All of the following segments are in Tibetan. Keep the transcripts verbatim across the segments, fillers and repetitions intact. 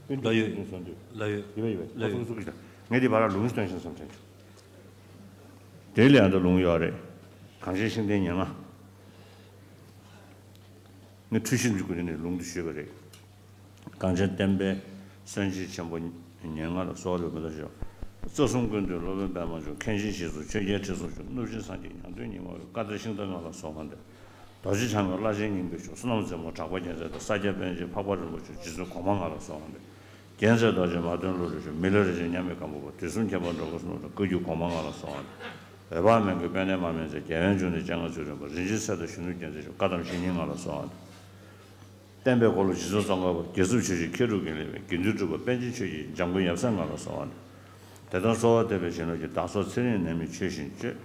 ལགས་ཡོད། ལགས་ཡོད། ཡོད་པ་ཡོད་པ། ལགས་ཡོད། ཨ་ཚུགས་ཚུགས་ཀྱི། ངས་འདི་བར་ལ་ལུང་སྟོན་ཞིང་བསམ་དྲན་བྱུང་། དེ་ལས་ཨ་ད་ལུང་ཡོད་རེད། གངས་ཅན་ཤིང་རྟའི་ཉེར་ལྔ། ངས་འཁྲུལ་ཞིག་འཇུག་དགོས་ནས་ལུང་འདི་ཞུས་པ་རེད། གངས་ཅན་བསྟན་པའི་སྲོལ་འབྱེད་ཆེན་པོ་ཉེར་ལྔ་ལ་གསོལ་བ་འདེབས་པ་ཞུ། རྩ་གསུམ་ཀུན་འདུས་སློབ་དཔོན་པདྨ་འབྱུང་། མཁན་ཆེན་རྗེ་བཙུན་ཆོས་རྒྱལ་ཁྲི་སྲོང་ལྡེའུ། གནུབས་ཆེན་སངས་རྒྱས་ཉང་སྟོན་ཉི་མ་འོད། བཀའ་དར་ཤིང་རྟ་ལྔ་ལ་གསོལ་བ་འདེབས། རྡོ་རྗེ་འཆང་དབང་བླ་ཆེན་སྙིང་པོའི་མཆོག། བསོད་ནམས་རྩེ་མོ་གྲགས་པ་རྒྱལ་མཚན་དང་། ས་སྐྱ་པཎ་ཆེན་འཕགས་པ་རིན་པོ་ཆེ། རྗེ་བཙུན་གོང་མ་ལྔ་ལ་གསོལ་བ་འདེབས། རྒྱལ་མཚན་རྡོ་རྗེ་མ་དོན་ཀླུ་རིགས་མཆོག། མི་ལ་རས་ཆེན་མཉམ་མེད་སྒམ་པོ་པ། དུས་གསུམ་མཁྱེན་པ་འགྲོ་ཀུན་གསུམ་ལ། བཀའ་བརྒྱུད་གོང་མ་ལྔ་ལ་གསོལ་བ་འདེབས། འོད་དཔག་མེད་མགོན་དཔལ་ལྡན་མར་མེ་མཛད། རྒྱལ་བའི་འབྱུང་གནས་སྤྱན་སྔ་ཚུལ་ཁྲིམས་དཔལ། རིན་ཆེན་གསེར་མདོག་གཞོན་ནུ་རྒྱལ་མཚན་མཆོག། བཀའ་གདམས་ཞི་སྙིང་ལྔ་ལ་གསོལ་བ་འདེབས། བསྟན་པའི་འཁོར་ལོ་རྗེ་བཙུན་ཙོང་ཁ་པ། རྒྱལ་ཚབ་ཆོས་ཀྱི་མཁས་གྲུབ་ཀྱི་གླེགས་བམ། དགེ་འདུན་གྲུབ་པ་པཎ་ཆེན་ཆོས་ཀྱི་འཇམ་མགོན་ཡབ་སྲས་ལྔ་ལ་གསོལ་བ་འདེབས། དེ་ལྟར་གསོལ་བ་འདེབས་པའི་བྱིན་རླབས་ཀྱིས། བདག་སོགས་ཚེ་རིང་ནད་མེད་ཆོས་བཞིན་སྤྱོད།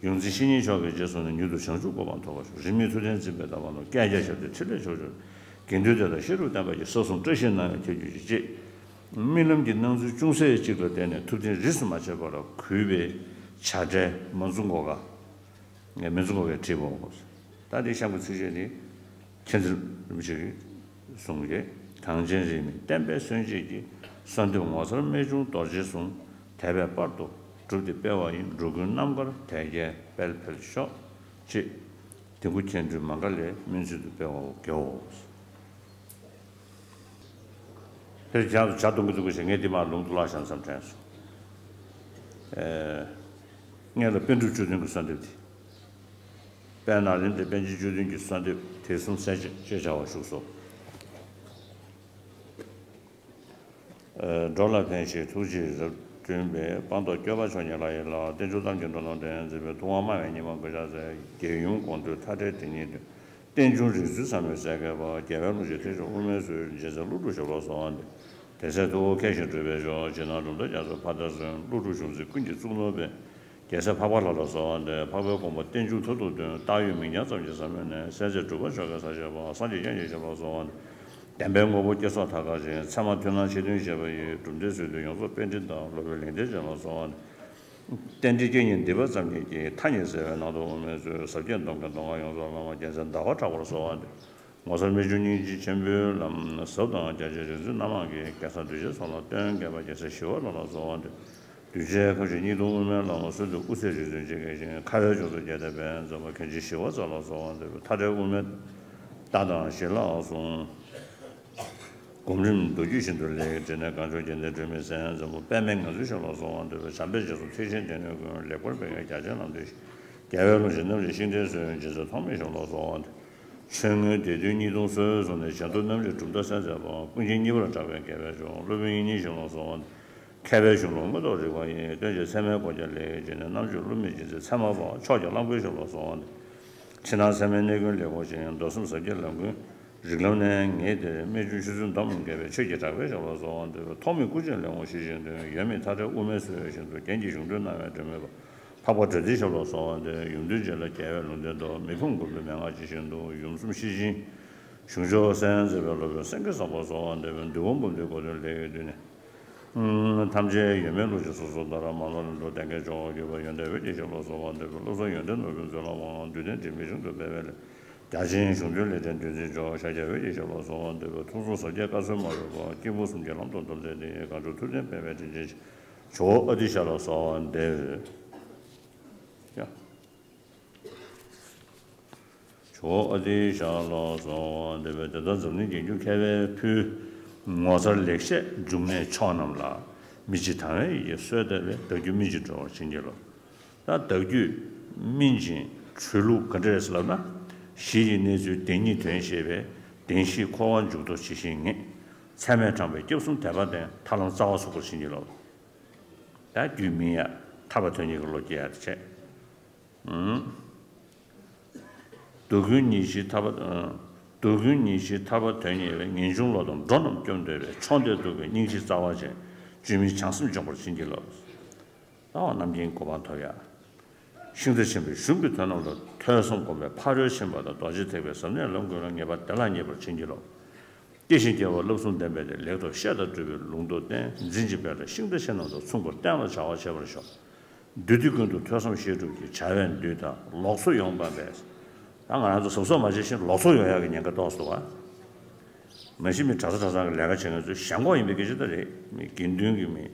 ཡོངས་འཛིན་བཤེས་གཉེན་མཆོག་གི་རྗེས་སུ་ནི། མྱུར་དུ་བྱང་ཆུབ་གོ་འཕང་ཐོབ་པར་ཤོག། རིས་མེད་ཐུབ་བསྟན་འཛིན་པའི་བདག་པོ་རྣམས། བསྐལ་བརྒྱར་ཞབས་བརྟན་ཕྲིན་ལས་ཆོས་སྤྱོད། དགེ་འདུན་དེ་དག་ཤེས་རབ་བརྟན་པ་ཡི། ས་གསུམ་བཀྲ་ཤིས་སྣང་བས་ཁྱབ་གྱུར་ཅིག་ཅེས། རྨི་ལམ་གྱི་སྣང་ཚུལ་ཅུང་ཟད་ཅིག་ལ་བརྟེན་ནས་ཐུབ་བསྟན་རིས་སུ་མ་ཆད་པ་ལ་གུས་པའི་བྱ་བྲལ་མ་ཛུ་གོ་ག་ངས་མི་ཚོ་ངོ་བའི་བྲིས་པོ། ད་འདི་གཤམ་གྱི་ཚིགས་བཅད་འདི་མཁྱེན་བརྩེ་རིན་པོ་ཆེ་གིས་གསུངས་ཀྱི། གངས་ཅན་རིས་མེད་བསྟན་པའི་སྲོལ་འབྱེད་ཀྱི། གསོལ་འདེབས་ངོ་མཚར་རྨད་བྱུང་རྡོ་རྗེའི་གསུང་། དད་པས་པར་དུ་བསྒྲུབས་ཏེ་སྤེལ་བ་ཡིན། འགྲོ་ཀུན་རྣམ་དཀར་དལ་བརྒྱད་སྤེལ་འཕེལ་ཤོག་ཅེས། དིལ་མགོ་མཁྱེན་སྤྲུལ་མ་འགགས་ལས་སྨོན་ཚིག་ཏུ་སྤེལ་བའོ། དགེའོ། དེར་ཇ་ཇ་འཐུང་གི་འདུག་གི་ཞེས་ངས་འདི་མར་ལུང་དུ་བཀླགས་ཤག་བསམ་དྲན་སོང་། ཨེ། སྔོན་ལ་པཎ་གྲུབ་བཅུ་བདུན་གྱི་གསོལ་འདེབས་དེ། དཔལ་ནཱ་ལེནྡྲའི་པཎ་ཆེན་བཅུ་བདུན་གྱི་གསོལ་འདེབས་དེ་གསུམ་གསལ་བྱེད་ཅེས་བྱ་བ་བཞུགས་སོ། ཨེ། འགྲོ་ལ་ཕན་ཞིང་ཐུགས་རྗེས་རབ་བསྐྲུན་པའི། སྤངས་རྟོགས་སྐྱོབ་པ་མཆོག་ཉིད་ལག་ཡིན་ལགས། རྟེན་འབྱུང་གཏམ་གྱིས་འགྲོ་རྣམས་དོན་ཡོད་མཛད་པའི། ཐུབ་དབང་སྨྲ་བའི་ཉི་མ་མགོན་ཕྱག་འཚལ། རྒྱལ་ཡུམ་དགོངས་འགྲོའི་མཐའ་བྲལ་དེ་ཉིད་དོན། རྟེན་འབྱུང་རིག་འཛིན་ཟབ་མོའི་སྲས་བསྐལ་པ། རྒྱལ་བའི་ལུང་བཞིན་ཐེག་མཆོག་དབུ་མའི་སྲོལ། རྗེ་བཙུན་ཀླུ་སྒྲུབ་ཞབས་ལ་གསོལ་བ་འདེབས། དེ་སྲས་ཐུ་བོ་མཁས་ཤིང་གྲུབ་པའི་མཆོག། ཕྱི་ནང་གྲུབ་མཐའ་རྒྱ་མཚོའི་ཕ་མཐར་སོན། ཀླུ་སྒྲུབ་གཞུང་འཛིན་ཀུན་གྱི་གཙུག་ནོར་དཔལ། རྒྱལ་སྲས་འཕགས་པ་ལྷ་ལ་གསོལ་བ་འདེབས། འཕགས་པའི་དགོངས་པ་རྟེན་འབྱུང་མཐུར་དུ་སྟོན། བཏགས་ཡོད་མིང་རྐྱང་ཙམ་གྱི་ཟབ་མོའི་གནས། སྲས་མཆེད་གྲུབ་པ་མཆོག་གི་ས་ཞབས་པ། སངས་རྒྱས་དབྱངས་ཅན་ཞབས་ལ་གསོལ་བ་འདེབས། བདེན་པའི་དངོས་པོ་བསྐྱེད་རྫོགས་མཐའ་དག་ཅན། ཚད་མ་མཐུན་སྣང་ཆེ་མཐུན་ཞེས་པ་ཡི། གྲུབ་མཐའི་ཚུལ་དུ་ཡོངས་རྫོགས་པཎྜི་ཏ། སློབ་དཔོན་ལེགས་ལྡན་འབྱེད་ལ་གསོལ་བ་འདེབས། རྟེན་འབྲེལ་རྐྱེན་གཉིས་འདི་པ་ཙམ་ཉིད་ཀྱིས། ཐ་སྙད་བཙལ་བའི་ནང་དུ་དབུ་མའི་སྲོལ། ཟབ་རྒྱས་སྡོམ་མཁན་མདོ་སྔགས་ཡོངས་རྫོགས་བླ་མ། རྒྱལ་མཚན་ཟླ་བ་གྲགས་པར་གསོལ་བ་འདེབས། ངོ་མཚར་རྨད་བྱུང་སྙིང་རྗེ་ཆེན་པོའི་ལམ། ཟབ་དང་རྒྱ་ཆེའི་རིག་འཛིན་རྣམ་མང་གིས། རྒྱལ་ཚབ་གདུལ་བྱའི་ཚོགས་ལ་སྟོན་མཁས་པ། རྒྱལ་སྲས་ཞི་བ་ལྷ་ལ་གསོལ་བ་འདེབས། གདུལ་བྱའི་ཁམས་ཤིང་གཉིས་སྟོང་དབུ་མའི་ལམ། སྲོལ་འདི་དབུ་ཚད་རིག་འཛིན་ཇི་སྐད་བཞིན། ཁ་བའི་ལྗོངས་སུ་རྒྱས་ཏེ་འབད། འཛམ་བུ་མཁན་ཆེན་ཞི་བ་རྩེ་ལ་གསོལ་བ་འདེབས། མཐའ་བྲལ་དབུ་མའི་རྟ་དང་ཞི་ལྷག་གསུང་། སྒོམ་རིམ་མདོ་རྒྱུད་བཞིན་དུ་ལེགས། འབྲིང་གནས་གངས་ལྗོངས་རྒྱལ་མཚན་སྒྲོལ་མའི་མཚན། འཛམ་བུ་པདྨའི་ངང་ཚུལ་ཞབས་ལ་གསོལ་བ་འདེབས། བྱམས་པའི་རྗེས་སུ་ཐེག་ཆེན་སྡེ་སྣོད་ཀུན། ལེགས་པར་སྤེལ་མཁན་རྒྱ་ཆེན་ལམ་སྟོན་ཞིང་། རྒྱལ་བའི་ལུང་བཞིན་རྣམ་འབྱེད་ཤིང་རྟའི་སྲོལ། རྗེ་བཙུན་ཐོགས་མེད་ཞབས་ལ་གསོལ་བ་འདེབས། ཆོས་མངོན་སྡེ་བདུན་གཉིས་སྟོང་སྲོལ་གསུམ་ནས། བྱང་ཆུབ་རྣམ་འདྲེན་གྲུབ་མཐའ་གསལ་མཛད་པ། ཀུན་མཁྱེན་གཉིས་པར་གྲགས་པའི་རྒྱལ་བའི་མཆོག། སློབ་དཔོན་དབྱིག་གཉེན་ཞབས་ལ་གསོལ་བ་འདེབས། མཁས་པའི་གཞུང་ལུགས་མངོན་རྟོགས་རིག་པ་ཡི། སྟོན་བྱེད་ཚད་མའི་སྒོ་བརྒྱ་ལེགས་བྱས་ནས། རྣམ་དཔྱོད་བསླུ་མེད་སྦྱིན་སྲེག་ཚད་མ་སྤངས། མཆོག་གི་གླང་པོའི་ཞབས་ལ་གསོལ་བ་འདེབས། ཕྱི་ནང་ཚད་མའི་གནད་ཀུན་ལེགས་གོ་ཞིང་། མདོ་གསུམ་ཟབ་རྒྱས་ལམ་ཀུན་རིགས་ལམ་གནད། ངེས་དེར་རྨད་བྱུང་ཆོས་ཚུལ་འདོམས་མཁས་པའི། ཆོས་ཀྱི་གྲགས་པའི་ཞབས་ལ་གསོལ་བ་འདེབས། ཐོགས་མེད་སྐུ་ཆེན་ལེགས་འོང་ཞི་ཞིང་དོན། ཡོད་མེད་མཐའ་བྲལ་དབུ་མའི་སྲོལ་བཞིན་དུ། རྒྱན་གྱི་གཞུང་དོན་སྣང་བས་སྒྲོན་མེད་པ། འཕགས་པ་སྒྲ་འདིའི་ཞབས་ལ་གསོལ་བ་འདེབས། ཡུམ་དོན་རྗེ་ལ་རྒྱལ་བའི་ལུང་བསྟན་ཏོ། མི་ཕམ་མགོན་པོའི་མན་ངག་ཇི་བཞིན་དུ། ཡུམ་གསུམ་ཤེར་ཕྱིན་གཞུང་ཆོག་གསན་མཛད་པའི། སློབ་དཔོན་སེང་གེ་བཟང་པོར་གསོལ་བ་འདེབས། འདུལ་བ་འབུམ་སྡེའི་གོ་དོན་ལེགས་བསྡུས་ནས། ཐམས་ཅད་ཡོད་མེད་བློ་ཆེན་སོ་སོར་བརྡར། མ་ནོར་ལུང་རྟོགས་གཏན་འཁེལ་ཆོས་འཁོར་བརྒྱུད་པ། ཡོན་ཏན་འོད་ཀྱི་ཞབས་ལ་གསོལ་བ་འདེབས། བློ་བཟང་ཡོན་ཏན་ནོར་བུའི་མཛོད་ལ་དབང་། རྡུལ་ལྡན་དྲི་མེད་གཞུང་དུ་སྦས་པའི་ལེགས། རྒྱ་ཆེན་གཞུང་དོན་ལེགས་བསྒྲིགས་འདུལ་འཛིན་མཆོག། ཤཱཀྱ་འོད་ཀྱི་ཞབས་ལ་གསོལ་བ་འདེབས། ཐུགས་གསུང་ཟབ་རྒྱས་བཀའ་སྲོལ་མ་ལུས་པ། སྐྱེས་བུ་གསུམ་གྱི་ལམ་དུ་སྟོན་མཛད་དེ། གངས་ལྗོངས་ཐུབ་བསྟན་སྤེལ་བའི་དྲིན་ཅན་ཞིག། ཇོ་བོ་ཨ་ཏི་ཤ་ལ་གསོལ་བ་འདེབས། ཇོ་བོ་ཨ་ཏི་ཤ་ལ་གསོལ་བ་འདེབས། དེ་ལྟར་འཛམ་གླིང་རྒྱལ་གྱུར་མཁས་པའི་ཕུལ། ངོ་མཚར་ལེགས་བཤད་འབྱུང་གནས་མཆོག་རྣམས་ལ། མི་ཕྱེད་དང་བའི་ཡིད་ཀྱིས་གསོལ་འདེབས་པའི། བདག་རྒྱུད་སྨིན་ཅིང་གྲོལ་བར་བྱིན་གྱིས་རློབས། ད་བདག་རྒྱུད་སྨིན་ཅིང་གྲོལ་ལུགས་ག་འདྲ་རེད་ཟེར་ལབ་ན། གཞི་ཡི་གནས་ཚུལ་བདེན་གཉིས་དོན་ཤེས་པས། བདེན་བཞིའི་འཁོར་བ་མཇུག་རྫོགས་ཇི་བཞིན་ངེས། ཚད་མས་དྲངས་པའི་སྐྱབས་གསུམ་དད་པ་ལྡན། ཐར་ལམ་རྩ་བ་ཚུགས་པར་བྱིན་གྱིས་རློབས། ད་རྒྱུད་སྨིན་ཡ་ཐར་པ་དོན་གཉེར་གྱི་བློ་སྐྱེ་ཡ་དེ་བྱས། སྡུག་ཀུན་ཉེར་ཞིའི་ཐར་པ། སྡུག་ཀུན་ཉེར་ཞིའི་ཐར་པ་དོན་གཉེར་བའི། ངེས་འབྱུང་བློ་དང་འགྲོ་རྣམས་སྐྱོབ་འདོད་པའི། མཆོག་འདིར་འདུག་པའི་སྙིང་རྗེའི་རྩ་བ་ཅན། བཅོས་མིན་བྱང་སེམས་འབྱོངས་པར་བྱིན་གྱིས་རློབས། ད་འོ་རྣམ་མཁྱེན་གོ་འཕང་ཐོབ་ཡ། ཤིང་རྟ་ཆེན་པོའི་གཞུང་གི་དོན་རྣམས་ལ་ཐོས་བསམ་སྒོམ་པའི་ཕ་རོལ་ཕྱིན་པ་དང་རྡོ་རྗེ་ཐེག་པའི་ཟབ་གནད་ལམ་ཀུན་ལ། ངེས་པ་བདེ་བླག་རྙེད་པར་བྱིན་གྱིས་རློབས། བསྐྱེད་ཤིང་རྒྱས་པ་བསླབ་གསུམ་ལྡན་པའི་སྟེང་། ལེགས་ཐོབ་བཤད་དང་སྒྲུབ་པའི་ལུང་རྟོགས་བསྟན། འཛིན་ཅིང་སྤེལ་ལ་ཤིང་རྟ་ཆེ་རྣམས་དང་། མཚུངས་པར་བསྟན་ལ་བྱ་བ་བྱེད་པར་ཤོག། འདུས་སྡེ་ཀུན་ཏུ་ཐོས་བསམ་བཤད་སྒྲུབ་ཀྱི། བྱ་བས་འདུས་དང་ལོགས་སུ་ཡོང་སྤངས་པས། ད་ང་རང་ཚོ་གཟབ་གཟབ་མ་བྱས་ཤིང་ལོགས་སུ་ཡོང་ཡག་གི་ཉེན་ཁ་ཏོག་ཙམ་འདུག་ག། མ་གཞི་མི་གྲྭ་ས་གྲྭ་ཚང་གི་ལས་ཀ་བྱེད་མཁན་ཚོ་ཞེན་ཁོག་ཡིན་པའི་སྐད་ཆ་ད་རེད། མི་དགེ་འདུན་གྱི་མི་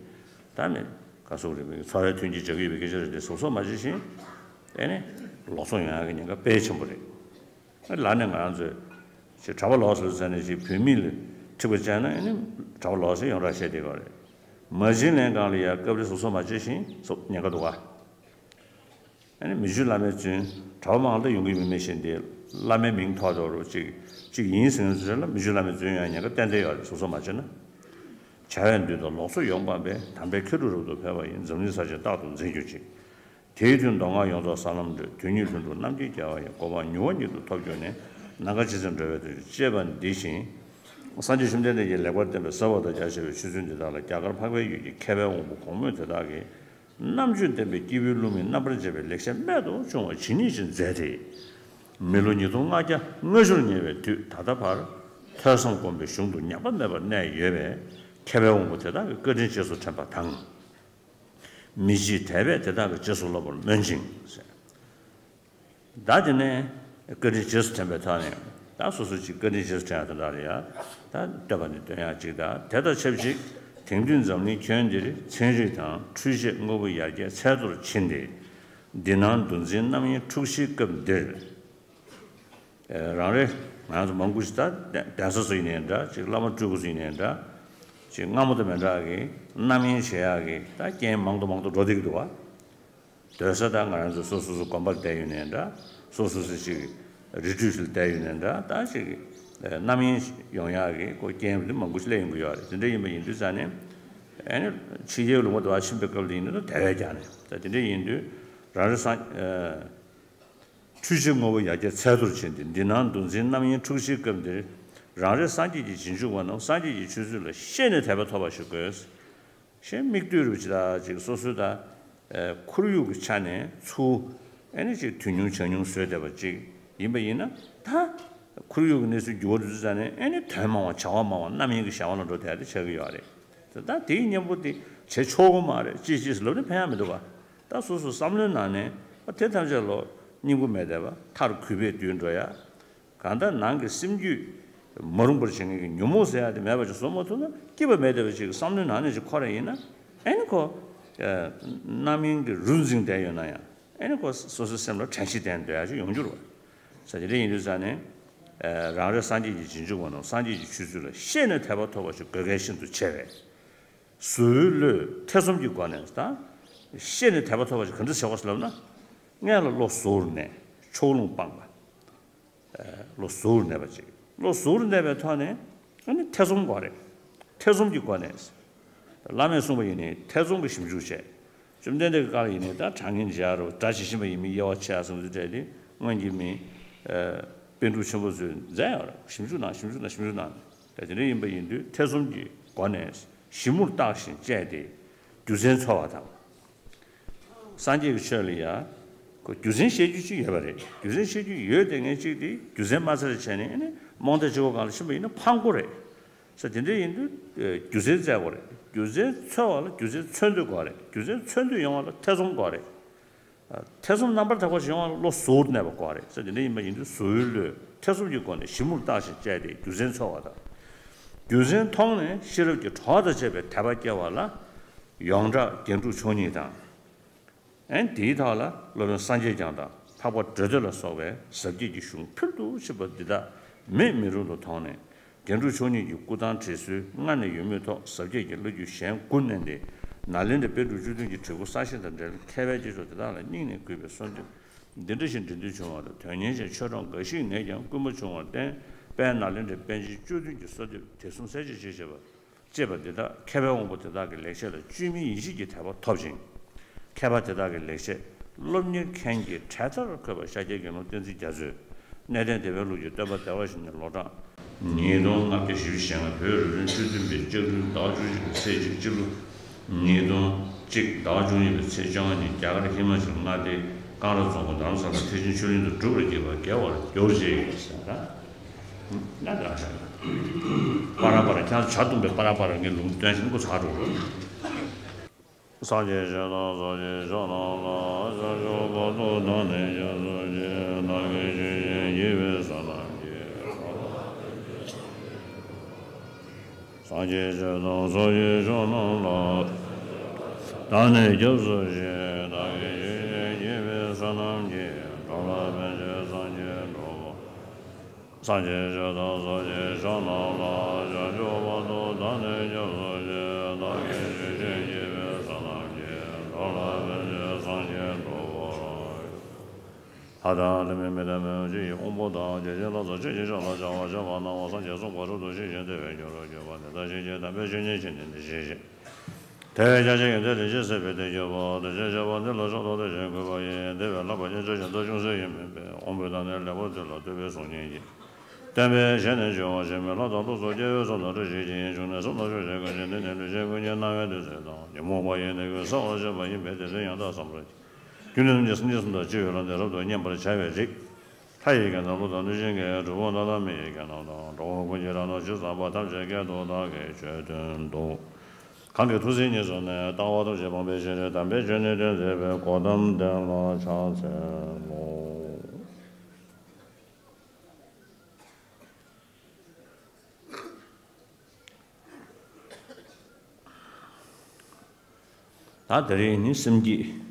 ད་མི་ག་སོག་རེད། མི་འཚོ་བའི་མཐུན་རྐྱེན་སྦྱར་གྱི་ཡོད་པའི་སྐད་ཆ་རེད། དེ་གཟབ་གཟབ་མ་བྱས་ཤིང་ཨེ་ནི་ལོག་སོང་ཡོང་ཡག་གི་ཉེན་ཁ་དཔེ་ཆེན་པོ་རེད། ལར་ནས་ང་རང་ཚོས་ཅིག་གྲྭ་པ་ལོག་སོང་ཟེར་ནས་ཅིག་བུད་མེད་ལ་འཁྲིག་པ་བཅག་ན་ཨེ་ནི་གྲྭ་པ་ལོག་སོང་ཡོངས་གྲགས་བཤད་བསྡད་ཀྱི་ཡོད་རེད། མ་བྱིན་ལེན་སྒང་ལ་ཡང་སྐབས་རེ་གཟབ་གཟབ་མ་བྱས་ཤིང་གཟབ་ཉེན་ཁ་འདུག་ག་ཨ་ནི་མི་ཆོས་བླ་མའི་རྫུན། གྲྭ་པ་མང་དུ་ཡོང་གི་མི་མེད་བཞིན་ཏེ། བླ་མའི་མིང་ཐོགས་ཐོགས་རུ་གཅིག་གཅིག་ཡིན་ཟེར་མཁན་ཚོ་ལ་མི་ཆོས་བླ་མའི་རྫུན་ཡང་ཉེན་ཁ་ཏན་ཏན་ཡོད་རེད། གཟབ་གཟབ་མ་བྱས་ན། བྱ་བའི་མདུན་དུ་ལོགས་སུ་ཡོང་སྤངས་པས། དམ་པའི་ཁྱེར་སྒྲུབ་རབ་ཏུ་འཕེལ་བ་ཡིས། འཛམ་གླིང་ས་ཆེན་རྟག་ཏུ་འཛིན་གྱུར་ཅིག་དེའི་མཐུས་མདོ་སྔགས་ཡོངས་རྫོགས་ས་ལམ་བགྲོད། དོན་གཉིས་ལྷུན་གྲུབ་རྣམ་མཁྱེན་རྒྱལ་བ་ཡི། གོ་འཕང་མྱུར་བ་ཉིད་དུ་ཐོབ་གྱུར་ནས། ནམ་མཁའ་ཇི་སྲིད་འགྲོ་བའི་དོན་བྱེད། ཅེས་པ་འདི་བཞིན། སངས་རྒྱས་བཅོམ་ལྡན་འདས་ཀྱིས་ལེགས་པར་བསྟན་པའི་ཟབ་པ་དང་རྒྱ་ཆེ་བའི་ཆོས་ཚུལ་འདི་དག་ལ་རྒྱ་གར་འཕགས་པའི་ཡུལ་གྱི་མཁས་པའི་དབང་པོ་གོང་མོས་དེ་དག་གི་རྣམ་དཔྱོད་ལྡན་པའི་སྐྱེས་བུའི་བསླུ་མེད་རྣམ་པར་འབྱེད་པའི་ལེགས་བཤད་རྨད་དུ་བྱུང་བ་ཇི་སྙེད་ཅིག་མཛད་དེ། མི་ལོ་ཉིས་སྟོང་ལྔ་བརྒྱ་ལྔ་བཅུར་ཉེ་བའི་དུས་ད་ལྟ་བར་ཐོས་བསམ་སྒོམ་པའི་གཞུང་དུ་ཉམས་པ་མེད་པར་གནས་ཡོད་པས། མཁས་པའི་དབང་པོ་དེ་དག་གི་བཀའ་དྲིན་རྗེས་སུ་དྲན་པ་དང་། མི་ཕྱེད་དད་པས་དེ་དག་གི་རྗེས་སུ་སློབ་པར་སྨོན་ཅིང་། ད་དེ་ནས་བཀའ་དྲིན་རྗེས་སུ་དྲན་པའི་ཐོག་ནས་ད་སོ་སོ་ཅིག་བཀའ་དྲིན་རྗེས་སུ་དྲན་ཡག་དེ་དག་ལ་ཡང་ད་བསྟོད་པ་ནི་འདོན་ཡག་ཅིག་དང་། དེ་དང་ཆབས་ཅིག་དེང་དུས་འཛམ་གླིང་ཁྱོན་འདིར་ཚན་རིག་དང་འཕྲུལ་ཆས་དངོས་པོ་ཡར་རྒྱས་ཚད་མཐོར་ཕྱིན་ཏེ། འདི་སྣང་འདུ་འཛིན་རྣམ་གཡེང་འཁྲུག་གཞིའི་སྐབས་འདིར། རང་རེ་ང་ཚོ་མང་པོ་ཞིག་ད་གདན་ས་སུ་ཡིན་ནའི་འདྲ། ཅིག་བླ་མ་སྤྲུལ་སྐུ་སུ་ཡིན་ནའི་འདྲ། ཅིག་སྔ་མོ་དང་མི་འདྲ་གི་རྣམ་གཡེང་བྱེད་ཡག་གི་ད་རྐྱེན་མང་དུ་མང་དུ་འགྲོ་བསྡད་ཀྱི་འདུག་བ། སྡོད་ས་ད་ང་རང་ཚོ་སོ་སོ་སོ་དགོན་པར་བསྡད་ཡོད་ནའི་འདྲ། སོ་སོ་སོ་ཅིག་རི་ཁྲོད་ཞིག་ལ་བསྡད་ཡོད་ནའི་འདྲ། ད་ཅིག་རྣམ་གཡེང་ཡོང་ཡག་གི་ཁོ་རྐྱེན་འདི་མང་པོ་ཞིག་སླེབས་ཡོང་གི་ཡོད་རེད། དེ་འདྲ་ཡིན་པ་ཡིན་དུས་ཙང་ནས་ཨ་ནི་ཕྱི་རྒྱལ་ལུང་པ་དུ་བ་ཕྱིན་པའི་སྐབས་ལ་ཡིན་ན་ད་དེ་བས་ཀྱང་ནས་ད་དེ་འདྲ་ཡིན་དུས་རང་རེ་སང་། འཕྲུལ་ཆས་དངོས་པོ་ཡར་རྒྱས་ཚད་མཐོར་ཕྱིན་ཏེ། འདི་སྣང་འདུ་འཛིའི་རྣམ་གཡེང་འཁྲུག་གཞིའི་སྐབས་འདིར། རང་རེ་སངས་རྒྱས་ཀྱི་རྗེས་འཇུག་པ་རྣམས་སངས་རྒྱས་ཀྱི་ཆོས་ཚུལ་ལ་ཤེས་ནས་དད་པ་ཐོབ་པ་ཞིག་དགོས། ཞེས་མིག་ལྟོས་རུ་ཅི་ལྟར་ཅིག་སོ་སོའི་ད་ཁོར་ཡུག་གི་ཆ་ནས་ཚུར་ཨེ་ནི་ཅིག་དུས་ཉུང་བྱ་ཉུང་བཟོས་བསྡད་པ་ཅིག་ཡིན་པ་ཡིན་ན། ད་ཁོར་ཡུག་གི་གནས་ཚུལ་འགྱུར་བ་འགྲོ་དུས་ཙ་ནས་ཨེ་ནི་དོན་མང་བ་བྱ་བ་མང་བ་རྣམ་གཡེང་གི་བྱ་བ་ལ་འགྲོ་བསྡད་དེ་ཆགས་ཀྱི་ཡོད་རེད། ད་དེའི་གཉེན་པོ་དེ་བྱེད་ཆོག་གི་མ་རེད། ཅི་ཅི་ལབ་ནས་ཕན་ཡག་མི་འདུག་ག་ད་སོ་སོའི་བསམ་བློའི་ནང་ནས་དེ་ཐམས་ཅད་ལོ་སྙིང་པོ་མེད་བསྡད་པ། མཐར་གུད་པས་བསྡུས་འགྲོ་ཡ། གང་ལྟར་ནང་གི་སེམས་རྒྱུད་མ་རུངས་པར་བྱེད་མཁན་གྱི་ཉོན་མོངས་ཟེར་ཡ་དེ་མེད་པ་ཅིག་བཟོ་མ་ཐུབ་ན། སྐྱིད་པ་མེད་བསྡད་པ་ཅིག་བསམ་བློའི་ནང་ནས་ཅིག་འཁོར་བ་ཡིན་ན། ཨེ་ནི་ཁོ་རྣམ་གཡེང་གི་རུ་འཛིང་བསྡད་ཡོད་ན་ཡང་། ཨེ་ནི་ཁོ་སོ་སོའི་སེམས་ལ་དྲན་ཤེས་ལྡན་སྡོད་ཡ་ཅིག་ཡོང་རྒྱུ་རེད་བ། ས་དེ་འདྲ་ཡིན་དུས་ཙང་ནས། རང་རེ་སངས་རྒྱས་ཀྱི་རྗེས་འཇུག་པ་རྣམས་སངས་རྒྱས་ཀྱི་ཆོས་ཚུལ་ལ་ཤེས་ནས་དད་པ་ཐོབ་པ་ཞིག་དགོས་གལ་ཤིན་ཏུ་ཆེ་བས། གཟུ་བོའི་བློས་ཐེ་ཚོམ་གྱི་སྒོ་ནས་ད་ཤེས་ནས་དད་པ་ཐོབ་པ་ཞིག་ག་འདྲ་བྱེད་དགོས་ཟེར་ལབ་ན། སྔོན་ལ་བློ་གཟུ་བོར་གནས། ཕྱོགས་ལྷུང་སྤངས་པ། བློ་གཟུ་བོར་གནས་པ་ཅིག་བློ་གཟུ་བོར་གནས་པའི་ཐོག་ནས་ཨ་ནི་ཐེ་ཚོམ་དགོས་རེད། ཐེ་ཚོམ་གྱི་སྒོ་ནས། བླ་མས་གསུངས་པ་ཡིན་ནའི་ཐེ་ཚོམ་གྱི་ཞིབ་འཇུག་བྱས། བཅོམ་ལྡན་འདས་ཀྱི་བཀའ་ལ་ཡིན་ནའི་ད་དྲང་ངེས་འཇལ་རོ། སྒྲ་ཇི་བཞིན་པ་ཡིན་མིན་དབྱེ་བ་ཕྱེ་ཡ་བཟུང་ཚུལ་བྲལ་ཏེ་སྔོན་གྱི་མི་པཎ་གྲུབ་ཆེན་པོ་ཚོས་མཛད་ཡོད་རེད། ཞིབ་འཇུག་གནང་། ཞིབ་འཇུག་གནང་། ཞིབ་འཇུག་གནང་། ད་དེ་འདྲ་ཡིན་པ་ཡིན་དུས་ཐེ་ཚོམ་གྱི་སྒོ་ནས་ཞིབ་མོར་བརྟགས་ཤིང་དཔྱད་དེ་རྒྱུ་མཚན་འཚོལ་བ་དང་། སངས་རྒྱས་ཀྱི་ཆོས་ལ་ཡ། ཁོ་རྒྱུ་མཚན་བཤད་རྒྱུ་ཅིག་ཡོད་པ་རེད། རྒྱུ་མཚན་བཤད་རྒྱུ་ཡོད་དེ་ངས་གཅིག་དེ་རྒྱུ་མཚན་མ་ཚར་བྱས་ནས་ཨ་ནི་རྨོངས་དད་ལྕི་བོ་སྒང་ལ་ཕྱིན་པ་ཡིན་ན་ཕངས་པོ་རེད། ས་དེ་འདྲ་ཡིན་དུས་རྒྱུ་མཚན་བཙལ་དགོས་རེད། རྒྱུ་མཚན་འཚོལ་བ་ལ་རྒྱུ་མཚན་འཚོལ་འདོད་དགོས་རེད། རྒྱུ་མཚན་འཚོལ་འདོད་ཡོང་བ་ལ་ཐེ་ཚོམ་དགོས་རེད། ཐེ་ཚོམ་རྣམ་པར་དག་པ་ཞིག་ཡོང་བ་ལ་བློ་གཟུ་བོར་གནས་པ་དགོས་རེད། ས་དེ་འདྲ་ཡིན་པ་ཡིན་དུས་གཟུ་བོའི་བློས་ཐེ་ཚོམ་གྱི་སྒོ་ནས་ཞིབ་མོར་བརྟགས་ཤིང་དཔྱད་དེ་རྒྱུ་མཚན་འཚོལ་བ་དང་། རྒྱུ་མཚན་མཐོང་ནས་ཤེས་རབ་ཀྱི་གྲོགས་དང་བཅས་པའི་དད་པ་སྐྱེ་བ་ལ། ཡོངས་གྲགས་རྒྱན་དྲུག་མཆོག་གཉིས་དང་། ཨན་དེའི་ཐོག་ལ་སློབ་དཔོན་སངས་རྒྱས་བསྐྱངས་དང་འཕགས་པ་འགྲོ་འདོད་ལ་སོགས་པའི་ཟབ་རྒྱས་ཀྱི་གཞུང་ཕུལ་དུ་ཕྱིན་པ་འདི་དག་མེད་མི་རུང་དུ་མཐོང་ནས། རྒྱན་དྲུག་མཆོག་གཉིས་ཀྱི་སྐུ་ཐང་བྲིས་སྲོལ་སྔར་ནས་ཡོད་མུས་ཐོག་ཟབ་རྒྱས་ཀྱི་བླ་བརྒྱུད་གཞན་དགུ་བསྣན་ཏེ། ནཱ་ལེནྡྲའི་པཎ་གྲུབ་བཅུ་བདུན་གྱི་བྲིས་སྐུ་གསར་བཞེངས་དང་འབྲེལ་མཁས་པའི་སྐྱེས་མཆོག་དེ་དག་ལ་སྙིང་ནས་གུས་པའི་གསོལ་འདེབས་འདི་འདྲ་ཞིག་འབྲི་འདུན་བྱུང་བ་དང་། དོན་གཉེར་ཅན་ཆོས་གྲོགས་འགའ་ཞིག་ནས་ཀྱང་བསྐུལ་མ་བྱུང་བར་བརྟེན། དཔལ་ནཱ་ལེནྡྲའི་པཎ་ཆེན་བཅུ་བདུན་གྱི་གསོལ་འདེབས་དེ་གསུང་གསལ་བྱེད་ཅེས་བྱ་བ། ཅེས་པ་འདི་དག་མཁས་པའི་དབང་པོ་དེ་དག་གི་ལེགས་བཤད་ལ་བཅོས་མིན་ཡིད་བཞིན་གྱི་དད་པ་ཐོབ་ཅིང་། མཁས་པ་དེ་དག་གི་ལེགས་བཤད་སློབ་གཉེར་མཁན་གྱི་གྲལ་མཐར་འཁོད་པ་ཤཱཀྱའི་དགེ་སློང་བསྟན་འཛིན་རྒྱ་མཚོས་གནས་བརྟན་སྡེ་པའི་ལུགས་ཀྱི་སྟོན་པ་བདེ་བར་གཤེགས་ནས་ལོ་གྲངས་ཉིས་སྟོང་ལྔ་བརྒྱ་བཞི་བཅུ་ཞེ་ལྔ་བོད་རིགས་རིམ་བཅུ་བདུན་པའི་ལྕགས་རིམ་ཟླ་བ་བཅུ་གཅིག་གི་ཚེས་གཅིག་སྤྱི་ལོ་ཉིས་སྟོང་གཅིག་ཟླ་བ་བཅུ་གཉིས་པའི་ཚེས་བཅོ་ལྔ་ཉིན་རྒྱ་གར་ཧི་མ་ཅལ་མངའ་སྡེའི་ཀང་ར་རྫོང་ཁོངས་རྡ་རམ་ས་ལ་ཐེག་ཆེན་ཆོས་གླིང་དུ་སྒྲུབ་པར་བགྱིས་པར་དགེ་བར་གྱུར་ཅིག་ཟེར་ན། ན་དེ་རང་ཤར། པ་ར་པ་ར་ཁྱེད་ཚོ་བྱ་བཏུམ་པའི་པ་ར་པ་ར་ངས་ལུང་སྟོན་ཞིག་མགོ་ཚ་འགྲོ་གི་རེད། སངས་རྒྱས་ཆོས་དང་ཚོགས་ཀྱི་མཆོག་རྣམས་ལ། ཕྱག་འཚལ་བསྐོར་དུ་བདག་ནི་སྐྱབས་སུ་མཆི། ནམ་མཁའི་ཆུ་བཞིན་བརྗིད་པའི་གསུང་རྣམས་ཀྱིས། སངས་རྒྱས་ཆོས་དང་ཚོགས་ཀྱི་མཆོག་རྣམས་ལ། བདག་ནི་སྐྱབས་སུ་མཆི། བདག་གིས་ཆོས་བྱེད་མཁྱེན་པའི་བསོད་ནམས་ཀྱིས། འགྲོ་ལ་ཕན་ཕྱིར་སངས་རྒྱས་འགྲུབ། སངས་རྒྱས་ཆོས་དང་ཚོགས་ཀྱི་མཆོག་རྣམས་ལ། བྱང་ཆུབ་བར་དུ་བདག་ནི་སྐྱབས་སུ་མཆི། བདག་གིས་ཆོས་བྱེད་མཁྱེན་པའི་བསོད་ནམས་ཀྱིས། འགྲོ་ལ་ཕན་ཕྱིར་སངས་རྒྱས་འགྲུབ་པར་ཤོག། ལྷ་དང་ལྷ་མིན་མི་དང་མི་འམ་ཅི་ཡི་དབང་པོ་དང་། བརྒྱ་བྱིན་ལྷ་ཚོགས་ཆོས་ཀྱི་མཆོག་ལ་སྦྱར་བ་བྱ་བ་གནང་བ། སངས་རྒྱས་གསུངས་པ་རབ་ཏུ་ཞི་ཞིང་བདེ་བའི་རྒྱུ་རུ་གྱུར་པ་འདི་དག་ཤེས་བྱའི་དམ་པའི་ཆོས་ཉིད་ཕྱི་ནས་འདི་ཞེས་བཤད། དེ་བས་ཀྱང་ཆོས་ཀྱི་མཐའ་དེ་ཇི་སྲིད་འཕེལ་དུ་གྱུར་པ། དེ་ཕྱིར་བྱ་བ་འདི་ལ་མཆོག་ཏུ་དེ་བཞིན་གུས་པ་ཡིས། འདི་བས་ལྷག་པ་ཉེར་འཚོ་ཞིང་འདོད་ཆུང་ཟད་ཡོད་མིན་པས། དབང་པོའི་དང་ནི་ལེགས་པར་འདུལ་ལ་བསྟོད་པའི་གཟུགས་བརྙན་གྱིས། བསྟན་པའི་ཞལ་ནས་བརྗོད་པར་བྱེད་མོད། ལྷ་དང་ཀླུ་སོགས་སྐྱེ་བོའི་ཚོགས་རྣམས་བཀྲ་ཤིས་ཤིང་། བྱུང་གནས་སུ་ནམ་མཆོག་ཞལ་དཀར་ཞིང་། འདི་ནི་ལུས་ཅན་ཀུན་གྱི་སྣང་བའི་བདུད་རྩི་དང་། ཉོན་མོངས་པ་ཡི་ནད་ཀྱིས་གཟིར་བར་བྱེད་པ་ཡིན་པས། དེ་ཚེ་ཡང་དག་བསམ་པར་གྱིས། རྒྱུ་ནི་སེམས་ཅན་སུ་དང་ཅི་ཡོད་ལ། འདི་རབ་ཏུ་མཉེས་པར་བྱ་བའི་རིགས། ལྷ་ཡི་སྐད་དང་ཀླུ་དང་གནོད་སྦྱིན་སྐད། གྲུལ་བུམ་དག་དང་མི་ཡི་སྐད་རྣམས་དང་། འགྲོ་བ་ཀུན་གྱི་སྒྲ་རྣམས་ཇི་ཙམ་པ། ཐམས་ཅད་སྐད་དུ་བདག་གིས་ཆོས་བསྟན་ཏོ། གང་གིས་ཐུགས་བརྩེ་ཉེར་བཟུང་ནས། ལྟ་བ་ཐམས་ཅད་སྤང་བའི་ཕྱིར། དམ་པའི་ཆོས་ནི་སྟོན་མཛད་པའི། གོའུ་ཏམ་དེ་ལ་ཕྱག་འཚལ་ལོ། ད་དེ་རིང་ནི་སེམས་བསྐྱེད།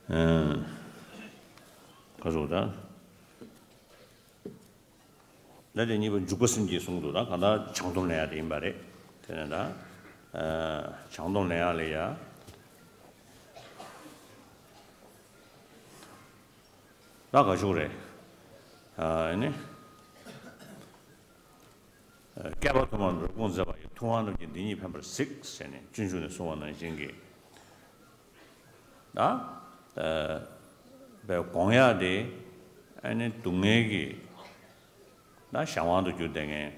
ཨ། ག་རེ་ཟེར་དགོས་རེད། ད་དེ་གཉིས་པོ་འཇུག་པ་སེམས་བསྐྱེད་གསུངས་འདུག་ད་གང་ལྟར་བྱང་སྡོམ་ལེན་ཡ་དེ་ཡིན་པ་རེད། དེ་ནས་ད། ཨ། བྱང་སྡོམ་ལེན་ཡ་ལ་ཡ། ད་ག་ཞུ་རེད། ཨ་ནི། བསྐལ་པ་དུ་མར་འགྲོ་ཀུན་མཛེས་པ་ཡི། ཐུབ་དབང་རྣམས་ཀྱིས་འདི་ཉིད་ཕན་པར་གཟིགས། ཟེར་ནས་སྤྱོད་འཇུག་ནས་གསུངས་པ་ནང་བཞིན་གྱི། ད། ཨ། པའི་སྒོམ་ཡ་དེ། ཨ་ནི་སྡུག་བསྔལ་གྱི། ད་གཞན་དབང་དུ་གྱུར་བསྡད་མཁན།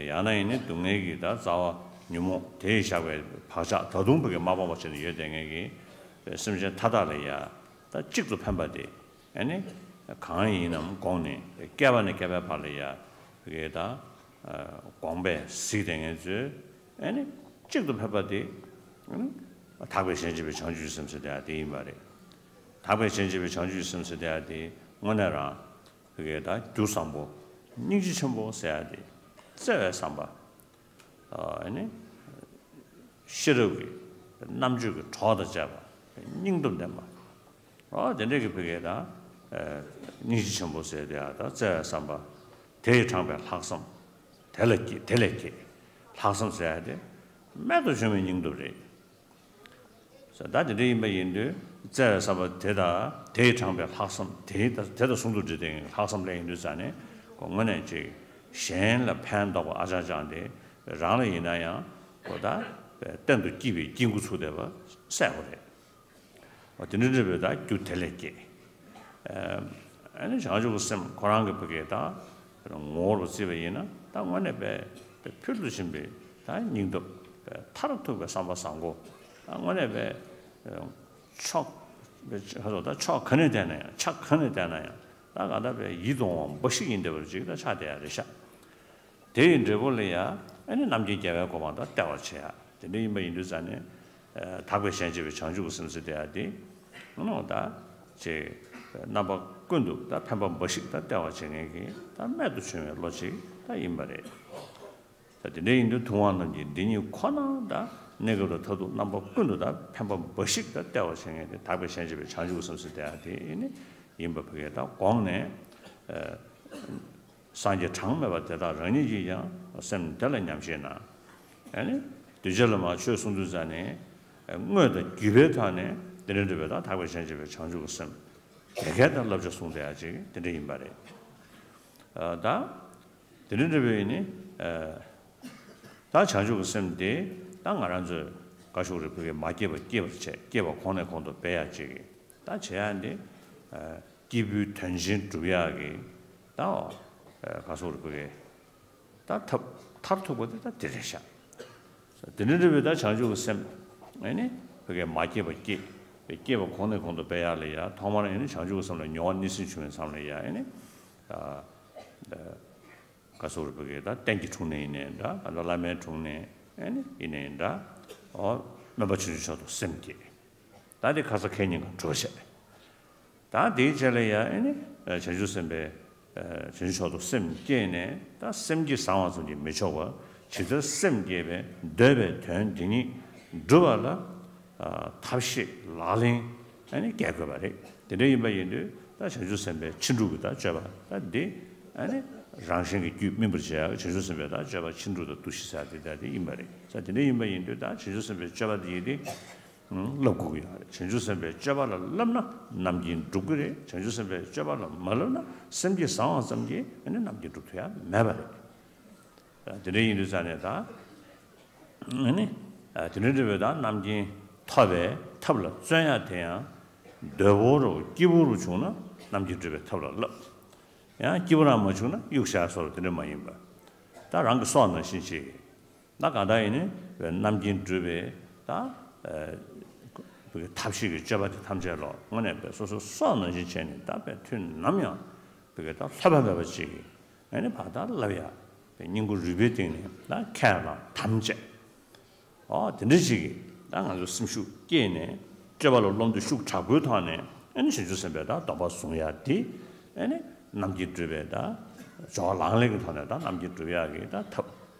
ཡང་ན་ཡིན་ནའི་སྡུག་བསྔལ་གྱི་ད་རྩ་བ་ཉོན་མོངས་དེས་བཞག་པའི་བག་ཆགས་ད་དུང་ཕ་གི་མ་སྤངས་པ་བྱས་ནས་ཡོད་བསྡད་མཁན་གྱི་སེམས་ཅན་མཐའ་དག་ལ་ཡ་ད་གཅིག་ཏུ་ཕན་པ་དེ་ཨ་ནི་གང་ཡིན་ནམ་དགོངས་ནས་བསྐལ་པ་ནས་བསྐལ་པའི་བར་ལ་ཡ་ཕ་གི་ད་དགོངས་པས་གཟིགས་བསྡད་མཁན་ཚོས་ཨ་ནི་གཅིག་ཏུ་ཕན་པ་དེ་ཨ་ནི་དག་པའི་ཞལ་མཇལ་བའི་བྱང་ཆུབ་སེམས་ཟེར་དེ་ཡ་དེ་ཡིན་པ་རེད། དག་པའི་ཞལ་མཇལ་བའི་བྱང་ཆུབ་སེམས་ཟེར་དེ་ཡ་དེ་དངོས་གནས་རང་། བོད་སྐད་དང་རྒྱུ་བཟང་པོ། སྙིང་རྗེ་ཆེན་པོ་ཟེར་ཡ་དེ། བརྩེ་བའི་བསམ་པ། ཨ་ནི། ཤེས་རབ་ཀྱི་རྣམ་དཔྱོད་ཀྱི་གྲོགས་དང་བཅས་པ། སྙིང་སྟོབས་ལྡན་པ། ཨ་དེ་འདྲ་གི་བོད་སྐད་དང་། ཨ་སྙིང་རྗེ་ཆེན་པོ་ཟེར་དེ་ཡ་དང་བརྩེ་བའི་བསམ་པ། དེ་ཡིས་དྲངས་པའི་ལྷག་བསམ། དེ་ལ་སྐྱེས་དེ་ལས་སྐྱེས། ལྷག་བསམ་ཟེར་ཡ་དེ། རྨད་དུ་བྱུང་བའི་སྙིང་སྟོབས་རེད། ད་དེ་འདྲ་ཡིན་པ་ཡིན་དུས་བརྩེ་བའི་བསམ་པ་དེ་དང་དེས་དྲངས་པའི་ལྷག་བསམ་དེ་དང་དེ་དང་ཟུང་དུ་འབྲེལ་ཏེ་ལྷག་བསམ་ལ་ཡིན་དུས་ཙང་ནས་ཁོ་དངོས་གནས་ཅིག་གཞན་ལ་ཕན་འདོགས་པ་ཨ་ཅང་ཅང་དེ་རང་ལ་ཡིན་ན་ཡང་ཁོ་ད་གཏན་དུ་སྐྱིད་པའི་སྐྱིད་འགོ་ཚུགས་བསྡད་པ་གསལ་པོ་རེད། འོ་དེ་འདྲ་འདྲ་བའི་ད་རྒྱུ་དེ་ལས་སྐྱེས། ཨ་ནི་བྱང་ཆུབ་ཀྱི་སེམས་ཁོ་རང་གི་བུ་གའི་ད་ངོ་བོར་བརྩིས་པ་ཡིན་ན་ད་དངོས་གནས་པའི་ཕུལ་དུ་ཕྱིན་པའི་ད་སྙིང་སྟོབས་པའི་མཐར་ཐུག་པའི་བསམ་པ་བཟང་པོ་ད་དངོས་གནས་པའི་ཕྱོགས་པའི་ད་ཕྱོགས་ག་ནས་བལྟས་ན་ཡང་ཆ་ག་ནས་བལྟས་ན་ཡང་ད་ག་ད་པའི་ཡིད་དུ་འོང་བ་འབའ་ཞིག་ཡིན་བསྡད་པ་ཅིག་ད་ཆགས་བསྡད་ཡ་རེད་ཤག་དེ་ཡི་འབྲས་བུ་ལ་ཡང་ཨ་ནི་རྣམ་མཁྱེན་རྒྱལ་བའི་གོ་འཕང་དང་བལྟ་བར་བྱེད་ཡ། དེ་འདྲ་ཡིན་པ་ཡིན་དུས་ཙང་ནས་དག་པའི་ཞལ་མཇལ་བའི་བྱང་ཆུབ་ཀྱི་སེམས་ཟེར་དེ་ཡ་དེ་ནོ་ད་ཅེས་རྣམ་པ་ཀུན་ཏུ་ད་ཕན་པ་འབའ་ཞིག་ད་བལྟ་བར་བྱེད་མཁན་གྱི་ད་རྨད་དུ་བྱུང་བའི་བློ་ཅིག་ད་ཡིན་པ་རེད། ད་དེ་འདྲ་ཡིན་དུས་ཐུབ་དབང་རྣམས་ཀྱིས་འདི་ཉིད་ཁོ་ན་ད་གནས་སྐབས་ལ་མཐར་ཐུག་རྣམ་པ་ཀུན་ཏུ་ད་ཕན་པ་འབའ་ཞིག་ད་བལྟ་བར་བྱེད་མཁན་དེ་དག་པའི་ཞལ་མཇལ་བའི་བྱང་ཆུབ་ཀྱི་སེམས་ཟེར་དེ་ཡ་དེ་ཡིན་པ་བོད་སྐད་ད་དགོངས་ནས། སངས་རྒྱས་གྲངས་མེད་པ་དེ་དག་རང་ཉིད་ཀྱིས་ཀྱང་སེམས་དེ་ལ་ཉམས་བཞེས་ན། ཨ་ནི་གདུལ་བྱ་ལ་མར་ཆོས་གསུང་དུས་ཙ་ནས་དངོས་དང་བརྒྱུད་པའི་ཐོག་ནས་དེ་འདྲ་འདྲ་བའི་དང་དག་པའི་ཞལ་མཇལ་བའི་བྱང་ཆུབ་ཀྱི་སེམས་དེ་གའི་དང་བསླབ་བྱ་གསུང་བསྡད་ཡ་ཅིག་དེ་འདྲ་ཡིན་པ་རེད། ད་དེ་འདྲ་འདྲ་བའི་ནི་ད་བྱང་ཆུབ་ཀྱི་སེམས་དེ་ད་ང་རང་ཚོས་ག་ཤུག་རེ་བོད་ཀྱི་མ་སྐྱེས་པ་སྐྱེས་པར་བྱེད་སྐྱེས་པ་གོང་ནས་གོང་དུ་སྤེལ་ཡ་ཅིག་ད་བྱེད་ཡ་འདི། སྐྱེས་བུའི་དོན་ཆེན་སྒྲུབ་ཡག་གི་ད་ག་སོགས་རེ་བོད་ཀྱི་ད་ཐབས་མཐར་ཐུག་པ་དེ་ད་དེ་རེད་ཤག་དེ་འདྲ་འདྲ་བའི་ད་བྱང་ཆུབ་ཀྱི་སེམས་ཨེ་ནི་བོད་ཀྱི་མ་སྐྱེས་པ་སྐྱེས་པའི་སྐྱེས་པ་གོང་ནས་གོང་དུ་སྤེལ་ཡག་ལ་ཡ་ཐོག་མར་ཨེ་ནི་བྱང་ཆུབ་ཀྱི་སེམས་ལ་མྱོང་བ་སྣང་སེམས་བྱུང་བའི་མཚམས་ལ་ཡ་ཨེ་ནི་ག་སོགས་རེ་བོད་ཀྱི་ད་རྟེན་གྱི་དྲུང་ནས་ཡིན་ནའི་འདྲ་ད་བླ་མའི་དྲུང་ནས་ཨེ་ནི་ཡིན་ནའི་འདྲ་ཨོ་སྨོན་པ་ཆུང་ཆུང་མཆོག་ཏུ་སེམས་བསྐྱེད། ད་དེ་ཁ་ས་ཁེ་ཉིན་གང་གྲོལ་བྱས། ད་དེའི་རྗེས་ལ་ཡང་ཨེ་ནི་བྱང་ཆུབ་སེམས་དཔའི་བྱང་ཆུབ་མཆོག་ཏུ་སེམས་བསྐྱེད་ནས་ད་སེམས་བསྐྱེད་བཟང་བ་ཙམ་གྱིས་མི་ཆོག་པར་ ཇི་ལྟར་སེམས་བསྐྱེད་པའི་འདོད་པའི་དོན་དེ་ཉིད་འགྲུབ་པ་ལ། ཨ། ཐབས་ཤེས་ལག་ལེན་ཨ་ནི་བཀལ་དགོས་པ་རེད། དེ་འདྲ་ཡིན་པ་ཡིན་དུས་ད་བྱང་ཆུབ་སེམས་དཔའི་ཕྱིན་དྲུག་གི་ད་སྤྱོད་པ་ད་འདི་ཨ་ནི་རང་གཞན་གྱི་རྒྱུད་སྨིན་པར་བྱེད་ཡག་བྱང་ཆུབ་སེམས་དཔའི་ད་སྤྱོད་པ་ཕྱིན་དྲུག་དང་བསྡུ་ཤེས་ས་དེ་ད་དེ་ཡིན་པ་རེད། ས་དེ་འདྲ་ཡིན་པ་ཡིན་དུས་ད་བྱང་ཆུབ་སེམས་དཔའི་སྤྱོད་པ་དེ་ཡིན་ཏེ། བསླབ་དགོས་ཀྱི་ཡོད་རེད། བྱང་ཆུབ་སེམས་དཔའི་སྤྱོད་པ་ལ་བསླབ་ན་རྣམ་མཁྱེན་འགྲུབ་ཀྱི་རེད། བྱང་ཆུབ་སེམས་དཔའི་སྤྱོད་པ་ལ་མ་བསླབ་ན་སེམས་བསྐྱེད་བཟང་བ་ཙམ་གྱིས་ཨ་ནི་རྣམ་མཁྱེན་འགྲུབ་ཐུབ་ཡ་མེད་པ་རེད། དེ་འདྲ་ཡིན་དུས་ཙང་ནས་ད་ཨ་ནི་དེ་འདྲ་འདྲ་བའི་ད་རྣམ་མཁྱེན་ཐོབ་པའི་ཐབས་ལ་བརྩོན་ཡ་དེ་ཡང་འདོད་པོ་རུ་སྐྱིད་པོ་རུ་བྱུང་ན་རྣམ་མཁྱེན་འགྲུབ་པའི་ཐབས་ལ་བསླབ། ཡང་སྐྱིད་པོ་རང་མ་བྱུང་ན་གཡུག་བཞག་སོགས་དེ་འདྲ་མ་ཡིན་པ། ད་རང་གི་སྲོག་ནང་བཞིན་བྱེད། ད་གང་ལྟར་ཡིན་ནའི་རྣམ་མཁྱེན་འགྲུབ་པའི་ད་ཨ་བོད་ཀྱི་ཐབས་ཤེས་ཀྱི་སྤྱོད་པ་དེ་ཐམས་ཅད་ལོ་དངོས་གནས་པའི་སོ་སོའི་སྲོག་ནང་བཞིན་བྱས་ནས་ད་དཔེ་དུས་ནམ་ཡང་བོད་ཀྱི་ད་ལྷོད་པ་མེད་པ་ཅིག་གིས་ཨ་ནི་ཕར་ད་བསླབ་ཡ་བའི་སྙིང་ཁུང་རུས་པའི་གཏིང་ནས་ད་ཁས་བླངས་དམ་བཅས། ཨོ་དེ་འདྲ་ཅིག་གིས་ད་ང་ཚོ་སེམས་ཤུགས་བསྐྱེད་ནས་སྤྱོད་པ་ལ་རློམ་དུས་ཤུགས་དྲག་པོའི་ཐོག་ནས་ཨ་ནི་བྱང་ཆུབ་སེམས་དཔའི་ད་སྡོམ་པ་བཟུང་ཡ་དེ་ཨ་ནི་རྣམ་མཁྱེན་འགྲུབ་པའི་ད་སྦྱོར་བ་ལག་ལེན་གྱི་ཐོག་ནས་ད་རྣམ་མཁྱེན་འགྲུབ་ཡག་གི་ད་ཐབས།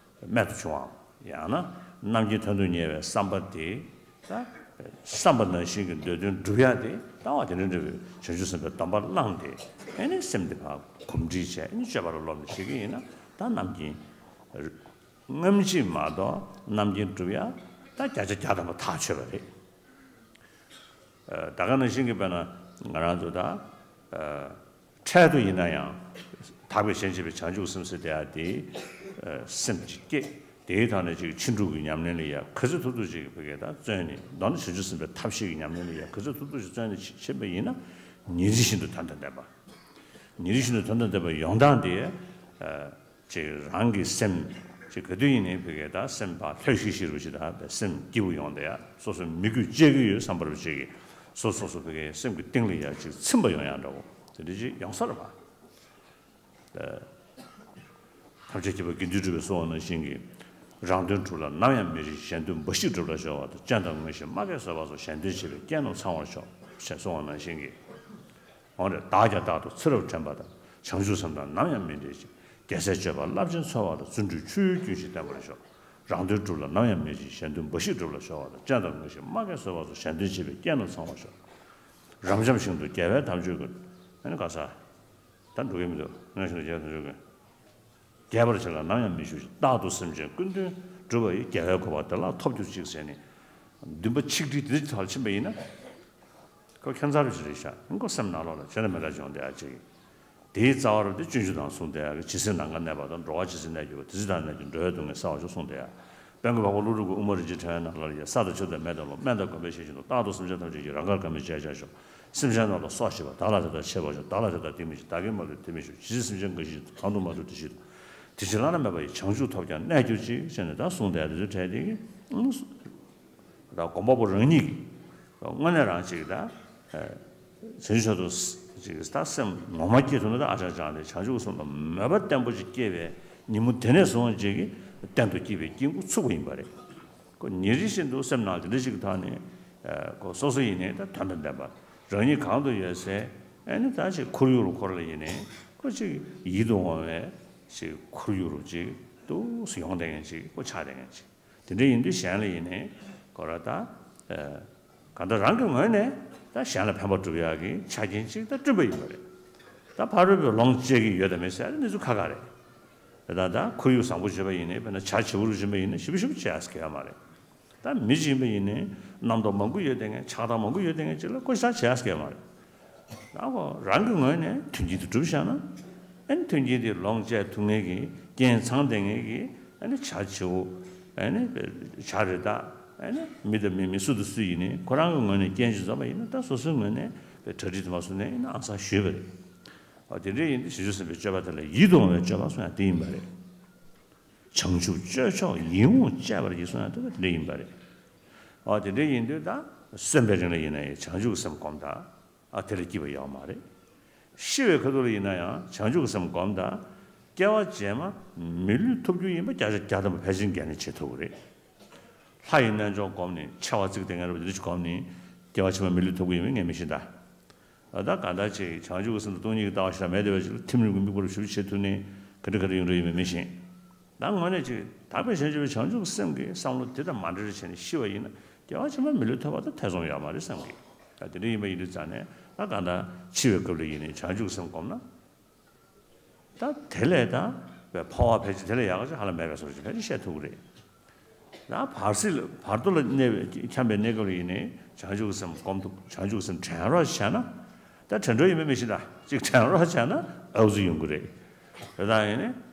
རྨད་དུ་བྱུང་བའམ། ཡང་ན་རྣམ་མཁྱེན་དོན་དུ་གཉེར་བའི་བསམ་པ་དེ་ད་བསམ་པ་ནང་བཞིན་གྱི་འདོད་དོན་འགྲུབ་ཡ་དེ་ལྟ་བ་དེ་འདྲ་འདྲ་བའི་བྱང་ཆུབ་སེམས་དཔའི་སྡོམ་པ་བླངས་ཏེ་ཨ་ནི་སེམས་དེ་ཕར་གོམས་འདྲིས་བྱས་ཨ་ནི་སྤྱོད་པ་ལ་རློམ་ནས་བྱེད་ཀྱི་ཡིན་ན་ད་རྣམ་མཁྱེན་སྔ་ཕྱི་མ་གཏོགས་རྣམ་མཁྱེན་འགྲུབ་ཡ་ད་བརྒྱ་ཆ་བརྒྱ་ཐམ་པ་ཐག་ཆོད་པ་རེད། ད་ག་ནང་བཞིན་གྱི་དཔེར་ན་ང་རང་ཚོ་ད་འཕྲལ་དུ་ཡིན་ན་ཡང་དག་པའི་ཞེན་བྱེད་པའི་བྱང་ཆུབ་སེམས་ཟེར་དེ་ཡང་དེ་སེམས་ཀྱི་སྐད་དེའི་ཐོག་ནས་ཅིག་ཕྱིན་དྲུག་གི་ཉམས་ལེན་ལ་ཡ་ག་ཚོད་ཐུབ་ཐུབ་ཅིག་བོད་སྐད་ད་བརྩོན་ནས་མདོར་ན་བྱང་ཆུབ་སེམས་དཔའི་ཐབས་ཤེས་ཀྱི་ཉམས་ལེན་ལ་ཡ་ག་ཚོད་ཐུབ་ཐུབ་ཅིག་བརྩོན་ནས་ཕྱིན་པ་ཡིན་ན་ཉིན་རེ་བཞིན་དུ་དོན་དང་ལྡན་པ། ཉིན་རེ་བཞིན་དུ་དོན་དང་ལྡན་པ་ཡོང་སྟངས་དེ། ཅིག་རང་གི་སེམས་ཅིག་ག་དུས་ཡིན་ནའི་བོད་སྐད་ད་སེམས་པ་ལྷོད་ཤིག་ཤིག་རུ་ཞིག་ད་བས་སེམས་སྐྱིད་པོ་ཡོང་བསྡད་ཡ་སོ་སོ་མི་དགོས་གཅེས་ཀྱི་ཡོད་བསམ་པ་རུ་ཅིག་གིས་སོ་སོ་སོ་བོད་སྐད་སེམས་ཀྱི་གཏིང་ལ་ཡ་ཅིག་ཚིམ་པ་ཡོང་ཡ་འདྲ་བོ་དེ་འདྲ་ཅིག་ཡོང་ས་རེད་པ། ཐམས་ཅད་མཁྱེན་པ་དགེ་འདུན་གྲུབ་པས་གསུངས་པ་ནང་བཞིན་གྱི། རང་དོན་སྒྲུབ་ལ་ནམ་ཡང་མི་རིང་། གཞན་དོན་འབའ་ཞིག་སྒྲུབ་ལ་སྦྱོར་བ་དང་། སྤྱན་དང་ངོས་བཞིན་སྨྲ་མཁས་བཟོད་པ་སོགས། གཞན་དོན་བྱེད་པའི་རྐྱེན་རྣམས་ཚང་བར་ཤོག་ཞེས་གསུངས་པ་ནང་བཞིན་གྱི། འོ་རེད། བདག་ཀྱང་རྟག་ཏུ་ཚེ་རབས་དྲན་པ་དང་། བྱང་ཆུབ་སེམས་དང་ནམ་ཡང་མི་འབྲལ་ཞིང་། རྒྱལ་སྲས་སྤྱོད་པ་རླབས་ཆེན་འཚོལ་བ་དང་། བརྩོན་འགྲུས་ཆུ་ཡོད་རྒྱུན་ཞིག་བརྟན་པར་ཤོག་རང་དོན་སྒྲུབ་ལ་ནམ་ཡང་མི་འཇིགས། གཞན་དོན་འབའ་ཞིག་སྒྲུབ་ལ་སྦྱོར་བ་དང་། སྤྱན་དང་ངོས་བཞིན་སྨྲ་མཁས་བཟོད་པ་སོགས། གཞན་དོན་བྱེད་པའི་རྐྱེན་རྣམས་ཚང་བར་ཤོག་རབ་འབྱམས་ཞིང་དུ་རྒྱལ་བའི་དམ་ཆོས་ཀུན། ཨ་ནི་ག་ས། ད་འགྲོ་གི་མི་འདུག་རབ་འབྱམས་ཞིང་དུ་རྒྱལ་བའི་དམ་ཆོས་ཀུན། རྒྱས་པར་བྱ་ལ་ནམ་ཡང་མི་འཇིགས་ཤིང་། རྟག་ཏུ་སེམས་ཅན་ཀུན་དོན་སྒྲུབ་པ་ཡི། རྒྱལ་བའི་གོ་འཕང་བདེ་བླག་ཐོབ་གྱུར་ཅིག་ཟེར་ནས། འདུན་པ་ཆིག་སྒྲིལ་དེ་ཐོག་ལ་ཕྱིན་པ་ཡིན་ན། ཁོ་ཁྱད་མཚར་ཞིག་རེད་ཤག་ཁོ་སེམས་ནང་ལོགས་ལ་བྱས་ན་མི་འདྲ་བྱུང་བསྡད་ཡ་ཅིག་དེའི་རྩ་བ་རུ་དེ་སྤྱོད་འཇུག་དང་གསུངས་བསྡད་ཡ་གི། ཇི་སྲིད་ནམ་མཁའ་གནས་པ་དང་། འགྲོ་བ་ཇི་སྲིད་གནས་གྱུར་པ། དེ་སྲིད་བདག་ནི་གནས་གྱུར། འགྲོ་བའི་སྡུག་བསྔལ་བསལ་བར་ཤོག་གསུངས་བསྡད་ཡ། དཔལ་མགོན་འཕགས་པ་ཀླུ་སྒྲུབ་ཀྱི་དབུ་མ་རིན་ཆེན་ཕྲེང་བའི་ནང་ལ་ཡ། ས་དང་ཆུ་དང་མེ་དང་རླུང་། སྨན་དང་གོམས་པའི་ཤེས་བཞིན་དུ། རྟག་ཏུ་སེམས་ཅན་ཐམས་ཅད་ཀྱི། རང་དགར་གང་མེད་བྱས་བྱས་ཤོག་སེམས་ཅན་རྣམས་ལ་སོགས་བྱེད་པ། བདག་ལ་དེ་ལྟར་བྱེད་པར་ཤོག་བདག་ལ་དེ་ལྟར་སྡིག་མི་བྱེད། བདག་གིས་མ་ལུས་དེ་མི་བྱེད། ཇི་སྲིད་སེམས་ཅན་འགའ་ཞིག་གང་དུ་མ་འགྲོ་དེ་བཞིན་དུ། དེ་ཕྱིར་བླ་ན་མེད་པ་ཡི། བྱང་ཆུབ་ཐོབ་ཀྱང་གནས་གྱུར་ཅིག་ཅེས་ནས་ད་གསུངས་བསྡད་དེ་ཚོའི་གྲས་དེ་གི། ད་དགོངས་པ་པོ་རང་ཉིད་ཀྱིས་དངོས་གནས་རང་ཅིག་ད། བྱང་ཆུབ་ཏུ་ཅིག་ད་སེམས་ངོ་མ་སྐྱེས་ཐུབ་ན་ད་ཨ་ཅག་ཅག་དེ་བྱང་ཆུབ་ཀྱི་སེམས་ལ་མོས་པ་བརྟན་པོ་ཅིག་སྐྱེས་པའི་ཉིན་མོ་དེ་ནས་བཟུང་ཅིག་གི་གཏན་དུ་སྐྱེས་པའི་སྐྱེ་དགུ་ཚུགས་པ་ཡིན་པ་རེད། ཁོ་ཉིན་རེ་བཞིན་དུ་སེམས་ནང་དེ་འདྲ་ཞིག་གི་ཐོག་ནས་ཁོ་སོ་སོ་ཡིན་ནའི་ད་དོན་དང་ལྡན་པ་རང་ཉིད་གང་དུ་ཡོད་སའི་ཨ་ནི་ད་ཅིག་ཁོར་ཡུག་རུ་ཁོ་ར་ལ་ཡིན་ནའི་ཁོ་ཅིག་ཡིད་དུ་འོང་བའི་ཅིག་ཁོར་ཡུག་རུ་ཅིག་ཏུ་ཡོང་བསྡད་མཁན་ཅིག་ཁོ་ཆགས་བསྡད་མཁན་ཅིག་དེ་འདྲ་ཡིན་དུས་གཞན་ལ་ཡིན་ནའི་ཁོ་ར་ད། གང་ལྟར་རང་གི་ངོས་ནས་ད་གཞན་ལ་ཕན་པ་སྒྲུབ་ཡག་གི་ཆ་རྐྱེན་ཅིག་ད་བསྐྲུན་པ་ཡིན་པ་རེད། ད་ཕ་རོལ་པོས་ལོངས་སྤྱད་ཀྱི་ཡོད་དམ་མེད་ཟེར་ཡ་གནས་ཚུལ་ཁ་ཁ་རེད། དེ་ལྟར་ད་ཁོར་ཡུག་བཟང་པོ་བྱེད་པ་ཡིན་ནའི་དཔེར་ན་བྱ་བྱིའུ་རུ་བྱེད་པ་ཡིན་ན་ཞིབ་ཞིབ་བྱེད་ཡག་གི་ཡོད་མ་རེད། ད་མི་ཅིག་ཡིན་པ་ཡིན་ནའི་རྣམ་རྟོག་མང་པོ་ཡོད་དེ་ངས་ཆགས་སྡང་མང་པོ་ཡོད་དེ་ངས་ཅིག་ལ་བསྐོ་བཞག་བྱེད་ཡག་གི་ཡོད་མ་རེད། ད་ཁོ་རང་གི་ངོས་ནས་མཐུན་རྐྱེན་དེ་གྲུབ་བཞག་ན། ཨ་ནི་མཐུན་རྐྱེན་དེ་ལོངས་སྤྱད་ཐུབ་མཁན་གྱི་རྐྱེན་ཚང་བསྡད་མཁན་གྱི་ཨ་ནི་བྱ་བྱིའུ་ཨ་ནི་བྱ་རི་དྭགས་ཨ་ནི་མི་དང་མི་མིན་སུ་དང་སུ་ཡིན་ནའི་ཁོ་རང་གི་ངོས་ནས་རྐྱེན་ཅིག་འཛོམས་པ་ཡིན་ན་ད་སོ་སོའི་ངོས་ནས་གྲ་སྒྲིག་དུ་མ་སོང་ནས་ཡིན་ན་ཨང་སང་ཞུས་པ་རེད། ཨ་དེ་འདྲ་ཡིན་དུས་བྱང་ཆུབ་སེམས་དཔའི་སྤྱོད་པ་དེ་ལ་ཡིད་དུ་འོང་བའི་སྤྱོད་པ་གསུང་ཡ་དེ་ཡིན་པ་རེད། བྱང་ཆུབ་སྤྱོད་མཆོག་ཡིད་འོང་སྤྱད་པར་བགྱི་གསུང་ཡ་དེ་དེ་འདྲ་ཡིན་པ་རེད། ཨ་དེ་འདྲ་ཡིན་དུས་ད་གསོན་པའི་རིང་ལ་ཡིན་ན་ཡང་བྱང་ཆུབ་སེམས་སྒོམ་ད། ཨ་དེ་ལ་སྐྱིད་པ་ཡོད་མ་རེད། ཤི་བའི་ཁ་ཐུག་ལ་ཡིན་ན་ཡང་བྱང་ཆུབ་ཀྱི་སེམས་བསྒོམས་དང་། སྐྱེ་བ་རྗེས་མ་མི་ལུས་ཐོབ་རྒྱུ་ཡིན་པ་བརྒྱ་ཆ་བརྒྱ་ཐམ་པ་ཕལ་ཆེར་འགན་ལེན་བྱེད་ཐུབ་ཀྱི་རེད། ལྷ་ཡི་རྣལ་འབྱོར་བསྒོམས་ནས་མཆེ་བ་གཙིགས་ཏེ་ངན་རབ་འདི་འདྲ་ཞིག་བསྒོམས་ནས་སྐྱེ་བ་ཕྱི་མ་མི་ལུས་ཐོབ་ཀྱི་ཡིན་པ་ངས་མི་ཤེས་ད། ད་གང་ལྟར་ཅིག་བྱང་ཆུབ་ཀྱི་སེམས་དང་སྟོང་ཉིད་ཀྱི་ལྟ་བ་ཞེ་དྲག་མེད་བསྡད་པ་ཅིག་ལ་ཐིམ་རིམ་གྱི་དམིགས་པ་རུ་ཞུ་བྱེད་ཐུབ་ནས་ག་འདྲ་ག་འདྲ་ཡོང་འགྲོ་ཡིན་པ་མི་ཤེས། ད་དངོས་གནས་ཅིག་དག་པའི་ཞིང་སྐྱོབ་པའི་བྱང་ཆུབ་སེམས་ཀྱི་བསམ་བློ་དེ་དང་མ་འབྲེལ་བྱས་ནས་ཤི་བ་ཡིན་ན་སྐྱེ་བ་ཕྱི་མ་མི་ལུས་ཐོབ་པ་དང་ཐེ་ཚོམ་ཡོད་མ་རེད་བསམ་གི། ད་དེ་འདྲ་ཡིན་པ་ཡིན་དུས་ཙང་ནས་ད་གང་ལྟར་འཆི་བའི་སྐབས་ལ་ཡིན་ནའི་བྱང་ཆུབ་སེམས་བསྒོམས་ན། ད་དེ་ལས་ད་བའི་འཕོ་བ་ཕལ་ཆེར་དེ་ལས་ཡག་ག་ཅིག་ཧ་ལམ་མེད་པའི་བཟོ་འདྲ་ཅིག་ཕལ་ཆེར་བཤད་ཐུབ་ཀྱི་རེད། ད་བར་སྲིད་ལ་བར་དོ་ལ་གནས་པའི་འཁྱམས་པའི་གནས་སྐབས་ལ་ཡིན་ནའི་བྱང་ཆུབ་སེམས་བསྒོམ་ཐུབ། བྱང་ཆུབ་སེམས་དྲན་རོགས་བྱས་ན། ད་དྲན་འགྲོ་ཡིན་པའི་མི་ཤི་ད་ཅིག་དྲན་རོགས་བྱས་ན་ཨའུ་ཙི་ཡོང་གི་རེད། དེ་དག་ཡིན་ནའི།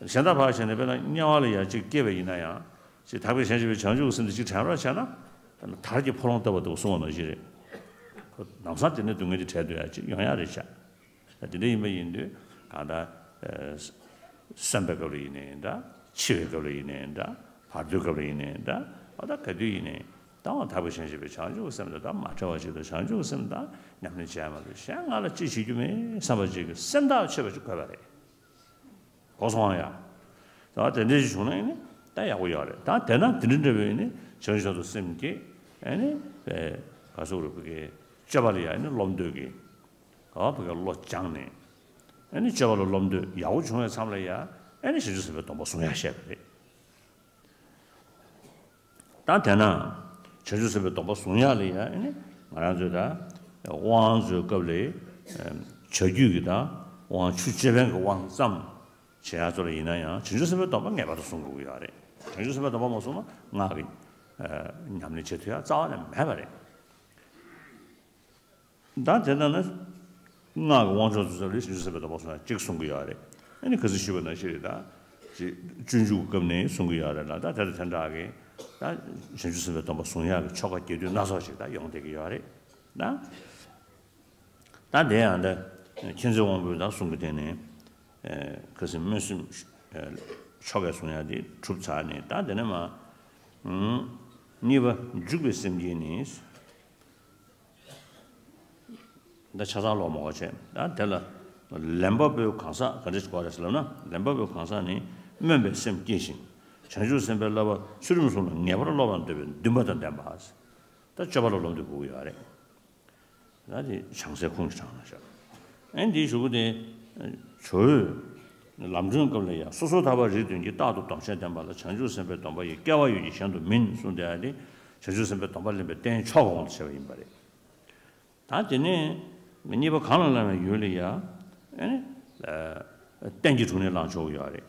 གཞན་དག་ཕར་བཞག་ནས་དཔེར་ན་དམྱལ་བ་ལ་ཡང་ཅིག་སྐྱེས་པ་ཡིན་ན་ཡང་ཅིག་དག་པའི་ཞིང་སྐྱོབ་པའི་བྱང་ཆུབ་སེམས་དེ་ཅིག་དྲན་རོགས་བྱས་ན། དཔེར་ན་དར་གྱི་ཕོ་ལོང་ལྟ་བུ་དེ་གསུང་བ་ནང་བཞིན་རེད། ལམ་སང་དེ་ནས་སྡུག་བསྔལ་དེ་བྲལ་འདུག་ཡ་ཅིག་ཡོང་ཡ་རེད་ཤག། ད་དེ་འདྲ་ཡིན་པ་ཡིན་དུས་གང་ལྟར། གསོན་པའི་སྐབས་ལ་ཡིན་ནའི་འདྲ། འཆི་བའི་སྐབས་ལ་ཡིན་ནའི་འདྲ། བར་དོའི་སྐབས་ལ་ཡིན་ནའི་འདྲ། འོ་ད་ག་དུས་ཡིན་ནའི་ད་འོ་དག་པའི་ཞིང་སྐྱོབ་པའི་བྱང་ཆུབ་སེམས་དེ་དང་མ་བྲལ་བ་ཅིག་དང་བྱང་ཆུབ་སེམས་དང་ཉམས་ལེན་བྱས་མ་གཏོགས་གཞན་ང་ལ་ཅི་བྱེད་རྒྱུ་མེད་བསམ་པ་ཅིག་གི་སེམས་ཐག་ཆོད་པ་ཅིག་དགོས་པ་རེད། གོ་སོང་ཡ། ད་དེ་འདྲ་ཞིག་བྱུང་ན་ཨེ་ནི་ད་ཡག་པོ་ཡོད་རེད། ད་དེ་ན་དེ་འདྲ་འདྲ་བའི་ཨེ་ནི་བྱང་ཆུབ་ཏུ་སེམས་བསྐྱེད་ཨེ་ནི་པའི་ག་སོག་རུ་བུ་གའི་སྤྱོད་པ་ལ་ཡ་ཨེ་ནི་རློམ་འདོད་ཀྱི་ག་བ་བུ་གའི་བློ་སྦྱངས་ནས་ཨེ་ནི་སྤྱོད་པ་ལ་རློམ་འདོད་ཡག་པོ་བྱུང་བའི་མཚམས་ལ་ཡ་ཨེ་ནི་བྱང་ཆུབ་སེམས་དཔའི་སྡོམ་པ་བཟུང་ཡ་བཤད་པ་རེད། ད་དེ་ན། བྱང་ཆུབ་སེམས་དཔའི་སྡོམ་པ་བཟུང་ཡག་ལ་ཡ་ཨེ་ནི་ང་རང་ཚོའི་ད་དབང་ཚོའི་སྐབས་ལ་བྱ་རྒྱུད་ཀྱི་ད་དབང་ཆུ་ཅན་པའི་དབང་ཙམ་བྱེད་ཡག་ཚོ་ལ་ཡིན་ན་ཡང་བྱང་ཆུབ་སེམས་དཔའི་སྡོམ་པ་ངེས་པར་དུ་བཟུང་དགོས་ཀྱི་ཡོད་རེད། བྱང་ཆུབ་སེམས་དཔའི་སྡོམ་པ་མ་བཟུང་ན་སྔགས་ཀྱི་ཉམས་ལེན་བྱེད་ཐུབ་ཡག་རྩ་བ་ནས་མེད་པ་རེད། ད་དེ་ལྟར་ན། སྔགས་ཀྱི་དབང་ཕྱུག་ཚོ་ལ་བྱང་ཆུབ་སེམས་དཔའི་སྡོམ་པ་གསུང་ཡག་གཅིག་གསུང་གི་ཡོད་རེད། ཨ་ནི་ཁ་སང་ཞུས་པ་ནང་བཞིན་རེད་ད། ཅིག་སྤྱོད་འཇུག་གི་སྐབས་ནས་གསུང་གི་ཡོད་རེད་ལ་ད་དེ་དང་དེ་འདྲ་གི། ད་བྱང་ཆུབ་སེམས་དཔའི་སྡོམ་པ་གསུང་ཡག་གི་ཆོ་ག་རྒྱས་བསྡུས་སྣ་ཚོགས་ཤིག་ད་ཡོང་བསྡད་ཀྱི་ཡོད་རེད། ད། ད་དེ་ཡང་ད། མཁྱེན་བརྩེ་དབང་པོས་ད་གསུང་གི་དེ་ནས། ཁ་སང་སྨོན་སེམས། ཆོ་ག་གསུང་ཡག་དེ་གྲུབ་ཚར་ནས་ད་དེ་ནས་མ། གཉིས་པ་འཇུག་པའི་སེམས་བསྐྱེད་ནི། ད་ཆ་ཚང་ཀློག་མ་དགོས་བྱས་ད་དེ་ལ། ལེན་པ་པོའི་གང་ཟག་ག་འདྲ་ཞིག་དགོས་རེད་ཟེར་ལབ་ན་ལེན་པ་པོའི་གང་ཟག་ནི་སྨོན་པའི་སེམས་བསྐྱེད་ཅིང་། བྱང་ཆུབ་སེམས་དཔའི་བསླབ་པ་ཚུལ་ཁྲིམས་སྲུང་ལ་ངེས་པར་སློབ་པར་འདོད་པའི་འདུན་པ་དང་ལྡན་པ། ད་སྤྱོད་པ་ལ་སློབ་འདོད་དགོས་ཀྱི་ཡོད་རེད། ད་དེ་བྱང་སའི་ཁུངས་ཀྱི་གྲངས་ལ་བཞག་ཨེ་འདིའི་གཞུག་གུ་དེ། ཇོ་བོས། ལམ་སྒྲོན་སྐབས་ལ་ཡང་སོ་སོར་ཐར་པ་རིགས་མཐུན་གྱིས་རྟག་ཏུ་སྡོམ་བྱས་བསྟན་པ་ལ་བྱང་ཆུབ་སེམས་དཔའི་སྡོམ་པ་ཡི་སྐལ་བ་ཡོད་ཀྱི་གཞན་དུ་མིན་གསུངས་ཏེ་ཨ་དེ། བྱང་ཆུབ་སེམས་དཔའི་སྡོམ་པ་ལེན་པའི་རྟེན་མཆོག་གི་དབང་དུ་བྱས་པ་ཡིན་པ་རེད། ད་དེ་ནས། གཉིས་པ་གང་ལ་བླངས་ཡོད་ལ་ཡ། ཨེ་ནི། རྟེན་གྱི་དྲུང་ནས་བླང་ཆོག་གི་ཡོད་རེད།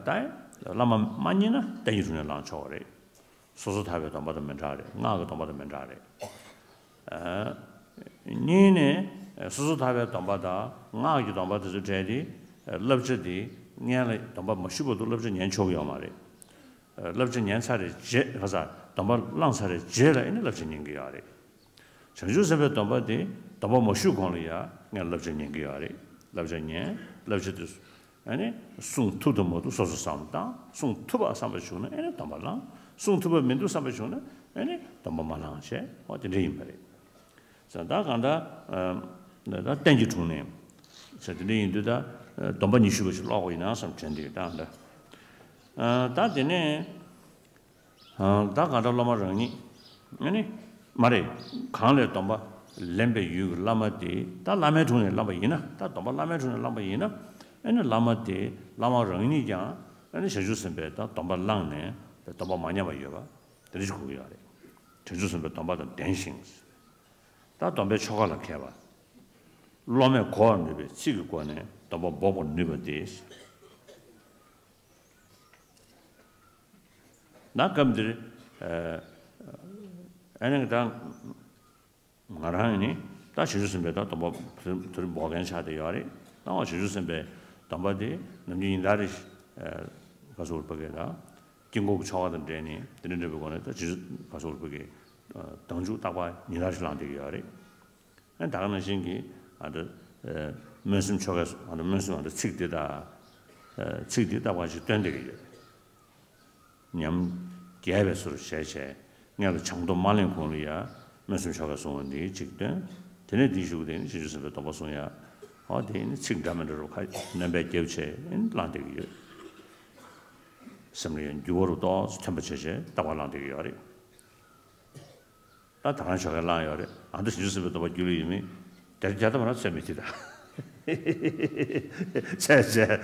ད་བླ་མ་མ་རྙེད་ན་རྟེན་གྱི་དྲུང་ནས་བླང་ཆོག་རེད། སོ་སོར་ཐར་པའི་སྡོམ་པ་དང་མི་འདྲ་རེད། སྔགས་ཀྱི་སྡོམ་པ་དང་མི་འདྲ་རེད། གཉིས་ནས་སོ་སོར་ཐར་པའི་སྡོམ་པ་དང་སྔགས་ཀྱི་སྡོམ་པ་དེ་ཚོ་བྲལ་ཏེ་བསླབ་བྱ་དེ་སྔོན་ལ་སྡོམ་པ་མ་ཞུས་བར་དུ་བསླབ་བྱ་ཉན་ཆོག་གི་ཡོད་མ་རེད། བསླབ་བྱ་ཉན་ཚར་རེད་རྗེས་ཁ་ས་སྡོམ་པ་བླངས་ཚར་རེད་རྗེས་ལ་ཨེ་ནི་བསླབ་བྱ་ཉན་གི་ཡོད་རེད། བྱང་ཆུབ་སེམས་དཔའི་སྡོམ་པ་དེ་སྡོམ་པ་མ་ཞུས་གོང་ལ་ཡ་ངས་བསླབ་བྱ་ཉན་གི་ཡོད་རེད། བསླབ་བྱ་ཉན། བསླབ་བྱ་དེ་ཨ་ནི་སྲུང་ཐུབ་དང་མ་ཐུབ་སོ་སོ་བསམ་བློ་བཏང་། སྲུང་ཐུབ་པ་བསམ་པ་བྱུང་ན་ཨ་ནི་སྡོམ་པ་བླངས། སྲུང་ཐུབ་པ་མི་འདུག་བསམ་པ་བྱུང་ན་ཨ་ནི་སྡོམ་པ་མ་བླངས་བྱས་འོ་དེ་འདྲ་ཡིན་པ་རེད། ཟེར་ད་གང་ལྟར་ད་རྟེན་གྱི་དྲུང་ནས་ཟེར་དེ་འདྲ་ཡིན་དུས་ད་སྡོམ་པ་ཉི་ཤུ་པ་ཞིག་ཀློག་དགོས་ཡིན་ན་བསམ་དྲན་དུས་ད་གང་ལྟར། ད་དེ་ནས། ད་གང་ལྟར་སློབ་མ་རང་ཉིད། ཨ་ནི། མ་རེད། གང་ལས་སྡོམ་པ་ལེན་པའི་ཡུལ་གྱི་བླ་མ་དེ་ད་བླ་མའི་དྲུང་ནས་བླངས་པ་ཡིན་ན་ད་སྡོམ་པ་བླ་མའི་དྲུང་ནས་བླངས་པ་ཡིན་ན། ཨ་ནི་བླ་མ་དེ་བླ་མ་རང་ཉིད་ཀྱང་ཨ་ནི་བྱང་ཆུབ་སེམས་དཔའི་ད་སྡོམ་པ་བླངས་ནས་སྡོམ་པ་མ་ཉམས་པ་ཡོད་པ་དེ་འདྲ་ཞིག་དགོས་ཀྱི་ཡོད་རེད། བྱང་ཆུབ་སེམས་དཔའི་སྡོམ་པ་དང་ལྡན་ཞིང་། ད་སྡོམ་པའི་ཆོ་ག་ལ་མཁས་པ། སློབ་མས་གོ་བར་ནུས་པའི་ཚིག་གི་སྒོ་ནས་སྡོམ་པ་འབོགས་པར་ནུས་པ་སྟེ། ད་སྐབས་འདིར། ཨ་ནི་ད། ང་རང་ནི་ད་བྱང་ཆུབ་སེམས་དཔའི་ད་སྡོམ་པ་དེ་རིང་འབོགས་མཁན་ཆགས་བསྡད་ཡོད་རེད། ད་བྱང་ཆུབ་སེམས་དཔའི་སྡོམ་པ་དེ་ནམ་རྒྱུན་ཡིན་ད་རེད། ག་སོགས་པ་གས་ད། དཀྱིལ་འཁོར་གྱི་ཆོ་ག་དང་འབྲེལ་ནས་དེ་འདྲ་འདྲ་པོའི་སྒོ་ནས་ད་བྱང་ཆུབ་ག་སོགས་པ་གས་དང་ཆུ་རྟག་པ་ཉིན་རེ་ཞིག་བླངས་བསྡད་ཀྱི་ཡོད་རེད། ཨ་ད་ག་ནང་བཞིན་གྱི་ཨ་ད། སྨོན་སེམས་ཆོ་གའི་ཨ་ད་སྨོན་སེམས་ཨ་ད་ཚིག་འདི་དང་། ཚིག་འདི་རྟག་པར་ཅིག་བཏོན་བསྡད་ཀྱི་ཡོད། ཉམས་རྒྱས་པའི་ཚུལ་བྱས་བྱས་སྔོན་ལ་བྱང་སྡོམ་མ་ལེན་གོང་ལ་ཡ་སྨོན་སེམས་ཆོ་ག་གསུང་བ་འདི་གཅིག་བཏོན། དེ་ནས་འདིའི་གཞུག་གུ་དེ་ནི་བྱང་ཆུབ་སེམས་དཔའི་སྡོམ་པ་གསུང་ཡ། ཨོ་དེ་ནི་ཚིག་འདྲ་མི་འདྲ་རུ་ཁ་སྣོན་པ་བརྒྱབ་བྱས་བླངས་བསྡད་ཀྱི་ཡོད། སེམས་ལ་ཡང་འགྱུར་བ་རུ་ཏོག་ཙམ་ཐོན་པ་བྱས་བྱས་རྟག་པར་བླངས་བསྡད་ཀྱི་ཡོད་རེད། ད་ད་རང་ཆོ་ག་བླངས་ཡོད་རེད། ཨ་ད་བྱང་ཆུབ་སེམས་དཔའི་སྡོམ་པ་རྒྱུད་ལ་ཡོད་མེད། དེར་རྒྱ་ད་མ་ར་ཚད་མི་ཐི་ད། བྱས་བྱས།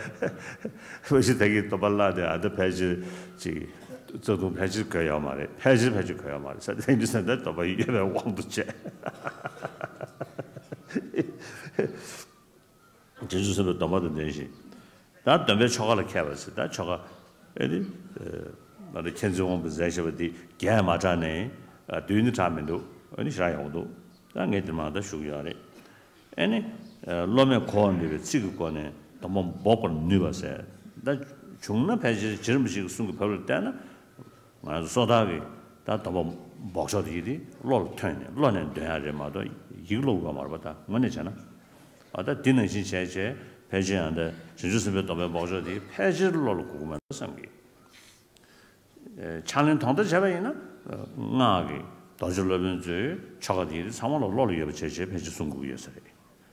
ཕལ་ཆེར་ད་གིན་སྟོན་པ་བརླག་སྟེ་ཨ་ད་ཕལ་ཆེར་ཅིག་བརྩེ་དུང་ཕལ་ཆེར་གོ་ཡོད་མ་རེད། ཕལ་ཆེར་ཕལ་ཆེར་གོ་ཡོད་མ་རེད་ཟེར་ཏེ་ཡིན་དུས་ཙང་ད་སྟོན་པ་ཡོད་པའི་དབང་དུ་བྱས། བྱང་ཆུབ་སེམས་དཔའི་སྡོམ་པ་དང་ལྡན་ཞིང་། ད་སྡོམ་པའི་ཆོ་ག་ལ་མཁས་པ་ཟེར། ད་ཆོ་ག་ཨེ་ནི་ང་ཚོ་མཁྱེན་བརྩེ་དབང་པོས་མཛད་བཞག་པ་འདི་རྒྱས་མ་དྲགས་ནས་བསྡུས་ནི་དྲགས་མི་འདུག་ཨེ་ནི་ཞེ་དྲག་ཡག་པོ་འདུག་ད་ངས་འདིར་མར་ད་ཞུ་གི་ཡོད་རེད། ཨེ་ནི། སློབ་མས་གོ་བར་ནུས་པའི་ཚིག་གི་སྒོ་ནས་སྡོམ་པ་འབོགས་པར་ནུས་པ་ཟེར། ད་བྱུང་ན་ཕལ་ཆེར་རྗེ་རིན་པོ་ཆེ་གི་གསུང་གི་བབ་ལ་བལྟས་ན། ང་ཚོ་སོ་ཐར་གྱི་ད་སྡོམ་པ་འབོགས་ཕྱོགས་དེ་ཡིན་དེ་བློ་ལ་ཐོན་ནས་བློ་ནས་འདོན་ཡ་རེད་མ་གཏོགས་ཡིག་ཀློག་དགོས་མ་རེད་པ། ད་དངོས་གནས་བྱས་ན། ཨ་ད་འདི་ནང་བཞིན་བྱས་བྱས་ཕལ་ཆེར་ཡང་ད་བྱང་ཆུབ་སེམས་དཔའི་སྡོམ་པའི་འབོགས་ཕྱོགས་དེ་ཕལ་ཆེར་བློ་ལ་འགོ་གི་མ་གཏོགས་བསམ་གི། ཕྱག་ལེན་དོན་དག་བྱས་པ་ཡིན་ན། སྔགས་ཀྱི་རྡོ་རྗེ་སློབ་དཔོན་ཚོའི་ཆོ་ག་དེ་ཚང་མ་ལ་བློ་ལ་ཡོད་པ་བྱས་བྱས་ཕལ་ཆེར་གསུང་དགོས་ཀྱི་ཡོད་ས་རེད།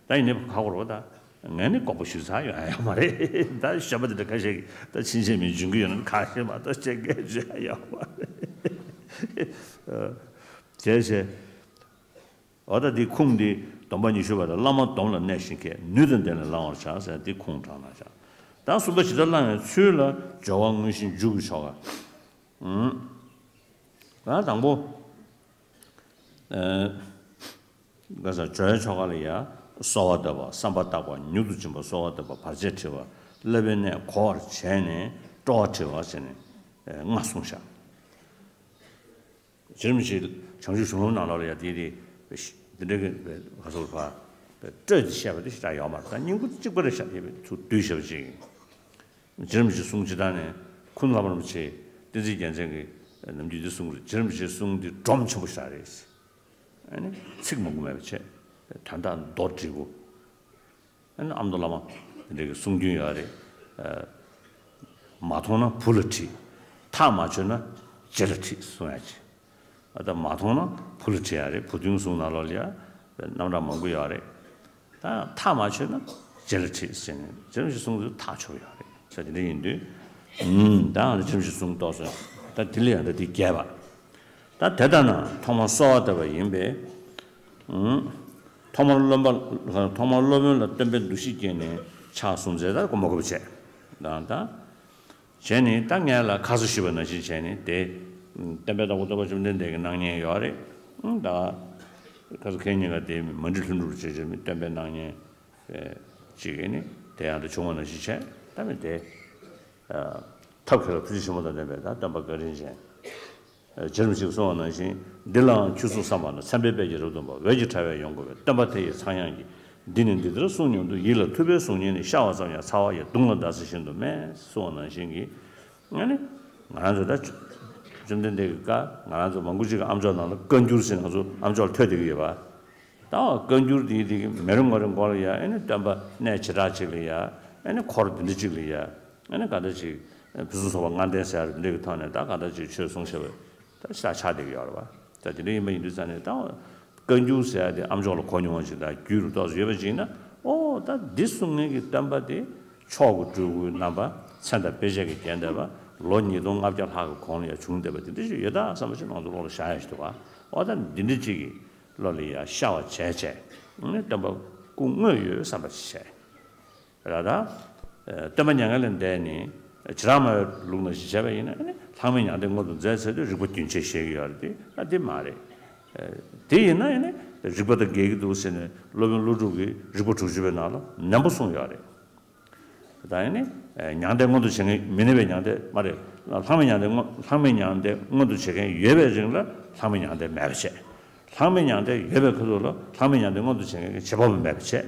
ད་ཡིན་ནའི་ཁག་པོ་རེད་པ། ད་ངས་ནི་དགོངས་པ་ཞུས་ཚར་ཡོང་ཡ་ཡོད་མ་རེད། ད་བཤད་པ་དེ་འདྲ་ཁ་ཤས་ཀྱིས་ད་ཕྱིན་ཆད་མི་འཇོན་གྱི་ཡོད་ན་ཁ་ཤས་མ་གཏོགས་བཤད་མཁན་བརྗོད་ཡ་ཡོད་མ་རེད། བྱས་བྱས། འོ་ད་འདི་ཁུངས་འདི་སྡོམ་པ་ཉི་ཤུ་པ་དང་བླ་མ་སྡོམ་ལ་གནས་ཤིང་མཁས། ནུས་དང་ལྡན་ལ་བླང་བར་བྱ་ཟེར་འདི་ཁུངས་དྲངས་ན་བྱ། ད་གསུམ་པ་ཇི་ལྟར་བླང་བའི་ཚུལ་ལ་སྦྱོར་བ་དངོས་གཞི་མཇུག་གི་ཆོ་ག། ཨུམ། ད་དང་པོ། ཨ། ག་ས་སྦྱོར་བའི་ཆོ་ག་ལ་ཡ། གསོལ་བ་བཏབ་པ། བསམ་པ་བརྟག་པ། མྱུར་དུ་འབྱིན་པ། གསོལ་བ་བཏབ་པ། བར་ཆད་བྲི་བ། བསླབ་པའི་གནས་གོ་བར་བྱས་ནས་སྤྲོ་བ་བྲི་བ་བྱས་ནས་ལྔ་གསུངས་བཞག་རྗེ་རིན་པོ་ཆེས་བྱང་ཆུབ་གཞུང་ལུགས་ནང་ལོགས་ལ་ཡ་དེ་དེ་འདི་འདྲ་གི་ག་ཚོད་ཕ་སྤྲོས་ཏེ་བཤད་པ་དེ་ཞེ་དྲག་ཡོད་མ་རེད། ད་སྙིང་པོ་གཅིག་པ་རེད་བཞག་དེ་ཚུར་བསྡུས་བཞག་པ་ཅིག་རྗེ་རིན་པོ་ཆེས་གསུངས་ཇི་ལྟར་ནས་ཁུ་ནུ་ལྷ་པ་རིན་པོ་ཆེ་བསྟན་འཛིན་རྒྱལ་མཚན་གྱིས་ནམ་རྒྱུན་འདི་གསུངས་རེད། རྗེ་རིན་པོ་ཆེས་གསུངས་འདི་སྒྲོམ་ཆེན་པོ་ཞིག་རེད། ཨ་ནི་ཚིག་མང་པོ་མེད་པ་བྱས། དོན་དག་མདོར་བསྡུས་པོ། ཨ་ནི་ཨ་མདོ་བླ་མ་དེ་འདྲ་གི་གསུང་རྒྱུན་ཡོད་རེད། ཨ། མ་མཐོང་ན་བུ་ལ་དྲིས། ཐག་མ་ཆོད་ན་རྗེ་ལ་དྲིས་གསུང་ཡ་ཅིག་ཨ་ད་མ་མཐོང་ན་བུ་ལ་དྲིས་ཡ་རེད། བུ་སྟོན་གསུང་ནང་ལོགས་ལ་ཡ་རྣམ་གྲངས་མང་པོ་ཡོད་རེད། ད་ཐག་མ་ཆོད་ན་རྗེ་ལ་དྲིས་ཟེར་ནས་རྗེ་རིན་པོ་ཆེས་གསུང་དུས་ཐག་ཆོད་ཡོད་རེད། ས་དེ་འདྲ་ཡིན་དུས། ཨུམ། ད་ཨ་ནི་རྗེ་རིན་པོ་ཆེས་གསུང་ཏོག་ཙམ། ད་དེ་ལ་ཡང་ད་དེ་རྒྱས་པ། ད་དེ་ལྟར་ན་ཐོག་མར་གསོལ་བ་བཏབ་པ་ཡིན་པས། ཨུམ། ཐོག་མར་སློབ་པ། ཐོག་མར་སློབ་དཔོན་ལ་སྟོན་པའི་འདུ་ཤེས་བསྐྱེད་ནས་ཕྱག་གསུམ་མཛད། ད་སྒོམ་པ་དགོས་པ་བྱས། ད་ད། བྱས་ནས་ད་ངས་ལ་ཁ་སང་ཞུས་པ་ནང་བཞིན་བྱས་ནས་དེ། སྟོན་པའི་བདག་པོ་སྟོན་པ་བཅོམ་ལྡན་འདས་ཀྱི་སྣང་བརྙན་ཡོད་རེད། ཨང་། ད་ཁ་སང་ཁེ་གཉིས་ཀ་དེ་མ་འདྲི་ལྷུན་གྲུབ་བྱེད་བྱེད་མི་སྟོན་པའི་སྣང་བརྙན་ཅིག་ཡིན་ནི་དེ་ཡང་དུ་བྱུང་བ་ནང་བཞིན་བྱས། ད་ནི་དེ་ཐབས་མཁས་ལ་ཐུགས་རྗེ་ཆེན་པོ་དང་ལྡན་པའི་ད་སྟོན་པ་བཀའ་དྲིན་ཅན། རྗེ་རིན་པོ་ཆེས་གསུངས་པ་ནང་བཞིན། འདི་ལའང་ཁྱོད་གསུང་བསམ་པ་ན། མཚན་དཔེའི་དཔལ་གྱིས་རབ་ཏུ་འབར། འོད་ཀྱི་ཕྲ་བས་ཡོངས་བསྐོར་བའི། སྟོན་པ་དེ་ཡི་ཚངས་དབྱངས་ཀྱིས། འདི་ནི་འདི་ལྟར་གསུངས་སྙམ་དུ། ཡིད་ལ་ཐུབ་པས་གཟུགས་བརྙན་ནི། ཤར་བ་ཙམ་ཡང་ཚ་བ་ཡིས། གདུང་ལ་ཟླ་ཟེར་བཞིན་དུ་མེད། གསུངས་པ་ནང་བཞིན་གྱི། ཨ་ནི། ང་རང་ཚོ་ད་བཅོམ་ལྡན་འདས་ཀྱི་བཀའ་ང་རང་ཚོ་མང་པོ་ཅིག་གི་ཨམ་ཅོག་ནང་ལ་བཀའ་འགྱུར་ཟེར་ང་ཚོ་ཨམ་ཅོག་ལ་ཐོས་བསྡད་ཀྱི་ཡོད་པ། ད་བཀའ་འགྱུར་དེའི་དེ་གི་མི་རེ་ངོ་རེ་མགོ་ལ་ཡ། ཨ་ནི་སྟོན་པ་གནས་བྱེ་བྲག་ཅིག་ལ་ཡ། ཨ་ནི་འཁོར་འདི་འདྲ་ཅིག་ལ་ཡ། ཨ་ནི་ག་འདྲ་ཅིག་ཕུན་སུམ་ཚོགས་པ་ལྔ་ལྡན་ཟེར་ཡ་འདི་འདྲ་གི་ཐོག་ནས་ད་ག་འདྲ་ཅིག་ཆོས་གསུངས་བཞག་པ་ད་ཤ་ཆགས་བསྡད་ཀྱི་ཡོད་རེད་པ། ད་དེ་འདྲ་ཡིན་པ་ཡིན་དུས་ཙང་ནས་ད་བཀའ་འགྱུར་ཟེར་ཡ་དེ་ཨམ་ཅོག་ལ་གོ་མྱོང་བ་ཅིག་དང་རྒྱུད་རུ་ཏོག་ཙམ་ཡོད་པ་ཅིག་ཡིན་ན། ཨོ་ད་འདི་གསུང་མཁན་གྱི་སྟོན་པ་དེ་མཆོག་གི་སྤྲུལ་སྐུའི་རྣམ་པ་མཚན་དང་དཔེ་བྱད་ཀྱིས་བརྒྱན་བསྡད་པ། ལོ་ཉིས་སྟོང་ལྔ་བརྒྱ་ལྷག་གི་གོང་ལ་ཡང་བྱུང་བསྡད་པ་དེ་འདྲ་ཞིག་ཡོད་ད་བསམ་པ་ཞིག་ང་ཚོ་བློ་ལ་ཤར་ཡ་ཞིག་འདུག་ག་ཨོ་ད་འདི་འདྲ་ཅིག་གི་བློ་ལ་ཡ་ཤར་བ་བྱས་བྱས། ཨ་ནི་སྟོན་པ་སྐུ་དངོས་ཡོད་བསམ་པ་ཞིག་བྱས། ར་ད། སྟོན་པ་མྱ་ངན་ལས་འདས་ནས་བྱེ་བྲག་སྨྲ་བའི་ལུགས་ནང་བཞིན་བྱས་པ་ཡིན་ན། ཨ་ནི་ལྷག་མེད་མྱང་འདས་མངོན་དུ་མཛད་ཚར་དུས་རིག་པ་རྒྱུན་ཆད་བཤད་ཀྱི་ཡོད་རེད་དེ། ཨ་དེ་མ་རེད། དེ་ཡིན་ན་ཨ་ནི་རིག་པ་དང་འགལ་གྱི་འདུག་ཟེར་ནས་སློབ་དཔོན་ཀླུ་སྒྲུབ་ཀྱིས་རིག་པ་དྲུག་ཅུ་པའི་ནང་ལ་ནན་པོ་གསུངས་ཡོད་རེད། ད་ཨ་ནི་མྱང་འདས་མངོན་དུ་བྱེད་མཁན་མི་གནས་པའི་མྱང་འདས་མ་རེད། ལྷག་མེད་མྱང་འདས་མངོན། ལྷག་མེད་མྱང་འདས་མངོན་དུ་བྱེད་མཁན་ཡོད་པའི་རིང་ལ་ལྷག་མེད་མྱང་འདས་མེད་པ་བྱས། ལྷག་མེད་མྱང་འདས་ཡོད་པའི་ཁ་ཐུག་ལ་ལྷག་མེད་མྱང་འདས་མངོན་དུ་བྱེད་མཁན་གྱི་བྱེད་པ་པོ་མེད་པ་བྱས།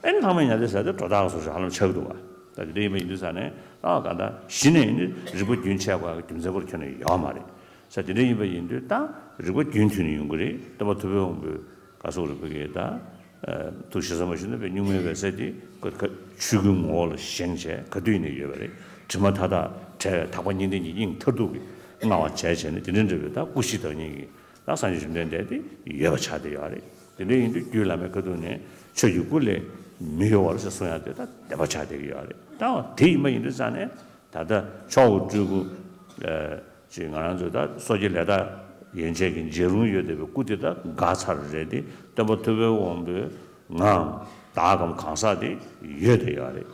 ཨ་ནི་ལྷག་མེད་མྱང་འདས་ཟེར་དེ་སྒྲོ་བཏགས་སོགས་ཧ་ལམ་ཆགས་ཀྱི་འདུག་བ། ད་དེ་འདྲ་ཡིན་པ་ཡིན་དུས་ཙང་ནས་ད་ག་ད་གཞི་ནས་ནི་རིག་པ་རྒྱུན་ཆད་དགོས་ཀྱི་རྒྱུ་མཚན་ཁོ་རང་ཁྱོན་ནས་ཡོད་མ་རེད། ས་དེ་འདྲ་ཡིན་པ་ཡིན་དུས་ད་རིག་པ་རྒྱུན་མཐུད་ནས་ཡོང་གི་རེད། སྟོན་པ་ཐུབ་པའི་དབང་པོའི་བཀའ་སོགས་རིག་པ་གིས་ད། ཐུགས་ཞེ་ས་མ་ཞུ་ན་པའི་གཉུག་མའི་འོད་གསལ་དེ་ཆོས་སྐུའི་ངོ་བོ་ལ་བཞེངས་བྱས་ག་དུས་ནས་ཡོད་པ་རེད། དྲི་མ་མཐའ་དག་བྲལ་བའི་དག་པ་གཉིས་ལྡན་གྱི་དབྱིངས་མཐར་ཐུག་གི་མངའ་བ་བྱས་བྱས་ནས་དེ་འདྲ་འདྲ་བའི་ད་སྐུ་བཞི་བདག་ཉིད་ཀྱི་ད་སངས་རྒྱས་བཅོམ་ལྡན་འདས་དེ་ཡོད་པ་ཆགས་བསྡད་ཡོད་རེད། དེ་འདྲ་ཡིན་དུས་རྒྱུད་བླ་མའི་བཀའ་ཐུག་ནས་ཆོས་ཀྱི་སྐུ་ལས་མི་གཡོ་བར་ཞེས་གསུང་ཡག་དེ་ད་བདེན་པ་ཆགས་བསྡད་ཀྱི་ཡོད་རེད། ད་དེ་ཡིན་པ་ཡིན་དུས་ཙང་ནས་ད་ལྟ་མཆོག་གི་སྤྲུལ་སྐུ། ཅེས་ང་རང་ཚོས་ད་སོ་སྐྱེ་ལས་དག་ཡན་ཆད་ཀྱི་མཇལ་རུང་ཡོད་བསྡད་པའི་སྐུ་དེ་ད་འགག་ཚར་རེད་དེ། སྟོན་པ་ཐུབ་པའི་དབང་པོའི་ངང་ བདག་གམ་གང་ཟག་དེ་ཡོད་དེ་ཡོད་རེད།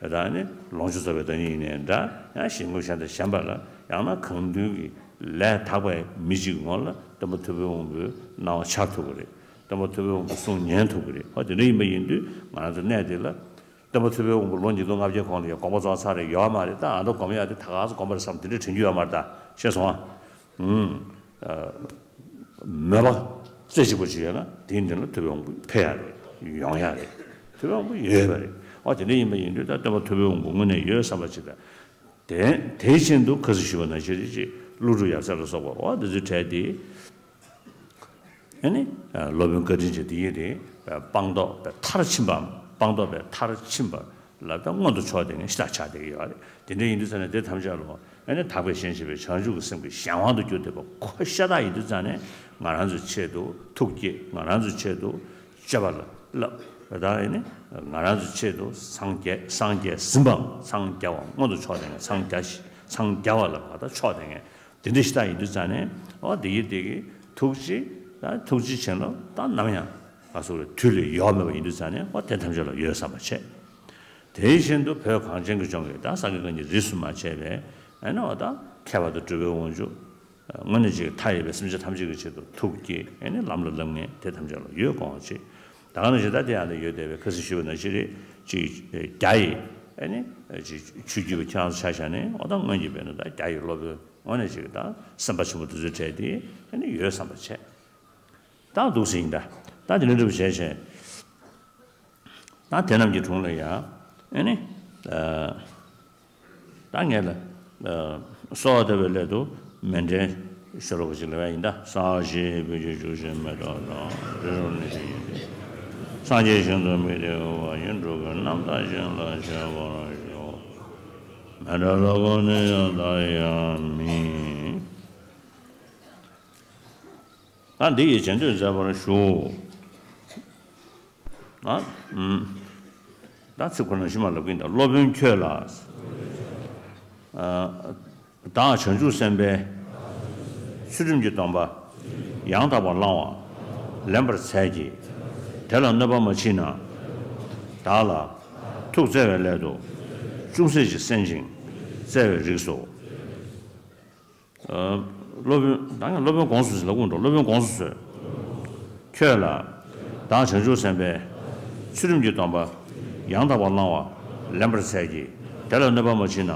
དེ་དག་ནི་ལོངས་སྤྱོད་རྫོགས་པའི་བདག་ཉིད་ཡིན་ནའི་འདྲ། ཡང་གཞན་ཀུན་གཞན་དང་གཞན་པ་ལ། ཡང་ན་གང་འདུལ་གྱི་ལས་དག་པའི་མི་གཅིག་ངོ་ལ་སྟོན་པ་ཐུབ་པའི་དབང་པོའི་སྣང་བ་འཆར་ཐུབ་ཀྱི་རེད། སྟོན་པ་ཐུབ་པའི་དབང་པོའི་གསུང་ཉན་ཐུབ་ཀྱི་རེད། ཧོ་དེ་འདྲ་ཡིན་པ་ཡིན་དུས་ང་རང་ཚོ་གནས་དེ་ལ་སྟོན་པ་ཐུབ་པའི་དབང་པོ་ལོ་ཉིས་སྟོང་ལྔ་བརྒྱའི་གོང་ལ་ཡང་དགོངས་པ་རྫོགས་ཚར་རེད་ཡོད་མ་རེད། ད་ཨ་མདོ་སྒོམ་ཡག་དེ་ད་ག་ཚོད་དགོངས་པ་རེད་བསམ་དེ་འདྲ་དྲན་རྒྱུ་ཡོད་མ་རེད། ད་ཤེས་སོང་ཨ། ཨུམ། མོས་པ་རྩེ་གཅིག་པ་ཅིག་ཡོད་ན་དེའི་མདུན་ལ་ཐུབ་པའི་དབང་པོ་ཕེབས་ཡག་རེད། ཡོང་ཡག་རེད། ཐུབ་པའི་དབང་པོ་ཡོད་པ་རེད། ཨོ་དེ་འདྲ་ཡིན་པ་ཡིན་དུས་ད་སྟོན་པ་ཐུབ་པའི་དབང་པོ་དངོས་གནས་ཡོད་བསམ་པ་ཅིག་དང་། དེ་དེ་བཞིན་དུ་ཁ་སང་ཞུས་པ་ནང་བཞིན་རེད། ཅིག་ཀླུ་སྒྲུབ་ཡབ་སྲས་ལ་སོགས་པ་ཨོ་དེ་ཚོའི་གྲས་དེ། ཨ་ནི། སློབ་དཔོན་བཀའ་དྲིན་ཅན་དེ་ཡིན་རེད། སྤངས་རྟོགས་པའི་མཐར་ཕྱིན་པའམ་སྤངས་རྟོགས་པའི་མཐར་ཕྱིན་པ་ལ་ད་མངོན་དུ་ཕྱོགས་དེ་ངས་ཤ་སྟག་ཆགས་བསྡད་ཀྱི་ཡོད་རེད། དེ་འདྲ་ཡིན་དུས་ཙང་ནས་དེ་ཐམས་ཅད་ལ་ཨ་ནི་དག་པའི་ཞེན་བྱེད་པའི་བྱང་ཆུབ་ཀྱི་སེམས་ཀྱི་གཞན་དབང་དུ་གྱུར་བསྡད་པ་ཁོ་ཤ་སྟག་ཡིན་དུས་ཙང་ནས་ང་རང་ཚོའི་ཆེད་དུ་ཐུགས་བསྐྱེད། ང་རང་ཚོའི་ཆེད་དུ་སྤྱོད་པ་ལ་བསླབ། ད་ཨ་ནི་ང་རང་ཚོའི་ཆེད་དུ་སངས་རྒྱས་སངས་རྒྱས་ཟིན་པའམ་སངས་རྒྱ་བ་མངོན་དུ་ཕྱོགས་དེ་ངས་སངས་རྒྱ་ཞིང་སངས་རྒྱ་བ་ལ་བར་དུ་ཕྱོགས་དེ་ངས། དེ་འདྲ་ཞིག་ད་ཡིན་དུས་ཙང་ནས་ཨོ་དེ་ཡི་དེ་གི་ཐུགས་རྗེ་ད་ཐུགས་རྗེ་ཆེན་ལ་ད་ནམ་ཡང་ང་ཚོ་ལ་དུས་ལས་ཡོལ་མེད་པ་ཡིན་དུས་ཙང་ནས་ཨོ་དེ་ཐམས་ཅད་ལ་ཡོད་བསམ་པ་བྱས། དེ་བཞིན་དུ་བོད་གངས་ཅན་གྱི་ལྗོངས་ཀྱི་ད་སངས་རྒྱས་བསྐལ་གཉིས་རིས་སུ་མ་ཆད་པའི་ཨ་ནི་ཨོ་ད་ཁྱད་པར་དུ་གྲུབ་པའི་དབང་ཕྱུག་དངོས་གནས་ཅིག་མཐའ་ཡས་པའི་སེམས་ཅན་ཐམས་ཅད་ཀྱི་ཆེད་དུ་ཐུགས་བསྐྱེད་ཨ་ནི་ལམ་ལ་བསླབ་མཁན་དེ་ཐམས་ཅད་ལ་ཡོད་དགོངས་པ་བྱས། ད་ག་ནང་བཞིན་ད་དེ་ཡང་ད་ཡོད་བསྡད་པའི་ཁ་སང་ཞུས་པ་ནང་བཞིན་རེད། ཅིག་རྒྱ་ཡི་ཨ་ནི་ཅིག་ཆོས་བརྒྱུད་པ་ཁྱེད་རང་ཚོ་ཆ་བཞག་ནས་ཨོ་ད་སྔོན་གྱི་བོད་ནང་ད་རྒྱ་ཡི་སློབ་དཔོན་དངོས་གནས་ཅིག་ད་སེམས་དཔའ་ཆེན་པོ་དེ་ཚོའི་གྲས་དེ་ཨ་ནི་ཡོད་བསམ་པ་བྱས། ད་འདུག་སེ་ཡིན་ད། ད་དེ་འདྲ་འདྲ་པོ་བྱས་བྱས། ད་དེ་རྣམས་ཀྱི་དྲུང་ལ་ཡང་ཨ་ནི། ད་ངས་ལ། གསོལ་བ་བཏབ་པའི་སླད་དུ་མཎྜལ་ཤོ་ལོ་ཀ་ཅིག་ལབ་ཡ་ཡིན་ད། ས་གཞི་སྤོས་ཀྱི་བྱུག་ཤིང་མེ་ཏོག་དང་། རི་རབ་ནི་ཤིང་ཡིན་ཏེ། སངས་རྒྱས་ཞིང་དུ་དམིགས་ཏེ་དབུལ་བ་ཡི། འགྲོ་ཀུན་རྣམ་དག་ཞིང་ལ་སྤྱོད་པར་ཤོག། མཎྜལ་ལོ་ཀུན་ནི་ཡང་དག་ཡང་མིན། ད་འདི་ཡི་རྗེས་ཟློས་མཛད་པར་ཞུ། ཨ། ཨུམ། ད་ཚིག་ཁོ་ན་ཤི་མ་ལབ་ཀྱིན་ད། སློབ་དཔོན་ཁྱོད་ལ། ཨ། བདག་བྱང་ཆུབ་སེམས་དཔའི། ཚུལ་ཁྲིམས་ཀྱི་སྡོམ་པ། ཡང་དག་པར་བླང་བ། ལེན་པར་འཚལ་གྱི། དེ་ལ་གནོད་པ་མ་མཆིས་ན། བདག་ལ། ཐུགས་བརྩེ་བའི་སླད་དུ། ཅུང་ཟད་ཅིག་གསན་ཅིང་། བརྩེ་བས་རིགས་སོ། སློབ་དཔོན། ད་ངས་སློབ་དཔོན་དགོངས་སུ་གསོལ་ལབ་དགོས་འགྲོ། སློབ་དཔོན་དགོངས་སུ་གསོལ། ཁྱོད་ལ། བདག་བྱང་ཆུབ་སེམས་དཔའི། ཚུལ་ཁྲིམས་ཀྱི་སྡོམ་པ། ཡང་དག་པར་བླང་བ། ལེན་པར་འཚལ་གྱི། དེ་ལ་གནོད་པ་མ་མཆིས་ན།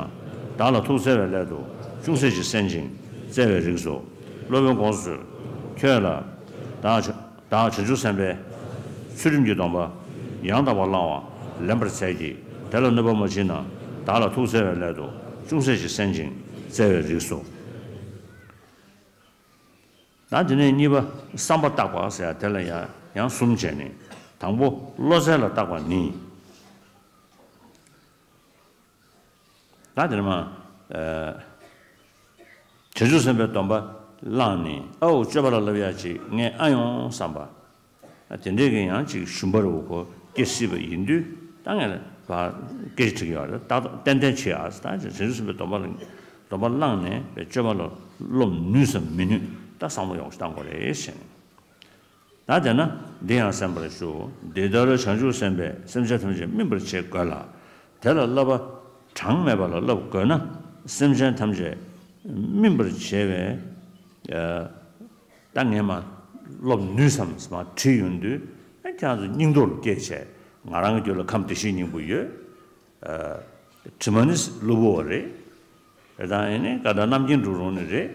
བདག་ལ་ཐུགས་བརྩེ་བའི་སླད་དུ། ཅུང་ཟད་ཅིག་གསན་ཅིང་། བརྩེ་བས་རིགས་སོ། སློབ་དཔོན་དགོངས་སུ་གསོལ། ཁྱོད་ལ། བདག་བྱང་། བདག་བྱང་ཆུབ་སེམས་དཔའི། ཚུལ་ཁྲིམས་ཀྱི་སྡོམ་པ། ཡང་དག་པར་བླང་བ། ལེན་པར་འཚལ་གྱི། དེ་ལ་གནོད་པ་མ་མཆིས་ན། བདག་ལ་ཐུགས་བརྩེ་བའི་སླད་དུ། ཅུང་ཟད་ཅིག་གསན་ཅིང་། བརྩེ་བས་རིགས་སོ། ད་དེ་ནས་གཉིས་པ་བསམ་པ་བརྟག་པ་ཟེར་ཡ་དེ་ལ་ཡང་ཡང་གསུམ་བྱས་ནས། དང་པོ་བློ་རྩལ་ལ་བརྟག་པ་ནི། ད་དེ་ནས་མ། ཨ། བྱང་ཆུབ་སེམས་དཔའི་སྡོམ་པ་བླངས་ནས་ཨའོ་སྤྱོད་པ་ལ་བསླབ་ཡ་ཅིག་ངས་ཨ་ཡོང་བསམ་པ། དེ་འདྲས་ཀྱི་ཡང་ཅིག་ཞུམ་པ་རེ་བོ་ཁོ་སྐྱེ་སྲིད་པ་ཡིན་དུས་ད་ངས་ལ་བ་སྐད་ཆ་དྲིས་ཡོད་རེད། ཏག་ཏག་ཏན་ཏན་བྱེད་ཨ། ད་བྱང་ཆུབ་སེམས་དཔའི་སྡོམ་པ་ལ་སྡོམ་པ་བླངས་ནས་སྤྱོད་པ་ལ་སློབ་ནུས་སམ་མི་ནུས་ད་བསམ་བློ་ཡོང་ཞིག་བཏང་དགོས་རེད་ཟེར་ནས། ད་དེ་ན་འདི་ཡང་གསན་པར་ཞུ། འདི་ལྟར་བྱང་ཆུབ་སེམས་དཔས་སེམས་ཅན་ཐམས་ཅད་སྨིན་པར་བྱེད་དགོས་ལ། དེ་ལ་བསླབ་པ་གྲངས་མེད་པ་ལ་བསླབ་དགོས་ན། སེམས་ཅན་ཐམས་ཅད་སྨིན་པར་བྱེད་པའི། ཨ། ད་ངས་མ་སློབ་ནུས་སམ་མ་དྲིས་ཡོང་དུས་ཨ་ཁྱེད་ཚོ་སྙིང་སྟོབས་སྐྱེས་བྱས་ང་རང་གི་རྒྱུད་ལ་ཁམས་བདེ་གཤེགས་སྙིང་པོ་ཡོད། ཨ། དྲི་མ་ནི་གློ་བུར་བ་རེད། རེད་ད་ཨེ་ནི་ག་ད་རྣམ་མཁྱེན་འགྲོ་རུང་ནི་རེད།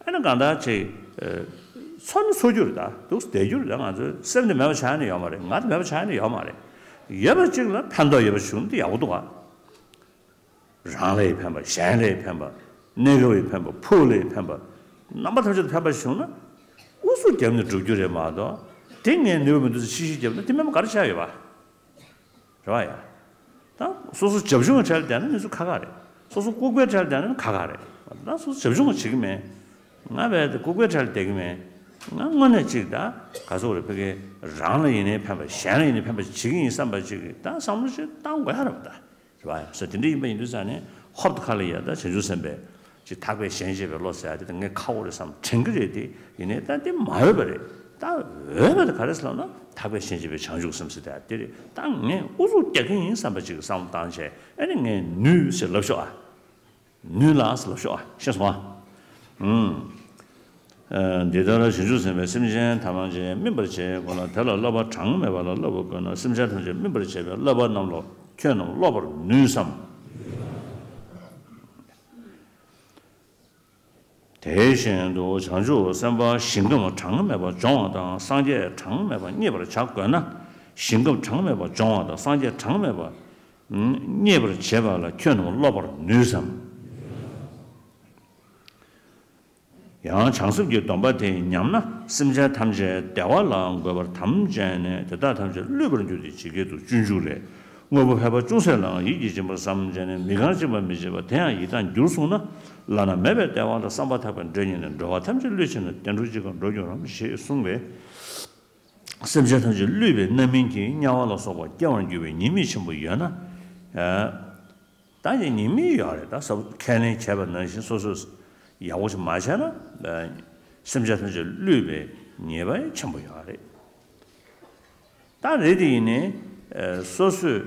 ཨ་ནི་གང་ལྟར་ཅིག་ཚོར་ནི་ཚོར་རྒྱུ་རེད། ད་འདུག་བསྡད་རྒྱུ་རེད། ད་ང་ཚོའི་སེམས་དེ་མེད་པ་ཆགས་ནི་ཡོད་མ་རེད། ང་དེ་མེད་པ་ཆགས་ནི་ཡོད་མ་རེད། ཡོད་པ་ཅིག་ལ་ཕན་ཐོགས་ཡོད་པ་བྱུང་དེ་ཡག་པོ་འདུག་ག། རང་ལ་ཡི་ཕན་པ། གཞན་ལ་ཡི་ཕན་པ། གནས་སྐབས་ཡི་ཕན་པ། ཕུགས་ལ་ཡི་ཕན་པ། རྣམ་པ་ཐམས་ཅད་དུ་ཕན་པ་བྱུང་ན་ཨུ་ཚུགས་བརྒྱབ་ནས་འགྲུབ་རྒྱུ་རེད་མ་གཏོགས། དེ་ངས་ནུས་པ་མི་འདུག་ཟེར་ཤི་ཤི་བརྒྱབ་ན་དེ་མེད་པ་ག་རེ་ཆགས་ཡོད་པ། རེད་བ་ཡ། ད་སོ་སོ་བྱབ་ཆུང་གི་གྲལ་བསྡད་ན་ནི་ཚོ་ཁ་ཁ་རེད། སོ་སོ་ལྐུགས་པའི་གྲལ་བསྡད་ན་ནི་ཁ་ཁ་རེད། ད་སོ་སོ་བྱབ་ཆུང་གི་བྱེད་ཀྱི་མེད། ང་བས་ལྐུགས་པའི་གྲལ་བསྡད་ཀྱི་མེད། ང་དངོས་གནས་ཅིག་ད་ག་ཚོད་རེད། ཕ་གི་རང་ལ་ཡིན་ནའི་ཕན་པ། གཞན་ལ་ཡིན་ནའི་ཕན་པ་བྱེད་ཀྱི་ཡིན་བསམ་པ་ཅིག་གི་ད་བསམ་བློ་ཞིག་བཏང་དགོས་ཡ་རེད་བ། ད་རེད་བ་ཡ། ས་དེ་འདྲ་ཡིན་པ་ཡིན་དུས་ཙང་ནས་ཧོབ་ཏེ་ཁ་ལ་ཡ་ད་བྱང་ཆུབ་སེམས་དཔའི་ཅིག་དག་པའི་ཞེན་བྱེད་པའི་བློ་ཟེར་ཡ་དེ་ད་ངས་ཁག་པོ་རེད་བསམ་དྲན་གྱི་རེད། དེ་ཡིན་ནའི་ད་དེ་མ་འོས་པ་རེད། ད་འོས་པ་དེ་ག་རེ་ཟེར་ལབ་ན། ཐེག་པའི་གཞན་གཅེས་པའི་བྱང་ཆུབ་སེམས་ཟེར་དེ་དེ་རེད། ད་ངས་ཨུ་ཚུགས་རྒྱག་གི་ཡིན་བསམ་པ་ཅིག་བསམ་བློ་བཏང་བྱས། ཨ་ནི་ངས་ནུས་ཟེར་ལབ་ཤོག་ཨ། ནུས་ལགས་ཟེར་ལབ་ཤོག་ཨ། ཤེས་སོང་ཨ། ཨུམ། ཨ། འདི་ལྟར་བྱང་ཆུབ་སེམས་དཔས་སེམས་ཅན་ཐམས་ཅད་སྨིན་པར་བྱེད་དགོས་ལ། དེ་ལ་བསླབ་པ་གྲངས་མེད་པ་ལ་བསླབ་པར་དགོས་ན། སེམས་ཅན་ཐམས་ཅད་སྨིན་པར་བྱེད་པའི་བསླབ་པ་རྣམས་ལ་ཁྱོད་རྣམས་སློབ་པར་ནུས་སམ། དེ་བཞིན་དུ་བྱང་ཆུབ་སེམས་དཔའ་ཞིང་ཁམས་གྲངས་མེད་པ་སྦྱོང་བ་དང་། སངས་རྒྱས་གྲངས་མེད་པ་མཉེས་པར་བྱ་དགོས་ན། ཞིང་ཁམས་གྲངས་མེད་པ་སྦྱོང་བ་དང་། སངས་རྒྱས་གྲངས་མེད་པ་མཉེས་པར་བྱེད་པ་ལ་ཁྱོད་རྣམས་སློབ་པར་ནུས་སམ། ཡང་བྱང་སེམས་ཀྱི་སྡོམ་པ་དེ་ཉམས་ན། སེམས་ཅན་ཐམས་ཅད་བདེ་བ་ལ་འགོད་པར་དམ་བཅས་ནས། དེ་དག་ཐམས་ཅད་བསླུས་པར་འགྱུར་ཏེ་ཇི་སྐད་དུ་སྤྱོད་འཇུག་ལས། དངོས་པོ་ཕལ་པ་ཅུང་ཟད་ལའང་ཡིད་ཀྱིས་འབྱིན་པར་བསམ་བྱས་ནས། མི་གང་སྤྱིན་པ་མི་བྱེད་པ་དེ་ཡང་ཡི་དྭགས་འགྱུར་གསུངས་ན། བླ་ན་མེད་པའི་བདེ་བ་དང་བསམ་པ་ཐག་པས་འདྲེ་ཉིད་ནས། འགྲོ་བ་ཐམས་ཅད་བསླུས་བྱས་ནས། བདེ་འགྲོར་ཅི་གང་འགྲོ་འགྱུར་རམ་ཞེས་གསུངས་པས། སེམས་ཅན་ཐམས་ཅད་བསླུས་པའི་རྣམ་སྨིན་གྱིས་དམྱལ་བ་ལ་སོགས་པར་སྐྱེ་བར་འགྱུར་བའི་ཉེས་དམིགས་ཆེན་པོ་ཡོད་ན། ད་ཀྱི་ཉེས་དམིགས་ཡོད་རེད། ད་སོ་ཁས་ལེན་བྱས་པ་ནང་བཞིན་སོ་སོས་ཡག་པོ་ཞིག་མ་བྱས་ན། སེམས་ཅན་ཐམས་ཅད་བསླུས་པའི་ཉེས་པ་ཆེན་པོ་ཡོད་རེད། ད་རེད་དེ་ཡིན་ནའི་སོ་སོས་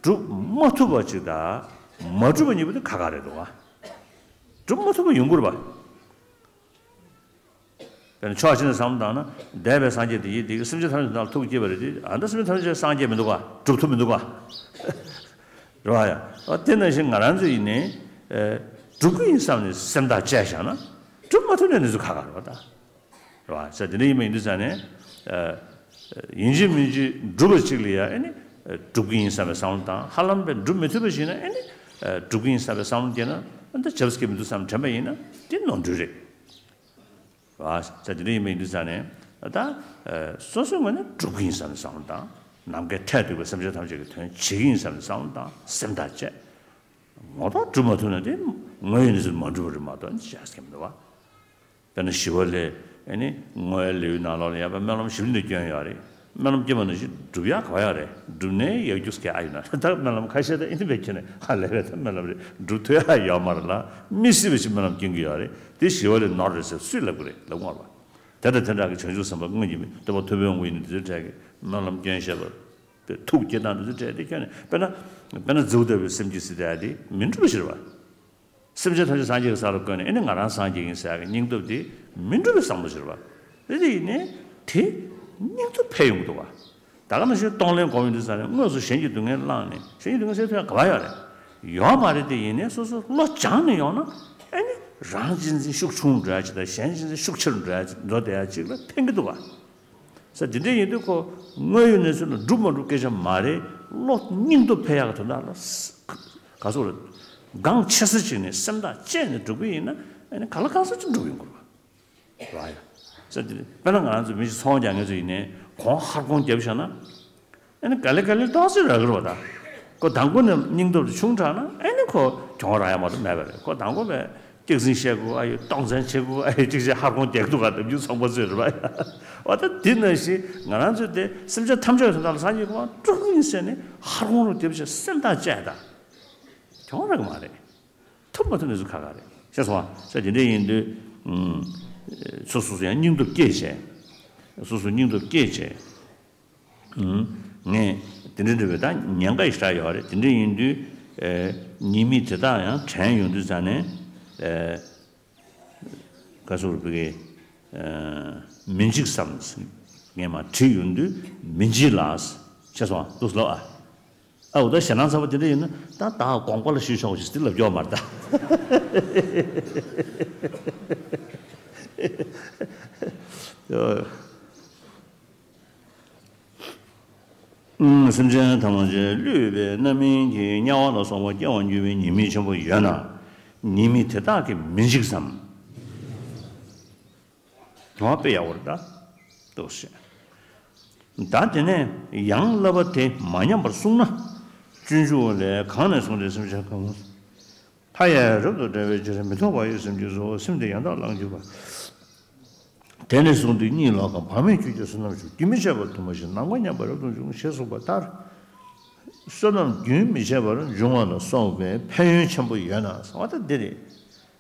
སྒྲུབ་མ་ཐུབ་པ་ཅིག་དང་མ་གྲུབ་པ་གཉིས་པོ་དེ་ཁག་ཁག་རེད་འདུག་ག་སྒྲུབ་མ་ཐུབ་པ་ཡོང་གི་རེད་པ། དཔེར་ན་ཕྱོགས་གཅིག་ནས་བསམ་བློ་བཏང་ན། འདས་པའི་སངས་རྒྱས་དེ་ཡིན་དེ་གིས་སེམས་ཅན་ཐམས་ཅད་ནང་ལ་ཐུགས་བསྐྱེད་པ་རེད་དེ། ཨ་ནི་སེམས་ཅན་ཐམས་ཅད་སངས་རྒྱས་མི་འདུག་ག་སྒྲུབ་ཐུབ་མི་འདུག་ག་རེད་པ་ཡ། ཨ་དེ་ནང་བཞིན་ང་རང་ཚོ་ཡིན་ནའི། ཨེ། སྒྲུབ་ཀྱི་ཡིན་བསམ་ནས་སེམས་ཐག་བཅད་བཞག་ན། སྒྲུབ་མ་ཐུབ་ནའི་གནས་ཚུལ་ཁག་ཁག་རེད་པ་ད། རེད་པ། ས་དེ་འདྲ་ཡིན་པ་ཡིན་དུས་ཙང་ནས། ཨེ། ཡིན་གཅིག་མིན་གཅིག་སྒྲུབ་པ་གཅིག་ལ་ཡ་ཨ་ནི། ཨེ། སྒྲུབ་ཀྱི་ཡིན་བསམ་པའི་བསམ་བློ་བཏང་། ཧ་ལམ་པས་སྒྲུབ་མི་ཐུབ་པ་ཞིག་ན་ཨ་ནི། ཨེ། སྒྲུབ་ཀྱི་ཡིན་བསམ་པའི་བསམ་བློ་སྐྱེས་ན། ཨ་ད་བྱ་བ་སྐྱེ་མི་འདུག་བསམ་དྲན་པ་ཡིན་ན་དེ་ནོར་འཁྲུལ་རེད། རེད་པ། ས་དེ་འདྲ་ཡིན་པ་ཡིན་དུས་ཙང་ནས། ད་ལྟ་སོ་སོའི་ངོས་ནས་སྒྲུབ་ཀྱི་ཡིན་བསམ་ནས་བསམ་བློ་བཏང་། ནམ་མཁའི་མཐས་གཏུགས་པའི་སེམས་ཅན་ཐམས་ཅད་ཀྱི་དོན་བྱེད་ཀྱི་ཡིན་བསམ་ནས་བསམ་བློ་བཏང་། སེམས་ཐག་བཅད། ངོ་ཐོག་སྒྲུབ་མ་ཐུབ་ན་དེ་དངོས་ཡོད་གནས་ཚུལ་མ་འགྲུབ་པ་རེད་མ་གཏོགས་ཅི་ཡང་སྐྱེ་མི་འདུག་པ། དཔེར་ན་ཞི་བ་ལྷས་ཨ་ནི་བསྔོ་བའི་ལེའུའི་ནང་ལོགས་ལ་ཡ་པ་སྨོན་ལམ་ཞིབ་ནས་སྐྱོན་ཡོད་རེད། སྨོན་ལམ་སྐྱོན་པ་ནང་བཞིན་སྒྲུབ་ཡག་ག་པར་ཡོད་རེད། སྒྲུབ་ནས་ཡག་རྒྱུ་སྐད་ཨ་ཡོད་ན། ད་སྨོན་ལམ་ཁ་ཤས་ད་ཨིན་དི་བེད་ཁྱེར་ནས་ཧ་ལས་པའི་ད་སྨོན་ལམ་རེད། སྒྲུབ་ཐུབ་ཡག་ཡོད་མ་རེད་ལ། མི་སྲིད་པ་ཞིག་སྨོན་ལམ་སྐྱོན་གྱི་ཡོད་རེད། དེ་ཞི་བ་ལྷས་ནོར་རེད་ཟེར་སུས་ལབ་གི་རེད། ལབ་དགོས་རེད་པ། དེ་དང་དེ་འདྲ་གི་བྱང་ཆུབ་སེམས་དཔའ་དངོས་ཀྱི་མི་སྟོན་པ་ཐུབ་པའི་དབང་པོ་ཡིན་ན་དེ་ཚོའི་གྲས་ཀྱིས་སྨོན་ལམ་སྐྱོན་བཤད་པ། ཐུགས་བསྐྱེད་སྟངས་དེ་ཚོའི་གྲས་དེ་ཁྱོན་ནས་དཔེར་ན། དཔེར་ན་རྫིའུ་ལྟ་བུའི་སེམས་ཀྱིས་ཟེར་དེ་ཨ་དེ་མི་འགྲུབ་པ་ཞིག་རེད་པ། སེམས་ཅན་ཐམས་ཅད་སངས་རྒྱས་ཀྱི་ས་ལ་བཀོད་ནས་ཨ་ནི་ང་རང་སངས་རྒྱས་ཡིན་ཟེར་ཡག་གི་སྙིང་སྟོབས་དེ་མི་འགྲུབ་པའི་བསམ་བློ་ཞིག་རེད་པ། དེ་དེ་ཡིན་ནའི་དེ་སྙིང་སྟོབས་འཕེལ་ཡོང་གི་འདུག་པ། ད་ག་ནང་བཞིན་གཏོང་ལེན་སྒོམ་ཡོང་དུས་ཙང་ནས་དངོས་སུ་གཞན་གྱི་སྡུག་བསྔལ་བླངས་ནས་གཞན་གྱི་སྡུག་བསྔལ་སེལ་ཐུབ་ཡག་ག་པར་ཡོད་རེད། ཡོད་མ་རེད། དེ་ཡིན་ནའི་སོ་སོ་བློ་སྦྱངས་ནས་ཡོང་ན་ཨ་ནི་རང་གཅེས་འཛིན་ཤུགས་ཆུང་འགྲོ་ཡག་ཅིག་དང་གཞན་གཅེས་འཛིན་ཤུགས་ཆེ་རུ་འགྲོ་ཡག་འགྲོ་བསྡད་ཡག་ཅིག་ལ་ཕན་གྱི་འདུག་པ། ས་དེ་འདྲ་ཡིན་དུས་ཁོ་དངོས་ཡོད་གནས་ཚུལ་ལ་སྒྲུབ་མ་སྒྲུབ་སྐད་ཆ་མ་རེད། བློ་སྙིང་སྟོབས་འཕེལ་ཡག་གི་དོན་དག་ལ་ས་ག་ཚོད་རེད། འགངས་ཆེ་ས་ཅིག་ནས་སེམས་ཐག་བཅད་ནས་སྒྲུབ་ཀྱི་ཡིན་ན་ཨ་ནི་གང་ལ་གང་འཚམ་ཅིག་འགྲུབ་ཡོང་གི་རེད་པ། རེད་པ་ཡ། ས་དེ་དཔེར་ན་ང་རང་ཚོ་མི་ཞིག་ཚོང་རྒྱག་མཁན་ཚོ་ཡིན་ནའི་གོང་ཧར་གོང་བརྒྱབ་བཞག་ན། ཨ་ནི་ག་ལེ་ག་ལེ་ཏོག་ཙམ་རག་གི་རེད་པ་ད། ཁོ་དང་པོ་ནས་སྙིང་སྟོབས་དེ་ཆུང་དྲགས་ན་ཨ་ནི་ཁོ་གྱོང་རག་ཡག་མ་གཏོགས་མེད་པ་རེད། ཁོ་དང་པོ་བས་སྐྱག་རྫུན་བཤད་དགོས་ཨ་ཡོད། སྟོང་བཙན་བྱེད་དགོས་ཨ་ཡོད། ཅིག་བྱས་ཧར་གོང་རྒྱག་གི་འདུག་ག་ནམ་རྒྱུན་ཚོང་པ་ཚོས་རེད་པ་ཡ། འོ་ད་དེ་ནང་བཞིན་ང་རང་ཚོས་དེ་སེམས་ཅན་ཐམས་ཅད་ཀྱི་དོན་དག་ལ་སངས་རྒྱས་གོ་འཕང་སྒྲུབ་ཀྱི་ཡིན་ཟེར་ནས་ཧར་གོང་རུ་རྒྱབ་བྱས་སེམས་ཐག་བཅད་ད། གྱོང་རག་གི་མ་རེད། ཐུབ་མ་ཐུབ་གནས་ཚུལ་ཁག་ཁག་རེད། ཤེས་སོང་ང་། ས་དེ་འདྲ་ཡིན་དུས། ཨུམ། སོ་སོ་སོ་ཡང་སྙིང་སྟོབས་བསྐྱེད་བྱས། སོ་སོ་སྙིང་སྟོབས་བསྐྱེད་བྱས། ཨུམ། ངས་དེ་འདྲ་འདྲ་བའི་ད་ཉེན་ཁ་ཞིག་ཡོད་རེད། དེ་འདྲ་ཡིན་དུས། ཨེ། ཉེས་དམིགས་དེ་དག་ཡང་དྲན་ཡོང་དུས་ཙང་ནས། ཨེ། ག་ཚོད་རེད་པ་གི། ཨེ། མི་འཇིགས་སམ། ངས་མར་བྲིས་ཡོང་དུས་མི་འཇིགས་ལགས། ཤེས་སོང་ང་། འདུག་སེ་ལབ་ཨ། ཨ་འོ་ད་ཞེད་སྣང་ཚ་པོ་དེ་འདྲ་ཡིན་ན་ད་ད་དགོངས་པ་ལ་ཞུས་ཆོག་ཅིག་དེ་ལབ་རྒྱུ་མ་རེད་ད། ཨུམ། སེམས་ཅན་ཐམས་ཅད་བསླུས་པའི་རྣམ་སྨིན་གྱིས་དམྱལ་བ་ལ་སོགས་པར་སྐྱེ་བར་འགྱུར་བའི་ཉེས་དམིགས་ཆེན་པོ་ཡོད་ན། ཉེས་དམིགས་དེ་དག་གིས་མི་འཇིགས་སམ། དོ་དཔེ་ཡག་པོ་རེད་ད། འདུག་སེ། ད་དེ་ནས་ཡང་བསླབ་པ་དེ་མ་ཉམས་པར་བསྲུངས་ན། སྤྱོད་འཇུག་ལས། གང་ནས་བཟུང་སྟེ་སེམས་ཅན་གང་། མཐའ་ཡས་རབ་ཏུ་བསྒྲལ་བའི་ཕྱིར། མི་རྟོག་པ་ཡི་སེམས་ཀྱིས་གཟུང་། སེམས་དེ་ཡང་དག་བླངས་གྱུར་པ། དེ་ནས་བཟུང་སྟེ་གཉིད་ལོག་གམ། བག་མེད་ཁྱོད་ཀྱི་བསོད་ནམས་མཆོག། རྒྱུན་མི་འཆད་པར་དུ་མ་ཞིག་ནམ་མཁའ་མཉམ་པར་རབ་ཏུ་འབྱུང་། ཞེས་གསུངས་པ་ལྟར། བསོད་ནམས་རྒྱུན་མི་འཆད་པར་འབྱུང་བ་ལ་སོགས་པའི་ཕན་ཡོན་ཆེན་པོ་ཡོད་ན་ཟེར་བ་ད་འདི་རེད།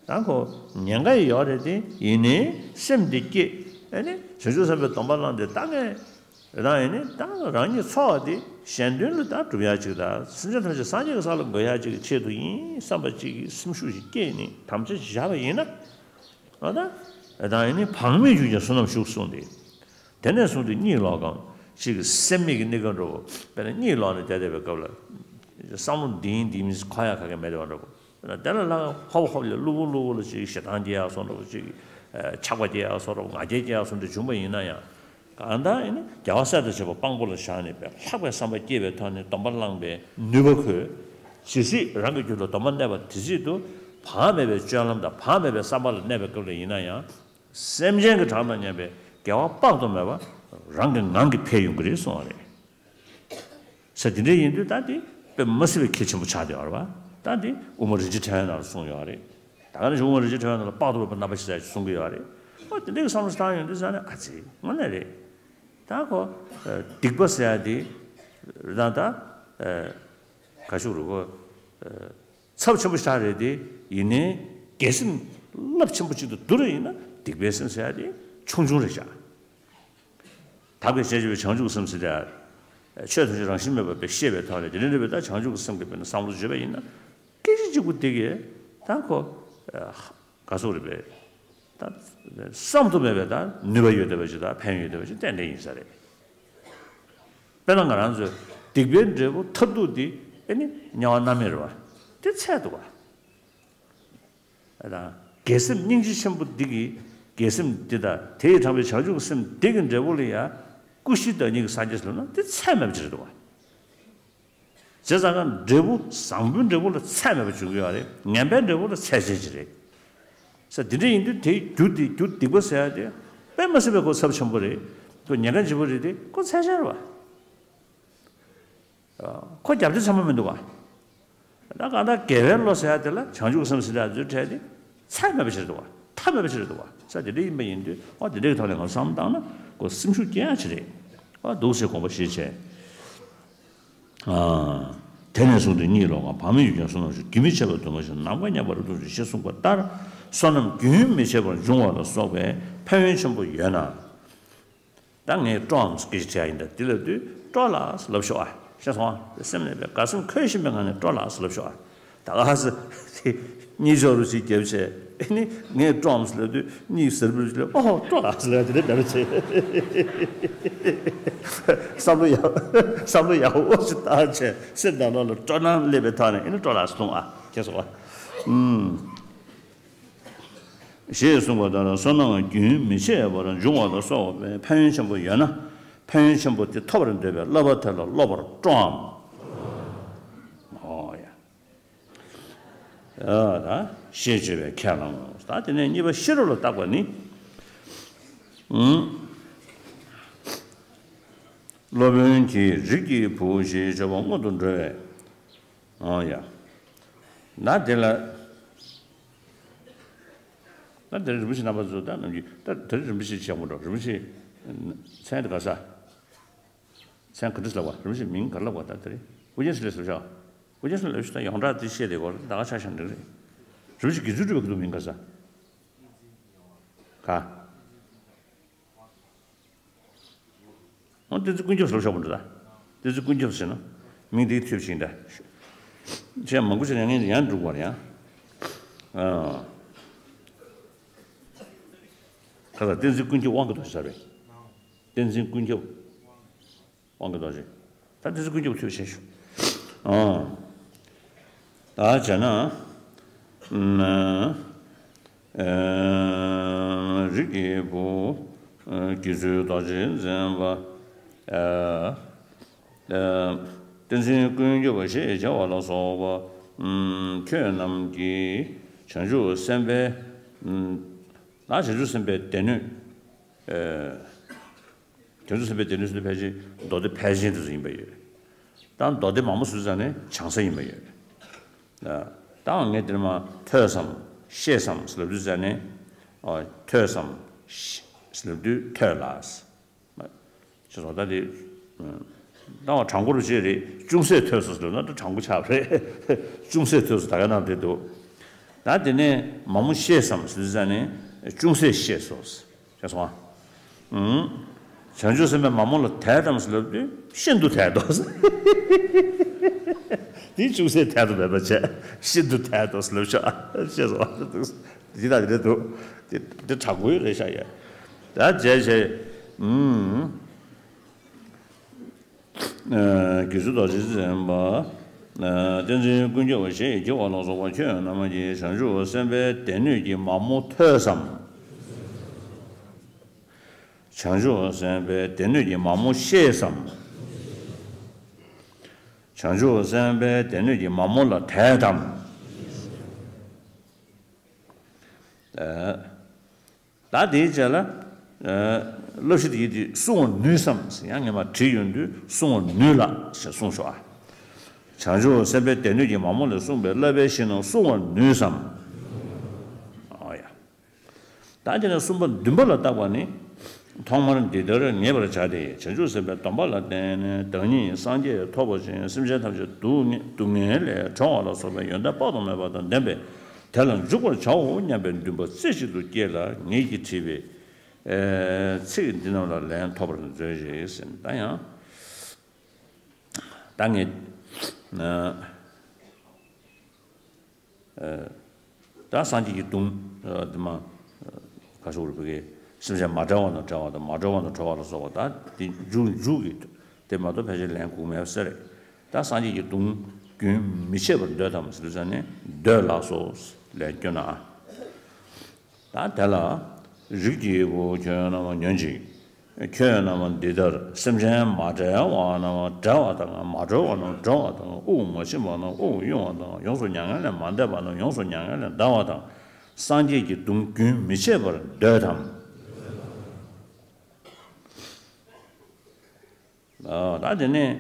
ད་ཁོ་ཉེན་ཁ་ཡོད་རེད་དེ། ཡིན་ནའི་སེམས་དེ་བསྐྱེད། ཨེ་ནི་བྱང་ཆུབ་སེམས་དཔའི་སྡོམ་པ་བླངས་ཏེ་ད་ངས་རང་ཡིན་ནི་ད་རང་ཉིད་འཚོ་བ་འདི་གཞན་དོན་ལ་ད་སྒྲུབ་ཡ་ཅིག་དང་སེམས་ཅན་ཐམས་ཅད་སངས་རྒྱས་ཀྱི་ས་ལ་འགོད་ཡ་ཅིག་གི་ཆེད་དུ་ཡིན་བསམ་པ་ཅིག་གི་སེམས་ཤུགས་ཤིག་སྐྱེས་ནས་དམ་བཅའ་ཞིག་བཞག་པ་ཡིན་ན། ཨ་ད་ཨེ་ད་ཡིན་ནི་བག་མེད་ཀྱི་རྒྱུ་ཡང་བསོད་ནམས་ཤུགས་གསུངས་ཏེ། དེ་ནས་བཟུང་སྟེ་གཉིད་ལོག་གམ་ཅིག་གི་སེམས་མེད་ཀྱི་གནས་སྐབས་འདྲ་བོ། དཔེར་ན་གཉིད་ལོག་ནས་བསྡད་བསྡད་པའི་སྐབས་ལ་བསམ་བློ་འདི་ཡིན་འདི་མིན་ཟེར་འཁོར་ཡ་ག་གེ་མེད་པ་འདྲ་བོ། དེ་ལ་ལྷག་ཧོབ་ཧོབ་ལ་གློ་བུར་གློ་བུར་ལ་ཅིག་ཞེ་སྡང་སྐྱེ་ཡག་སོགས་འདྲ་བོ། ཅིག་ཆགས་པ་སྐྱེ་ཡག་སོགས་འདྲ་བོ། ང་རྒྱལ་སྐྱེ་ཡག་སོགས་འདྲ་བྱུང་པ་ཡིན་ན་ཡང་། གང་ལྟར་ཡིན་ན་རྒྱལ་བ་སྲས་དང་བཅས་པ་དཔང་པོ་ལ་བཞག་ནས་པའི་ལྷག་པའི་བསམ་པ་སྐྱེས་པའི་ཐོག་ནས་སྡོམ་པ་བླངས་པའི་ནུས་པ་ཁོས། ཇི་སྲིད་རང་གི་རྒྱུད་ལ་སྡོམ་པ་གནས་པ་དེ་སྲིད་དུ་བག་མེད་པའི་སྤྱོད་ལམ་དང་བག་མེད་པའི་བསམ་པ་ལ་གནས་པའི་སྐབས་ལ་ཡིན་ན་ཡང་། སེམས་ཅན་གྱི་གྲངས་དང་མཉམ་པའི་དགེ་བ་དཔག་ཏུ་མེད་པ་རང་གི་ངང་གིས་འཕེལ་ཡོང་གི་རེད་གསུངས་པ་རེད། ས་དེ་འདྲ་ཡིན་དུས་ད་དེ་དཔེ་མ་སྲིད་པའི་གལ་ཆེན་པོ་ཆགས་བསྡད་ཡོད་རེད་པ། ད་དེ་དབུ་མ་རིན་ཆེན་ཕྲེང་བའི་ནང་ལ་གསུངས་ཡོད་རེད། ད་ག་ནང་བཞིན་དབུ་མ་རིན་ཆེན་ཕྲེང་བའི་ནང་ལ་དཔག་ཏུ་མེད་པ་རྣམ་པ་བཞི་ཟེར་གསུང་གི་ཡོད་རེད། ཨོ་དེ་འདྲའི་བསམ་བློ་བཏང་ཡོང་དུས་ས་ནས་ཨ་ཙི་དངོས་གནས་རེད། ད་ཁོ་སྡིག་པ་ཟེར་ཡ་དེ་རེད་ད་ད་ག་ཤུག་རུ་ཁོ། ཚབས་ཆེན་པོ་ཞིག་རེད་དེ། ཡིན་ནའི་དགེ་སེམས་རླབས་ཆེན་པོ་གཅིག་ཏུ་བསྡུར་ཡིན་ན་སྡིག་པའི་སེམས་ཟེར་ཡ་དེ་ཆུང་ཆུང་རེད་ཤག་དག་པའི་ཞལ་བྱེད་པའི་བྱང་ཆུབ་སེམས་ཟེར་ཡ། ཆོས་ཐམས་ཅད་རང་བཞིན་མེད་པ་དཔེ་ཤེས་པའི་ཐོག་ནས་དེ་འདྲ་རེད་པས། ད་བྱང་ཆུབ་ཀྱི་སེམས་ཀྱི་དཔེར་ན་བསམ་བློ་བརྗོད་པ་ཡིན་ན་སྐད་ཅིག་གཅིག་པུ་དེ་གས་ད་ཁོ་ག་སོགས་རེད་པས། ད་བསམ་དུ་མེད་པའི་ད་ནུས་པ་ཡོད་བསྡད་པ་ཅིག་དང་ཕན་ཡོན་ཡོད་བསྡད་པ་ཅིག་ཏན་ཏན་ཡིན་ས་རེད། དཔེར་ན་ང་རང་ཚོས་སྡིག་པའི་འབྲས་བུ་མཐར་ཐུག་འདི་ཨེ་ནི་དམྱལ་བ་མནར་མེད་རེད་བ། དེ་ཚད་འདུག་བ། ཨ་དང་དགེ་སེམས་སྙིང་རྗེ་ཆེན་པོ་འདི་གི་དགེ་སེམས་འདི་དང་དེ་ཡིས་དྲངས་པའི་བྱང་ཆུབ་ཀྱི་སེམས་འདི་གི་འབྲས་བུ་ལ་ཡང་སྐུ་བཞི་བདག་ཉིད་ཀྱི་སངས་རྒྱས་ལབ་ན་དེ་ཚད་མེད་པ་ཅིག་རེད་འདུག་བ། བྱས་ཙང་ཀ་འབྲས་བུ་བཟང་པོའི་འབྲས་བུ་ལ་ཚད་མེད་པ་འབྱུང་གི་ཡོད་རེད། ངན་པའི་འབྲས་བུ་ལ་ཚད་ཅན་ཅིག་རེད། ས་འདི་འདྲ་ཡིན་དུས་དེའི་རྒྱུ་དེ་རྒྱུ་སྡིག་པ་ཟེར་ཡ་དེ་དཔེ་མ་སྲིད་པའི་ཁོ་ཚབས་ཆེན་པོ་རེད། ཁོ་ཉེན་ཁ་ཆེན་པོ་རེད་དེ་ཁོ་ཚད་ཅན་རེད་བ། ཁོ་རྒྱབ་དེ་ཚང་མ་མི་འདུག་བ། ད་གང་ལྟར་དགེ་བའི་བློ་ཟེར་ཡ་དེ་ལ་བྱང་ཆུབ་ཀྱི་སེམས་ཟེར་ཡ་ཚོའི་གྲས་དེ་ཚད་མེད་པ་ཞིག་རེད་འདུག་བ། མཐའ་མེད་པ་ཞིག་རེད་འདུག་བ། ས་དེ་འདྲ་ཡིན་པ་ཡིན་དུས་ཨོ་དེ་འདྲའི་ཐོག་ནས་ང་བསམ་བཏང་ན་ཁོ་སེམས་ཤུགས་སྐྱེ་ཡ་ཅིག་རེད། ཨོ་འདུག་ཟེར་དགོངས་པ་བཞེས་བྱས། ཨ། དེ་ནས་བཟུང་སྟེ་གཉིད་ལོག་གམ་བག་མེད་ཡུལ་ཀྱང་བསོད་ནམས་ཤུགས་རྒྱུན་མི་འཆད་པར་འདུན་པ་ཞིག་ནམ་མཁའ་མཉམ་པར་ལྟུང་ཞིང་ཞེས་གསུངས་པ་ལྟར་བསོད་ནམས་རྒྱུན་མི་འཆད་པར་འབྱུང་བ་ལ་སོགས་པའི་ཕན་ཡོན་ཆེན་པོ་ཡོད་ན། ད་ངས་སྤྲོའམ་སྐད་ཆ་དྲིས་ཡ་ཡིན་ད་འདི་ལབ་དུས་སྤྲོ་ལགས་ལབ་ཤོག་ཨ། ཤེས་སོང་ཨ། སེམས་ནས་པའི་དགའ་སེམས་འཁོལ་བཞིན་པའི་ངང་ནས་སྤྲོ་ལགས་ལབ་ཤོག་ཨ། ད་ག་སེ་གཉིད་ཆོག་རུ་ཞིག་བརྒྱབ་བྱས་ཨེ་ནི་ངས་སྤྲོའམ་ལབ་དུས་གཉིད་ཟེར་བུ་ཞིག་ལབ་ཨོ་སྤྲོ་ལགས་ལབ་དེ་འདྲ་འདྲ་བྱས། བསམ་བློ་ཡག་བསམ་བློ་ཡག་པོ་ཞིག་བཏང་བྱས་སེམས་ནང་ལོགས་ལ་སྤྲོ་སྣང་སླེབས་པའི་ཐོག་ནས་ཨེ་ནི་སྤྲོ་ལགས་ལྷུང་ཨ། ཤེས་སོང་ཨ། ཨུམ། ཞེས་གསུངས་པ་ལྟར་བསོད་ནམས་རྒྱུན་མི་འཆད་པར་འབྱུང་བ་ལ་སོགས་པའི་ཕན་ཡོན་ཆེན་པོ་ཡོད་ན། ཕན་ཡོན་ཆེན་པོ་དེ་ཐོབ་པར་འདོད་པའི་བསླབ་པ་དེ་ལ་སློབ་པར་སྤྲོའམ། ཨོ་ཡ། ཨ་ད་ཞེས་བརྗོད་པས་ཁས་བླངས་ངོ་། ད་དེ་ནས་གཉིས་པ་ཤེས་རབ་ལ་བརྟག་པ་ནི། ཨུམ། སློབ་དཔོན་གྱིས་རིགས་ཀྱི་བུ་ཞེས་བརྗོད་པ་སྔོན་དུ་འགྲོ་བས། ཨོ་ཡ། ན་དེ་ལ། ད་དེ་རིན་པོ་ཆེ་རྣམ་པ་ཚོ་ད་ནམ་རྒྱུན་ད་དེ་རིན་པོ་ཆེ་ཆགས་མོ་འགྲོ་རིན་པོ་ཆེ། མཚན་དེ་ག་ས། མཚན་ག་འདྲ་ལབ་པ་རིན་པོ་ཆེ་མིང་ག་ལབ་པ་ད་དེ་རིན་པོ་ཆེ་ལས་སུ་ཤག་ཨུ་རྒྱན་སུ་ལས་སུ་ད་ཡོངས་གྲགས་དེ་བཤད་དེ་གོ་ད་ག་ཆ་ཤང་འགྲིག་རེད། རིན་པོ་ཆེ་དགེ་ཚུལ་སྒྲུབ་པའི་སྐུ་མིང་ག་ས། ག་ཨོ་བསྟན་འཛིན་ཀུན་ཁྱབ་ཟེར་ལབ་ཤོག་པ་འདྲ་ད། བསྟན་འཛིན་ཀུན་ཁྱབ་ཟེར་ན། མིང་འདི་ཐོས་ཤིང་འདྲ། ཆེས་མང་པོ་ཞིག་ཡང་ངན་ཡང་འགྲུབ་པར་ཡང་། ཨ། ཁ་ས་བསྟན་འཛིན་ཀུན་ཁྱབ་དབང་གི་རྡོ་རྗེ་ཟེར་བས། བསྟན་འཛིན་ཀུན་ཁྱབ། དབང་གི་རྡོ་རྗེ། ད་བསྟན་འཛིན་ཀུན་ཁྱབ་ཐོས་ཤིང་ཞུ། ཨ། ད་བྱས་ན། ན། ཨ། རིགས་ཀྱི་བུ། ཨ། དགེ་ཚུལ་རྡོ་རྗེ་འཛིན་པ། ཨ། ཨ། བསྟན་འཛིན་ཀུན་ཁྱབ་ཞེས་བྱ་བ་ལ་སོགས་པ། ཨ། ཁྱོད་རྣམས་ཀྱིས་བྱང་ཆུབ་སེམས་དཔའི། ཨ། བྱང་ཆུབ་སེམས་དཔའི་སྡེ་སྣོད། ཨ། བྱང་ཆུབ་སེམས་དཔའི་སྡེ་སྣོད་ཟེར་དུས་ཕལ་ཆེར་མདོ་སྡེ་ཕལ་ཆེན་དེ་ཚོ་ཡིན་པ་ཡོད། ད་མདོ་སྡེ་མང་པོ་ཟེར་ཙང་ནས་བྱང་ས་ཡིན་པ་ཡོད། ད་ངས་དེར་མ་ཐོས་སམ་ཤེས་སམ་ཟེར་ལབ་དུས་ཙང་ནས། ཨོ་ཐོས་སམ་ཤེས་ཟེར་ལབ་དུས་ཐོས་ལ། ཅེས་སོགས་ད་དེ། ད་བ་དྲང་པོར་བྱས་རེད་ཅུང་ཟད་ཐོས་སོ་ཟེར་ན་ད་དྲང་པོ་ཆགས་པ་རེད། ཅུང་ཟད་ཐོས་སོ་ད་ག་ནང་དེ་འདུག་ད་དེ་ནས་མང་པོ་ཤེས་སམ་ཟེར་དུས་ཙང་ནས་ཅུང་ཟད་ཤེས་སོ། ཤེས་སོང་ཨ། ཨུང་། བྱང་ཆུབ་སེམས་དཔའི་མ་མོ་ལ་དད་དམ་ཟེར་ལབ་དུས་ཤིན་ཏུ་དད་དོ། དེ་ཅུང་ཟད་དད་དུ་མེད་པ་བྱས་ཤིན་ཏུ་དད་དོ་ཟེར་ལབ་ཤག་ཤེས་སོང་། འདི་དང་འདི་འདྲ་འདུག་འདི་འདི་དྲག་པོ་རེད་ཤག་ཡ། ད་བྱས་བྱས། ཨུང་། དགེ་ཚུལ་རྡོ་རྗེ་འཛིན་པ། བསྟན་འཛིན་ཀུན་ཁྱབ་ཞེས་བགྱི་བ་ལ་སོགས་པ་ཁྱོད་རྣམས་ཀྱིས་བྱང་ཆུབ་སེམས་དཔའི་སྡེ་སྣོད་ཀྱི་མ་མོ་ཐོས་སམ། བྱང་ཆུབ་སེམས་དཔའི་སྡེ་སྣོད་ཀྱི་མ་མོ་ཤེས་སམ། བྱང་ཆུབ་སེམས་དཔའི་སྡེ་སྣོད་ཀྱི་མ་མོ་ལ་དད་དམ། ད་དེའི་རྗེས་ལ། བསླབ་གཞི་དེ་ཡིན་དུས་གསུང་བར་ནུས་སམ། ཡང་ངས་མ་བྲིས་ཡོང་དུས་གསུང་བར་ནུས་ལགས་ཞེས་གསུངས་སོ། ཨ། བྱང་ཆུབ་སེམས་དཔའི་སྡེ་སྣོད་ཀྱི་མ་མོ་ལས་གསུངས་པའི་བསླབ་པའི་གཞི་རྣམས་གསུང་བར་ནུས་སམ། ཨོ་ཡ། ད་དེ་ནས་གསུམ་པ་འདུན་པ་ལ་བརྟག་པ་ནི། ཐོག་མར་འདི་ལྟར་ངེས་པར་བྱ་སྟེ། བྱང་ཆུབ་སེམས་དཔའི་སྡོམ་པ་ལ་བརྟེན་ནས་བདག་ཉིད་སངས་རྒྱས་ཐོབ་པ་ཅིན་སེམས་ཅན་ཐམས་ཅད་སྡུག་བསྔལ་སྡུག་བསྔལ་ལས་གྲོལ་བ་ལ་སོགས་པའི་ཡོན་ཏན་དཔག་ཏུ་མེད་པ་དང་ལྡན་པས། དེ་ལ་འཇུག་པར་བྱའོ་སྙམ་པའི་འདུན་པ་རྩེ་གཅིག་ཏུ་བསྐྱེད་ལ། ངེད་ཀྱིས་བྲིས་པའི་ཚིག་འདི་རྣམས་ལ་ལན་ཐོབ་པར་མཛོད་ཅིག་ཟེར། ད་ཡང་ད་ངས། ད་སངས་རྒྱས་ཀྱི་གདུང་། འདི་མ། ག་ཞུ་རུ་བུ་གའི་སེམས་ཅན་མ་བསྒྲལ་བ་དང་བསྒྲལ་བ་དང་མ་བསྒྲལ་བ་དང་གྲོལ་བ་ལ་སོགས་པ། ད་དེ་མཇུག་མཇུག་གི་དེ་མ་གཏོགས་ཕལ་ཆེར་ལན་དགོས་མེད་ཟེར། ད་སངས་རྒྱས་ཀྱི་གདུང་རྒྱུན་མི་ཆད་པར་འདོད་དམ་ཟེར་ཙང་ནས་འདོད་ལགས་སོ། ལན་སྐྱོན་ན། ད་དེ་ལ་རིགས་ཀྱི་བུ་ཁྱོད་རྣམས་ཉོན་ཅིག་ཁྱོད་རྣམས་འདི་ལྟར་སེམས་ཅན་མ་བསྒྲལ་བ་རྣམས་བསྒྲལ་བ་དང་། མ་གྲོལ་བ་རྣམས་གྲོལ་བ་དང་། དབུགས་མ་ཕྱིན་པ་རྣམས་དབུགས་དབྱུང་བ་དང་། ཡོངས་སུ་མྱ་ངན་ལས་མ་འདས་པ་རྣམས་ཡོངས་སུ་མྱ་ངན་ལས་འདའ་བ་དང་། སངས་རྒྱས་ཀྱི་གདུང་རྒྱུན་མི་ཆད་པར་འདོད་དམ། ད་དེ་ནས།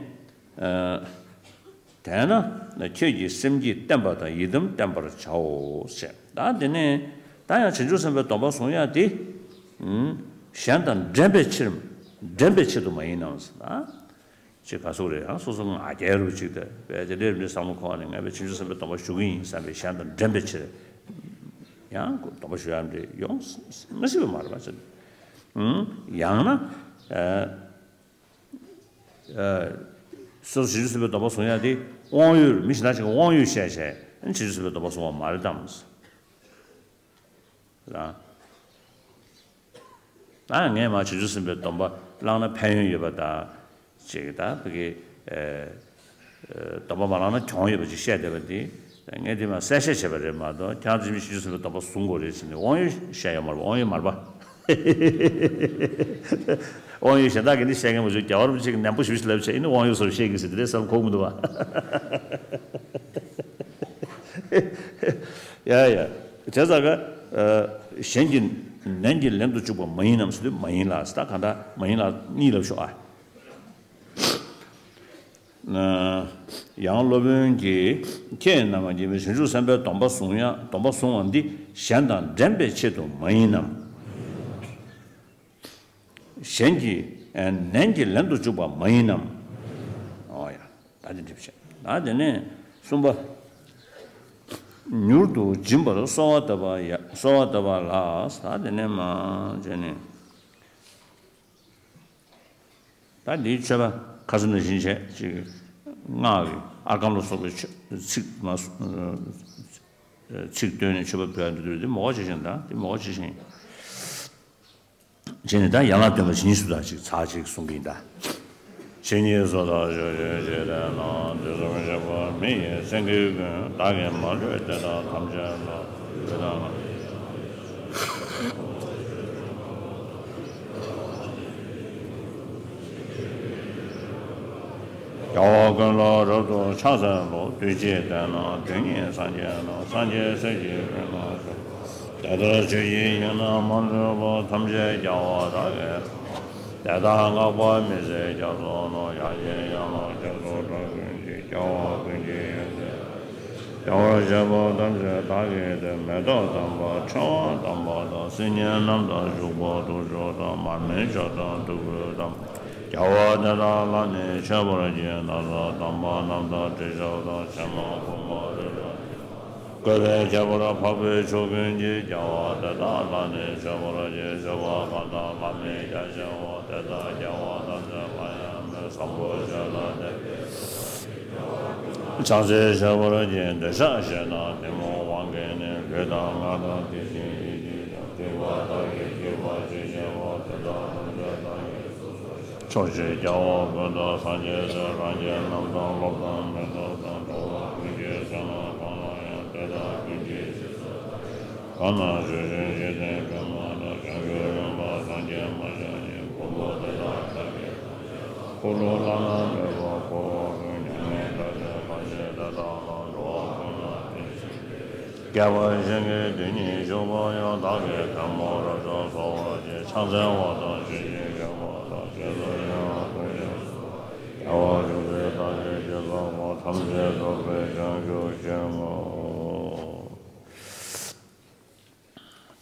དེས་ན་ཁྱོད་ཀྱིས་སེམས་བསྐྱེད་བརྟན་པ་དང་ཡི་དམ་བརྟན་པར་བྱའོ་ཞེས། ད་དེ་ནས་ད་ཡང་བྱང་ཆུབ་སེམས་དཔའི་སྡོམ་པ་བཟུང་ཡ་དེ། གཞན་དང་འགྲན་པའི་ཕྱིར། འགྲན་པའི་ཆེད་དུ་མ་ཡིན་ནམ་ཟེར་ན། ཅེས་ག་སོགས་རེད། ཡང་སོ་སོ་ང་རྒྱལ་རུ་ཅིག་དེ་བས་དེ་འདྲའི་མི་བསམ་བློ་འཁོར་བ་ནས་ངས་བས་བྱང་ཆུབ་སེམས་དཔའི་སྡོམ་པ་ཞུ་གི་ཡིན་བསམ་པའི་གཞན་དང་འགྲན་པའི་ཕྱིར། ཡང་སྡོམ་པ་ཞུ་ཡ་འདྲ་ཡོང་མ་སྲིད་པ་མ་རེད་པ་ཟེར། ཡང་ན། སོ་སོ་བྱང་ཆུབ་སེམས་དཔའི་སྡོམ་པ་བཟུང་ཡ་དེ་དབང་ཡོད། མི་གཞན་དག་ཅིག་གིས་དབང་ཡོད་བཤད་བྱས་བྱང་ཆུབ་སེམས་དཔའི་སྡོམ་པ་བཟུང་བ་མ་རེད་དམ། ལ། ད་ངས་མ་བྱང་ཆུབ་སེམས་དཔའི་སྡོམ་པ་བླངས་ན་ཕན་ཡོན་ཡོད་པ་དང་། ཅིག་ད་བུ་གའི། སྡོམ་པ་མ་བླངས་ན་གྱོང་ཡོད་པ་ཅིག་བཤད་བསྡད་པ་འདི། ངས་འདི་མ་གསལ་བཤད་བྱས་པ་རེད་མ་གཏོགས། ཁྱེད་རང་ཚོ་མི་བྱང་ཆུབ་སེམས་དཔའི་སྡོམ་པ་བཟུང་དགོས་རེད་ཟེར་ནས་དབང་ཡོད་བཤད་ཡོད་མ་རེད་པ། དབང་ཡོད་མ་རེད་པ། དབང་ཡོད་གཞན་དག་གིས་ནི་བཤད་མཁན་མ་བྱུང་། རྒྱལ་བ་རིན་པོ་ཆེ་གིས་ནན་པོ་ཞེ་པོ་ཞིག་ལབ་བྱས་ཨ་ནི་དབང་ཡོད་སོགས་བཤད་གི་ཟེར་དེ་འདྲའི་བསམ་གོ་གི་མི་འདུག་པ། ཡ་ཡ། བྱས་ཙང་ཀ་གཞན་གྱི་ནན་གྱིས་ལན་དུ་འཇུག་པ་མ་ཡིན་ནམ་ཟེར་དུས་མ་ཡིན་ལགས། ད་གང་ལྟར་མ་ཡིན་ལགས་གཉིས་ལབ་ཤོག་ཨ། ཡང་སློབ་དཔོན་གྱིས། ཁྱེད་རྣམས་ཀྱིས་བྱང་ཆུབ་སེམས་དཔའི་སྡོམ་པ་བཟུང་ཡ། སྡོམ་པ་བཟུང་བ་འདི་གཞན་དང་འགྲན་པའི་ཆེད་དུ་མ་ཡིན་ནམ། གཞན་གྱི་ནན་གྱིས་ལན་དུ་འཇུག་པ་མ་ཡིན་ནམ། ཨོ་ཡ། ད་དེ་འགྲིག་བྱས། ད་དེ་ནས་གསུམ་པ། མྱུར་དུ་སྦྱིན་པར་གསོལ་བ་བཏབ་པ་ཡ། གསོལ་བ་བཏབ་པ་ལགས། ད་དེ་ནས་མ་བྱས་ནས། ད་འདིའི་མཆོད་པ་ཁ་སང་ནང་བཞིན་བྱས་ཅིག་སྔགས་ཀྱི་ཨརྒྷཾ་ལ་སོགས་པའི་མཆོད་ཚིག་མ་ཚིག་བཏོན་ནས་མཆོད་པ་ཕུལ་ཡ་འདི་འདུག་འདི་མོ་ག་ཅིག་བཞིན། ད་འདི་མོ་ག་ཅིག་བཞིན་བྱས་ནས། ད་ཡན་ལག་བསྟན་པ་ཇི་སྙེད་སུ་དག་ཅིག་ཚར་ཅིག་གསུང་གི་ཡིན་ད། ཇི་སྙེད་སུ་དག་ཕྱོགས་བཅུའི་འཇིག་རྟེན་ན། དུས་གསུམ་གཤེགས་པ་མི་ཡི་སེང་གེ་ཀུན། བདག་གིས་མ་ལུས་དེ་དག་ཐམས་ཅད་ལ། དེ་དག་ང་རྒྱལ་བ་ཀུན་ལ་རབ་ཏུ་ཕྱག་འཚལ་ལོ། དུས་གཅིག་དེ་ན་དོན་གཉིས་སངས་རྒྱས་རྣམས། སངས་རྒྱས་སྲས་ཀྱི་དྲུང་ན་བཞུགས། དེ་ལྟར་ཆོས་ཀྱི་དབྱིངས་རྣམས་མ་ལུས་པ། ཐམས་ཅད་རྒྱལ་བ་དག་གི། དེ་དག་བསྔགས་པ་མི་ཟད་རྒྱ་མཚོ་རྣམས། ཡང་ཅིན་ཡན་ལག་རྒྱ་མཚོ་འདྲ་ཀུན་གྱི། རྒྱལ་བ་ཀུན་གྱི་ཡང་རྩེ་རྒྱལ་བར་བྱེད་པ་ཐམས་ཅད་བདག་གིས་ཏེ། མེ་ཏོག་དམ་པ་ཕྲེང་བ་དམ་པ་དང་། སིལ་སྙན་རྣམས་དང་བྱུག་པ་དུག་མཆོག་དང་། མར་མེ་མཆོག་དང་བདུག་སྤོས་དམ། རྒྱལ་བ་དེ་དག་ལ་ནི་མཆོད་པར་བགྱི། ནམ་ཟླ་དམ་པ་རྣམས་དང་དྲི་ཆབ་དང་། ཕྱེ་མ་ཕུར་མ་རེག་བྱ་དེ་དག་བཀོད་པའི་ཁྱད་པར་འཕགས་པའི་ཕྱོགས་ཀུན་གྱི་རྒྱལ་བ་དེ་དག་ལ་ནི་མཆོད་པར་བགྱི། མཆོད་པ་གང་དག་བླ་མེད་རྒྱ་ཆེན་པོ་དེ་དག་རྒྱལ་བ་ཐམས་ཅད་ལ་ཡང་མོས། བཟང་པོ་སྤྱོད་ལ་དད་པས་བྱང་ཆུབ་སེམས་དཔའ་ཆེན་པོ་ཡི་འདོད་ཆགས་ཞེ་སྡང་གཏི་མུག་དབང་གིས་ནི། ལུས་དང་ངག་དང་དེ་བཞིན་ཡིད་ཀྱིས་ཀྱང་། སྡིག་པ་དག་གིས་བསྐྱེད་པ་ཇི་སྙེད་པ། དེ་དག་ཐམས་ཅད་བདག་གིས་ཕྱོགས་བཅུའི་རྒྱལ་བ་ཀུན་ཏུ་སངས་རྒྱས་སུ། རང་གི་རྣམ་ཐར་སློབ་དང་མི་སློབ་དང་། འགྲོ་བ་ཀུན་གྱི་བསོད་ནམས་གང་ལ་ཡང་། དེ་དག་ཀུན་གྱི་རྗེས་སུ་བདག་གང་ན་བཞུགས་ཤིང་གཞི་རྟེན་བརྟན་མ་ཐག་བྱང་ཆུབ་ལུང་པ་སངས་རྒྱས་མ་ཆགས་ཤིང་། མགོན་པོ་དེ་དག་ཐམས་ཅད་ཐམས་ཅད་དང་། འཁོར་ལོ་བླ་ན་མེད་པ་འཁོར་བ་ཀུན། མྱ་ངན་འདའ་སྟོན་ཐམས་ཅད་དེ་དག་ལ། འགྲོ་བ་ཀུན་ལ་བརྟེན་ཅིང་བདེ་བའི་སྐྱེ་བ་གཞན་གྱིས་དེ་ཉིད་གཅོད་པ་ཡང་། བདག་གིས་ཐལ་མོ་རབ་བཟུང་གསོལ་བ་བྱས། ཕྱག་འཚལ་བ་དང་མཆོད་ཅིང་བརྗོད་པ་དང་། རྗེས་སུ་ཡི་རང་བསྐུལ་ཞིང་གསོལ་བ། རྒྱལ་བ་ཀུན་གྱི་བདག་ཉིད་ཇི་ཙམ་པ། ཐམས་ཅད་རྫོགས་པའི་བྱང་ཆུབ་ཤིང་ངོ་།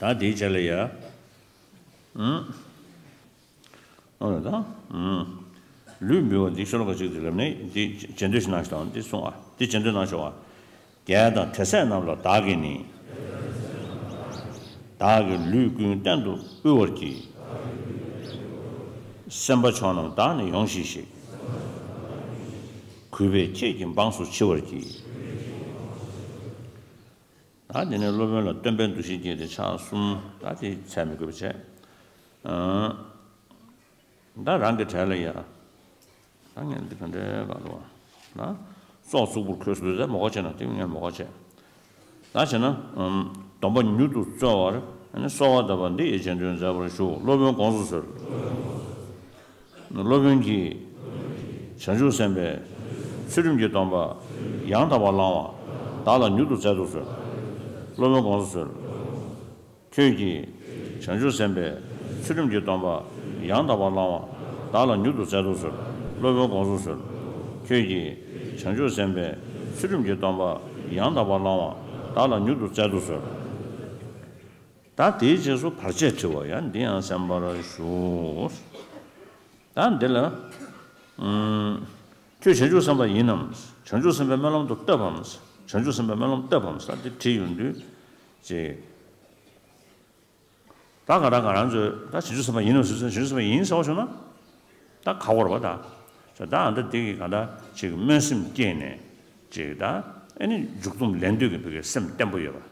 ད་དེའི་རྗེས་ལ་ཡ། ཨང་། ཨོ་ད། ཨང་། ལུས་འབུལ་བ་འདི་ཤོ་ལོ་ཀ་གཅིག་འདི་ལབ་ནས་འདི་རྗེས་ཟློས་ཤིག་གནང་ཞིག་དང་འདི་གསུང་ཨ། འདི་རྗེས་ཟློས་གནང་ཞོག་ཨ། རྒྱལ་དང་དེ་སྲས་རྣམས་ལ་བདག་གིས་ནི། བདག་གི་ལུས་ཀུན་གཏན་དུ་དབུལ་བར་བགྱི། སེམས་དཔའ་མཆོག་རྣམས་བདག་ནི་ཡོངས་ཤེས་ཤིག། གུས་པས་ཁྱེད་ཀྱི་འབངས་སུ་མཆི་བར་བགྱི། ད་དེ་ནས་སློབ་དཔོན་ལ་སྟོན་པའི་འདུ་ཤེས་བསྐྱེད་དེ་ཕྱག་གསུམ་ད་དེ་འཚལ་མི་དགོས་པ་བྱས། ཨང་། ད་རང་གི་གྲས་ལ་ཡ། ད་ངས་འདི་ག་འདྲའི་ག་ལོ་ན། སྲོག་གཅིག་པུར་འཁོད་སུ་ཟེར་མོ་ག་བྱས་ན་དེ་ངས་མོ་ག་བྱས། ད་བྱས་ན། ཨམ། སྡོམ་པ་མྱུར་དུ་སྩོལ་བར་ཨ་ནི་གསོལ་བ་གདབ་པ་འདི་ཡི་རྗེས་ཟློས་མཛད་པར་ཞུ། སློབ་དཔོན་དགོངས་སུ་གསོལ། སློབ་དཔོན་གྱིས། བྱང་ཆུབ་སེམས་དཔའི་ཚུལ་ཁྲིམས་ཀྱི་སྡོམ་པ་ཡང་དག་པར་བླང་བ་བདག་ལ་མྱུར་དུ་སྩལ་དུ་གསོལ། སློབ་དཔོན་དགོངས་སུ་གསོལ། ཁྱོད་ཀྱིས་བྱང་ཆུབ་སེམས་དཔའི་ཚུལ་ཁྲིམས་ཀྱི་སྡོམ་པ་ཡང་དག་པར་བླང་བ་བདག་ལ་མྱུར་དུ་སྩལ་དུ་གསོལ། སློབ་དཔོན་དགོངས་སུ་གསོལ། ཁྱོད་ཀྱིས་བྱང་ཆུབ་སེམས་དཔའི་ཚུལ་ཁྲིམས་ཀྱི་སྡོམ་པ་ཡང་དག་པར་བླང་བ་བདག་ལ་མྱུར་དུ་སྩལ་དུ་གསོལ། ད་དེའི་རྗེས་སུ་བར་ཆད་དྲི་བ་ཡང་འདི་ཡང་གསན་པར་ཞུ། ད་འདི་ལ། ཨུམ། ཁྱོད་བྱང་ཆུབ་སེམས་དཔའ་ཡིན་ནམ། བྱང་ཆུབ་སེམས་དཔའི་སྨོན་ལམ་དུ་བཏབ་བམ། བྱང་ཆུབ་སེམས་དཔའི་སྨོན་ལམ་བཏབ་བམ་ཟེར་དེ་དྲིས་ཡོང་དུས། ཅེས། ད་ག་རང་ག་རང་ཚོས་ད་བྱང་ཆུབ་སེམས་དཔའ་ཡིན་ནམ་ཟེར་ཙང་བྱང་ཆུབ་སེམས་དཔའ་ཡིན་ཟེར་བ་བྱུང་ན། ད་ག་བར་བ་ད། ད་ཨ་འདྲ་དེ་གི་ག་ད་ཅིག་སྨོན་སེམས་སྐྱེས་ནས་ཅིག་ད་ཨེ་ནི་མཇུག་སྡོམ་ལེན་འདོད་ཀྱི་བུ་གའི་སེམས་བརྟན་པོ་ཡོད་པ།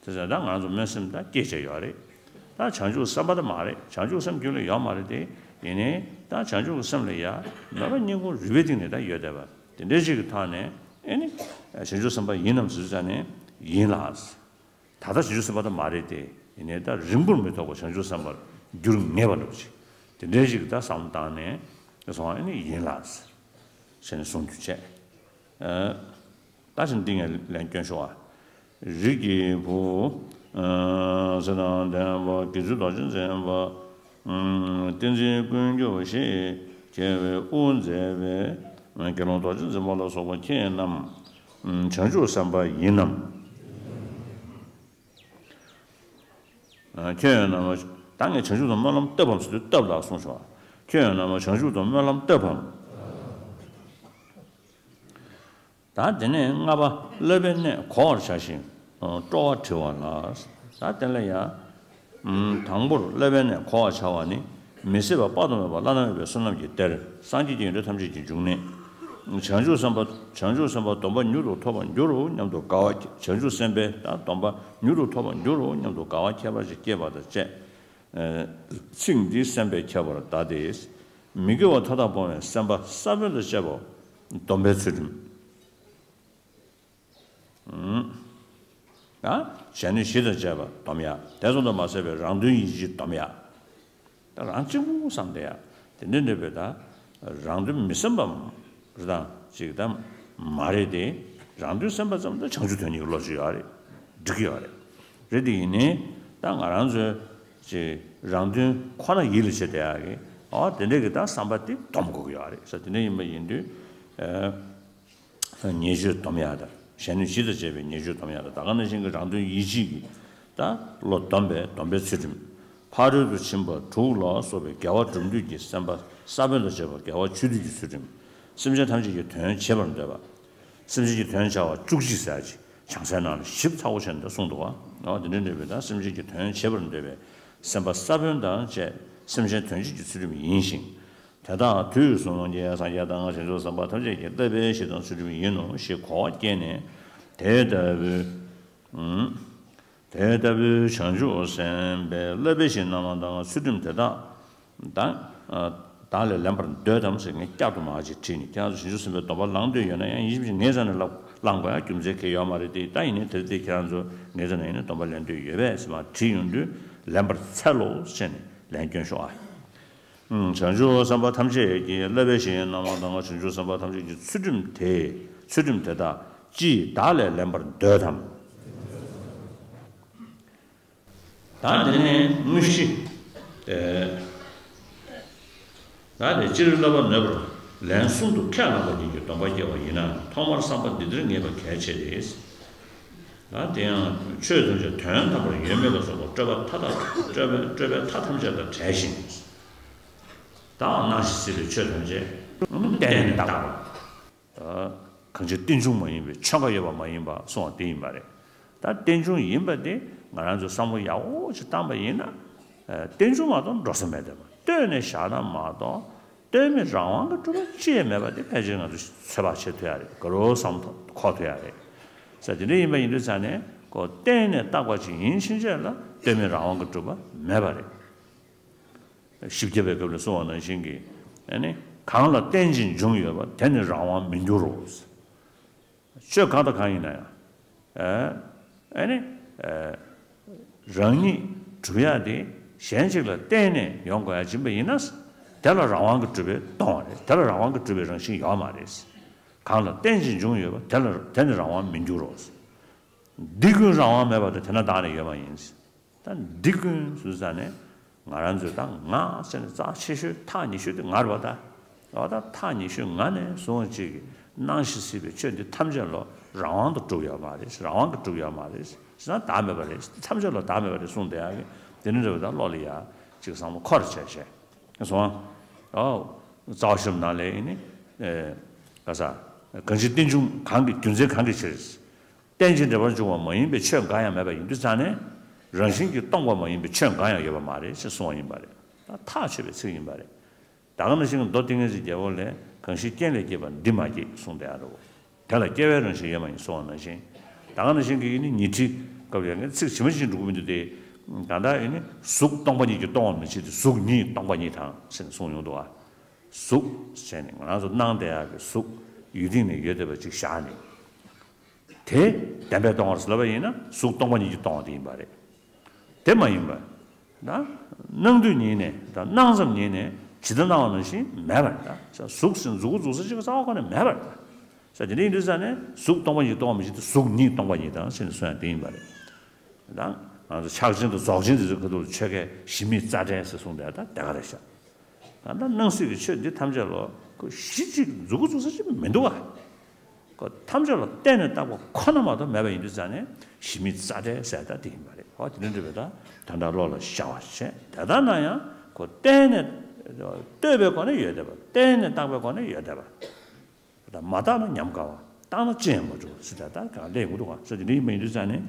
དེ་ཚོ་ད་ང་ཚོ་སྨོན་སེམས་ད་སྐྱེས་བྱས་ཡོད་རེད། ད་བྱང་ཆུབ་སེམས་དཔའ་ད་མ་རེད། བྱང་ཆུབ་སེམས་རྒྱུད་ལ་ཡོད་མ་རེད་དེ། ཡིན་ནའི་ད་བྱང་ཆུབ་ཀྱི་སེམས་ལ་ཡ་མོས་པ་སྙིང་ཁུང་རུས་པའི་གཏིང་ནས་ད་ཡོད་བསྡད་པ་དེ་འདྲའི་ཞིག་གི་ཐོག་ནས་ཨེ་ནི་བྱང་ཆུབ་སེམས་དཔའ་ཡིན་ནམ་ཟེར་ཙང་ནས་ཡིན་ལགས། ད་ལྟ་བྱང་ཆུབ་སེམས་དཔའ་ད་མ་རེད་དེ། ཡིན་ནའི་ད་རིང་པོར་མི་ཐོགས་པར་བྱང་ཆུབ་སེམས་དཔར་འགྱུར་ངེས་པ་འདྲ་པོ་ཅིག་དེ་འདྲའི་ཞིག་གི་ད་བསམ་བློ་བཏང་ནས་སོང་བ་ཨེ་ནི་ཡིན་ལགས་ཟེར་ནས་གསུང་རྒྱུ་བྱས། ཨ། ད་ཕྱིན་འདི་ངས་ལན་སྐྱོན་ཤོག་ཨ། རིགས་ཀྱི་བུ། ཚེ་དང་ལྡན་པ་དགེ་ཚུལ་རྡོ་རྗེ་འཛིན་པ། བསྟན་འཛིན་ཀུན་སྐྱོབ་ཞེས་བྱ་བའི་དབུ་མཛད་པའི་དགེ་སློང་རྡོ་རྗེ་འཛིན་པ་ལ་སོགས་པ་ཁྱེད་རྣམས་བྱང་ཆུབ་སེམས་དཔའ་ཡིན་ནམ། ཁྱོད་རྣམས་ད་ངས་བྱང་ཆུབ་ཏུ་སྨོན་ལམ་བཏབ་བམ་ཟེར་དུས་བཏབ་ལགས་གསུངས་སོ། ཁྱོད་རྣམས་བྱང་ཆུབ་ཏུ་སྨོན་ལམ་བཏབ་བམ། ད་དེ་ནས་ལྔ་པ་བསླབ་པའི་གནས་གོ་བར་བྱ་ཞིང་སྤྲོ་བ་དྲི་བ་ལ། ད་དེ་ལ་ཡང་། དང་པོར་བསླབ་པའི་གནས་གོ་བར་བྱ་བ་ནི་མི་སྲིད་པ་དཔག་ཏུ་མེད་པ་བླ་ན་མེད་པའི་བསོད་ནམས་ཀྱི་གཏེར་སངས་རྒྱས་ཀྱི་ཡོན་ཏན་ཐམས་ཅད་ཀྱི་འབྱུང་གནས། བྱང་ཆུབ་སེམས་དཔའ་བྱང་ཆུབ་སེམས་དཔའ་སྡོམ་པ་མྱུར་དུ་ཐོབ་པར་འགྱུར་རོ་སྙམ་དུ་དགའ་བ་བྱང་ཆུབ་སེམས་དཔའི་ད་སྡོམ་པ་མྱུར་དུ་ཐོབ་པར་འགྱུར་རོ་སྙམ་དུ་དགའ་བ་ཁྱད་པར་ཅན་སྐྱེས་པ་དང་བཅས། ཚིག་འདིས་སེམས་དཔའ་ཁྱད་པར་གདའ་སྟེ། མི་དགེ་བ་མཐའ་དག་སྤོང་བའི་སེམས་དཔའ་ས་བོན་དང་བཅས་པ་སྡོམ་པའི་ཚུལ་ཁྲིམས། ཨང་། ད་གཞན་གནོད་གཞི་དང་བཅས་པ་སྡོམ་ཡ། དེ་ཙམ་དུ་མ་ཟད་པའི་རང་དོན་ཡིད་བྱེད་སྡོམ་ཡ། ད་རང་གཅིག་པུ་བསམ་བསྡད་ཡ། དེ་འདྲ་འདྲ་བའི་ད་རང་དོན་མི་བསམ་པ་རེད་དང་ཅིག་ད་མ་རེད་དེ། རང་དོན་བསམ་པ་ཙམ་ད་བྱང་ཆུབ་དོན་གཉིས་ཀྱི་བློ་ཅིག་ཡོད་རེད། འགྲིག་གི་ཡོད་རེད། རེད་དེ་ཡིན་ནའི་ད་ང་རང་ཚོའི་ཅིག་རང་དོན་ཁོ་ན་ཡིད་ལ་བྱེད་བསྡད་ཡ་གི་ཨོ་དེ་འདྲ་གི་ད་བསམ་པ་དེ་སྡོམ་དགོས་ཀྱི་ཡོད་རེད་ས། དེ་འདྲ་ཡིན་པ་ཡིན་དུས། ཉེས་སྤྱོད་སྡོམ་ཡག་དང་གཞན་གནོད་གཞི་དང་བཅས་པའི་ཉེས་སྤྱོད་སྡོམ་ཡག་དང་ད་ག་ནང་བཞིན་གྱི་རང་དོན་ཡིད་བྱེད་ཀྱི་ད་བློ་སྡོམ་པའི་སྡོམ་པའི་ཚུལ་ཁྲིམས། ཕ་རོལ་ཏུ་ཕྱིན་པ་དྲུག་ལ་སོགས་པའི་དགེ་བ་སྒྲུབ་འདོད་ཀྱི་སེམས་པ་ས་བོན་དང་བཅས་པ་དགེ་བ་ཆོས་སྡུད་ཀྱི་ཚུལ་ཁྲིམས། སེམས་ཅན་ཐམས་ཅད་ཀྱི་དོན་བྱེད་པར་འདོད་པ། སེམས་ཅན་གྱི་དོན་བྱ་བ་བཅུ་གཅིག་ཟེར་ཅིག་བྱང་སའི་ནང་ལ་ཞིབ་ཚགས་པོ་བྱས་ནས་གསུངས་འདུག་ག། འོ་དེ་འདྲའི་འདྲ་བའི་ད་སེམས་ཅན་གྱི་དོན་བྱེད་པར་འདོད་པའི་སེམས་པ་ས་བོན་དང་བཅས་སེམས་ཅན་དོན་བྱེད་ཀྱི་ཚུལ་ཁྲིམས་ཡིན་ཞིང་། དེ་དག་དུས་གསུམ་ལོངས་སྤྱོད་སངས་རྒྱས་དང་བྱང་ཆུབ་སེམས་དཔའ་ཐམས་ཅད་ཀྱི་བསླབ་པའི་གཞི་དང་ཚུལ་ཁྲིམས་ཡིན་ནོ་ཞེས་གོ་བ་སྐྱེས་ནས། དེ་ལྟ་བུའི། དེ་ལྟ་བུའི་བྱང་ཆུབ་སེམས་དཔའི་བསླབ་པའི་གཞི་རྣམ་པ་དང་ཚུལ་ཁྲིམས་དེ་དག་དང་། བདག་ལས་ལེན་པར་འདོད་དམ་ཟེར་ངས་བསྐྱར་དུ་མར་ཅིག་དྲིས་ནས། ཁྱེད་རང་ཚོ་བྱང་ཆུབ་སེམས་དཔའི་སྡོམ་པ་བླང་འདོད་ཡོད་ན་ཡང་ཡིན་གཅིག་མིན་གཅིག་ངའི་རྩ་ནས་བླང་བླང་དགོས་ཡ་རྒྱུ་མཚན་གང་ཡོད་མ་རེད་དེ། ད་ཡིན་ནའི་དེ་རེད་དེ། ཁྱེད་རང་ཚོ་ངའི་རྩ་ནས་ཡིན་ན་སྡོམ་པ་ལེན་འདོད་ཡོད་པས་ཟེར་མར་དྲིས་ཡོང་དུས། ལེན་པར་འཚལ་ལོ་ཟེར་ནས་ལན་སྐྱོན་ཤོག་ཨ། བྱང་ཆུབ་སེམས་དཔའ་ཐམས་ཅད་ཀྱི་བསླབ་པའི་གཞི་རྣམ་པ་དང་བྱང་ཆུབ་སེམས་དཔའ་ཐམས་ཅད་ཀྱི་ཚུལ་ཁྲིམས་དེ། ཚུལ་ཁྲིམས་དེ་དག་ཅིས་བདག་ལས་ལེན་པར་འདོད་དམ། ད་དེ་ནས་དངོས་གཞི། ཨེ། ད་དེ་སྤྱིར་བསླབ་པ་ནོད་པར་ལན་གསུམ་དུ་ཁས་བླངས་པ་ཉིད་ཀྱིས་སྡོམ་པ་སྐྱེ་བ་ཡིན་ན། ཐོག་མར་བསམ་པ་འདི་ལྟར་ངེས་པ་གལ་ཆེ་སྟེ། ད་དེ་ཡང་ཆོས་ཐམས་ཅད་དོན་དམ་པར་ཡོད་མེད་ལ་སོགས་པ་སྤྲོས་པ་མཐའ་དག་སྤྲོས་པའི་སྤྲོས་པའི་མཐའ་ཐམས་ཅད་དང་བྲལ་ཞིང་། ད་སྣང་ཞིང་སྲིད་པའི་ཆོས་ཐམས་ཅད་གཏན་ནས་བཏགས་པ། གང་ཕྱིར་རྟེན་འབྱུང་མ་ཡིན་པའི་ཆོས་འགའ་ཡོད་པ་མ་ཡིན་པ་གསུངས་པ་དེ་ཡིན་པ་རེད། ད་རྟེན་འབྱུང་ཡིན་པ་དེ་ང་རང་ཚོས་བསམ་བློ་ཡག་པོ་ཅིག་བཏང་པ་ཡིན་ན། ཨ། རྟེན་འབྱུང་མ་གཏོགས་འགྲོ་ས་མེད་དེ། ལྟོས་ནས་བཞག་ན་མ་གཏོགས་ལྟོས་མེད་རང་དབང་གིས་གྲུབ་པ་ཅི་ཡང་མེད་པ་དེ་ཕལ་ཆེར་ང་ཚོས་ཚོད་དཔག་བྱེད་ཐུབ་ཡ་རེད། ག་རེ་བསམ་ཐུབ་འཁོར་ཐུབ་ཡ་རེད། ས་དེ་འདྲ་ཡིན་པ་ཡིན་དུས་ཙང་ནས་ཁོ་གཏན་ནས་བཏགས་པ་ཅིག་ཡིན་ཕྱིན་ཆད་ལ་ལྟོས་མེད་རང་དབང་གིས་གྲུབ་པ་མེད་པ་རེད། བཞི་བརྒྱ་པའི་སྐབས་ལ་གསུངས་པ་ནང་བཞིན་གྱི། ཨ་ནི། གང་ལ་རྟེན་ཅིང་འབྱུང་ཡོད་པ། དེ་ནི་རང་དབང་མི་འགྱུར་རོ། ཆོས་གང་དང་གང་ཡིན་ན་ཡང་། ཨ། ཨ་ནི། ཨ། རང་ཉིད་གྲུབ་ཡ་དེ་གཞན་གཅིག་ལ་བརྟེན་ནས་ཡོང་དགོས་ཡ་ཡིན་པ་ཡིན་ན། དེ་ལ་རང་དབང་གིས་གྲུབ་པས་སྟོང་བ་རེད། དེ་ལ་རང་དབང་གིས་གྲུབ་པའི་རང་བཞིན་ཡོད་མ་རེད། གང་ལ་རྟེན་ཅིང་འབྱུང་ཡོད་པ། དེ་ལ་དེ་ནི་རང་དབང་མི་འགྱུར་རོ། འདི་ཀུན་རང་དབང་མེད་པ་དང་། དེ་ན་བདག་ནི་ཡོད་མ་ཡིན། ད་འདི་ཀུན་ཟེར་ཙང་ནས་ང་རང་ཚོས་ད་ང་ཟེར་ནས་རྩ་ཆེ་ཤོས་ཐག་ཉེ་ཤོས་དེ་ང་རེད་པ། ད་འོ་ད་ཐག་ཉེ་ཤོས་ང་ནས་བཟུང་ཅིག་གིས་སྣང་ཞིང་སྲིད་པའི་ཆོས་འདི་ཐམས་ཅད་ལོ་རང་དབང་དུ་གྲུབ་ཡོད་མ་རེད། རང་དབང་གིས་གྲུབ་ཡོད་མ་རེད། ཟེར་ན་བདག་མེད་པ་རེད། ཐམས་ཅད་ལོ་བདག་མེད་པ་རེད་གསུངས་བསྡད་ཡག་གི་དེ་འདྲ་རེད་པ། ད་བློ་ལ་ཡ་ཅིག་བསམ་བློ་འཁོར་བྱས་བྱས་སོང་། ཨོ། རྩ་བ་ཤུབ་ནང་ལས་ཨེ་ནི། ཨེ། ག་ས། གང་ཕྱིར་རྟེན་འབྱུང་གང་གི་རྒྱུ་མཚན་གང་གི་ཕྱིར། རྟེན་ཅིང་འབྲེལ་པར་འབྱུང་བ་མ་ཡིན་པའི་ཆོས་འགའ་ཡང་མེད་པ་ཡིན་དུས་ཙང་ནས། རང་བཞིན་གྱིས་སྟོང་པ་མ་ཡིན་པའི་ཆོས་འགའ་ཡང་ཡོད་པ་མ་རེད་ཅེས་གསུངས་པ་ཡིན་པ་རེད། ད་ཐག་ཆོད་པའི་ཚིག་ཡིན་པ་རེད། ད་ག་ནང་བཞིན་མདོ་ཏིང་ངེ་འཛིན་རྒྱལ་པོ་ལས། གང་ཞིག་རྐྱེན་ལས་སྐྱེས་པ་འདི་མ་སྐྱེས་གསུངས་བསྡད་ཡ་རེད། དེ་ལ་སྐྱེ་བའི་རང་བཞིན་ཡོད་མ་ཡིན་གསུངས་པ་ནང་བཞིན། ད་ག་ནང་བཞིན་གྱི་ཨེ་ནི་ཉི་ཁྲི་སྐབས་ཡང་ཚིག་ཇི་མ་ཇི་བཞིན་འགྲོ་གི་མི་འདུག་སྟེ། ད་ལྟ་ཨེ་ནི་གཟུགས་སྟོང་པ་ཉིད་ཀྱིས་སྟོང་བར་མི་བྱེད་དེ། གཟུགས་ཉིད་སྟོང་པ་ཉིད་དང་ཟེར་ནས་གསུངས་ཡོང་འདུག་ག། གཟུགས་ཟེར་ནས་ང་རང་ཚོ་སྣང་བསྡད་ཡག་གི་གཟུགས་ཡུལ་སྟེང་ནས་ཡོད་བསྡད་པ་ཅིག་བཞག་ནས། དེ་བདེན་པས་སྟོང་བར་ལབ་པ་ཡིན་ན་གཟུགས་སྟོང་པ་ཉིད་ཀྱིས་སྟོང་བ་དེ་ཡིན་པ་རེད། དེ་མ་ཡིན་པ། ད་སྣང་དུས་ཉིད་ནས། ད་སྣང་ཙམ་ཉིད་ནས་ཇི་ལྟར་སྣང་བ་ནང་བཞིན་མེད་པ་རེད། ད་གཟུགས་ཟེར་གཟུགས་པོ་གཟུགས་ས་གཅིག་གི་རྩ་བ་ཁོ་ནས་མེད་པ་རེད། ད་ས་དེ་འདྲ་ཡིན་དུས་ཙང་ནས་གཟུགས་སྟོང་པ་ཉིད་སྟོང་བ་མི་བྱེད་དེ། གཟུགས་ཉིད་སྟོང་པ་ཉིད་དང་ཟེར་ནས་གསུངས་ཡ་དེ་ཡིན་པ་རེད། ད་ང་ཚོ་ཕྱག་ཆེན་དང་རྫོགས་ཆེན་དེ་ཚོའི་ཁ་ཐུག་ལ་ཆོས་སྐད་གཞི་མེད་རྩ་བྲལ་ཟེར་གསུངས་དེ་ད་དེ་ག་རེད་ཤག། ད་ལྟ་སྣང་སྲིད་ཀྱི་ཆོས་འདི་ཐམས་ཅད་ལོ་ཁོ་གཞི་གཅིག་གཟུགས་པོ་གཟུགས་ས་གཅིག་མི་འདུག་ག། ཁོ་ཐམས་ཅད་ལ་གཏན་ནས་བཏགས་པ་ཁོ་ན་མ་གཏོགས་མེད་པ་ཡིན་དུས་ཙང་ནས་གཞི་མེད་རྩ་བྲལ་ཟེར་ད་དེ་ཡིན་པ་རེད། ཧོ་དེ་འདྲ་འདྲ་བས་ད་ད་ལྟ་བློ་ལ་ཤར་བ་བྱས། དེ་ལྟ་ན་ཡང་ཁོ་གཏན་ནས་ལྟོས་པའི་སྒོ་ནས་ཡོད་བསྡད་པ། གཏན་ནས་བཏགས་པའི་སྒོ་ནས་ཡོད་བསྡད་པ། ད་མ་བཏགས་ན་ཉམས་དགའ་བ། བཏགས་ན་ཅི་ཡང་མ་གྲུབ་ཟེར་ད་ད་གང་ལས་མི་འདུག་ག་ཟེར་དེ་འདྲ་ཡིན་པ་ཡིན་དུས་ཙང་ནས།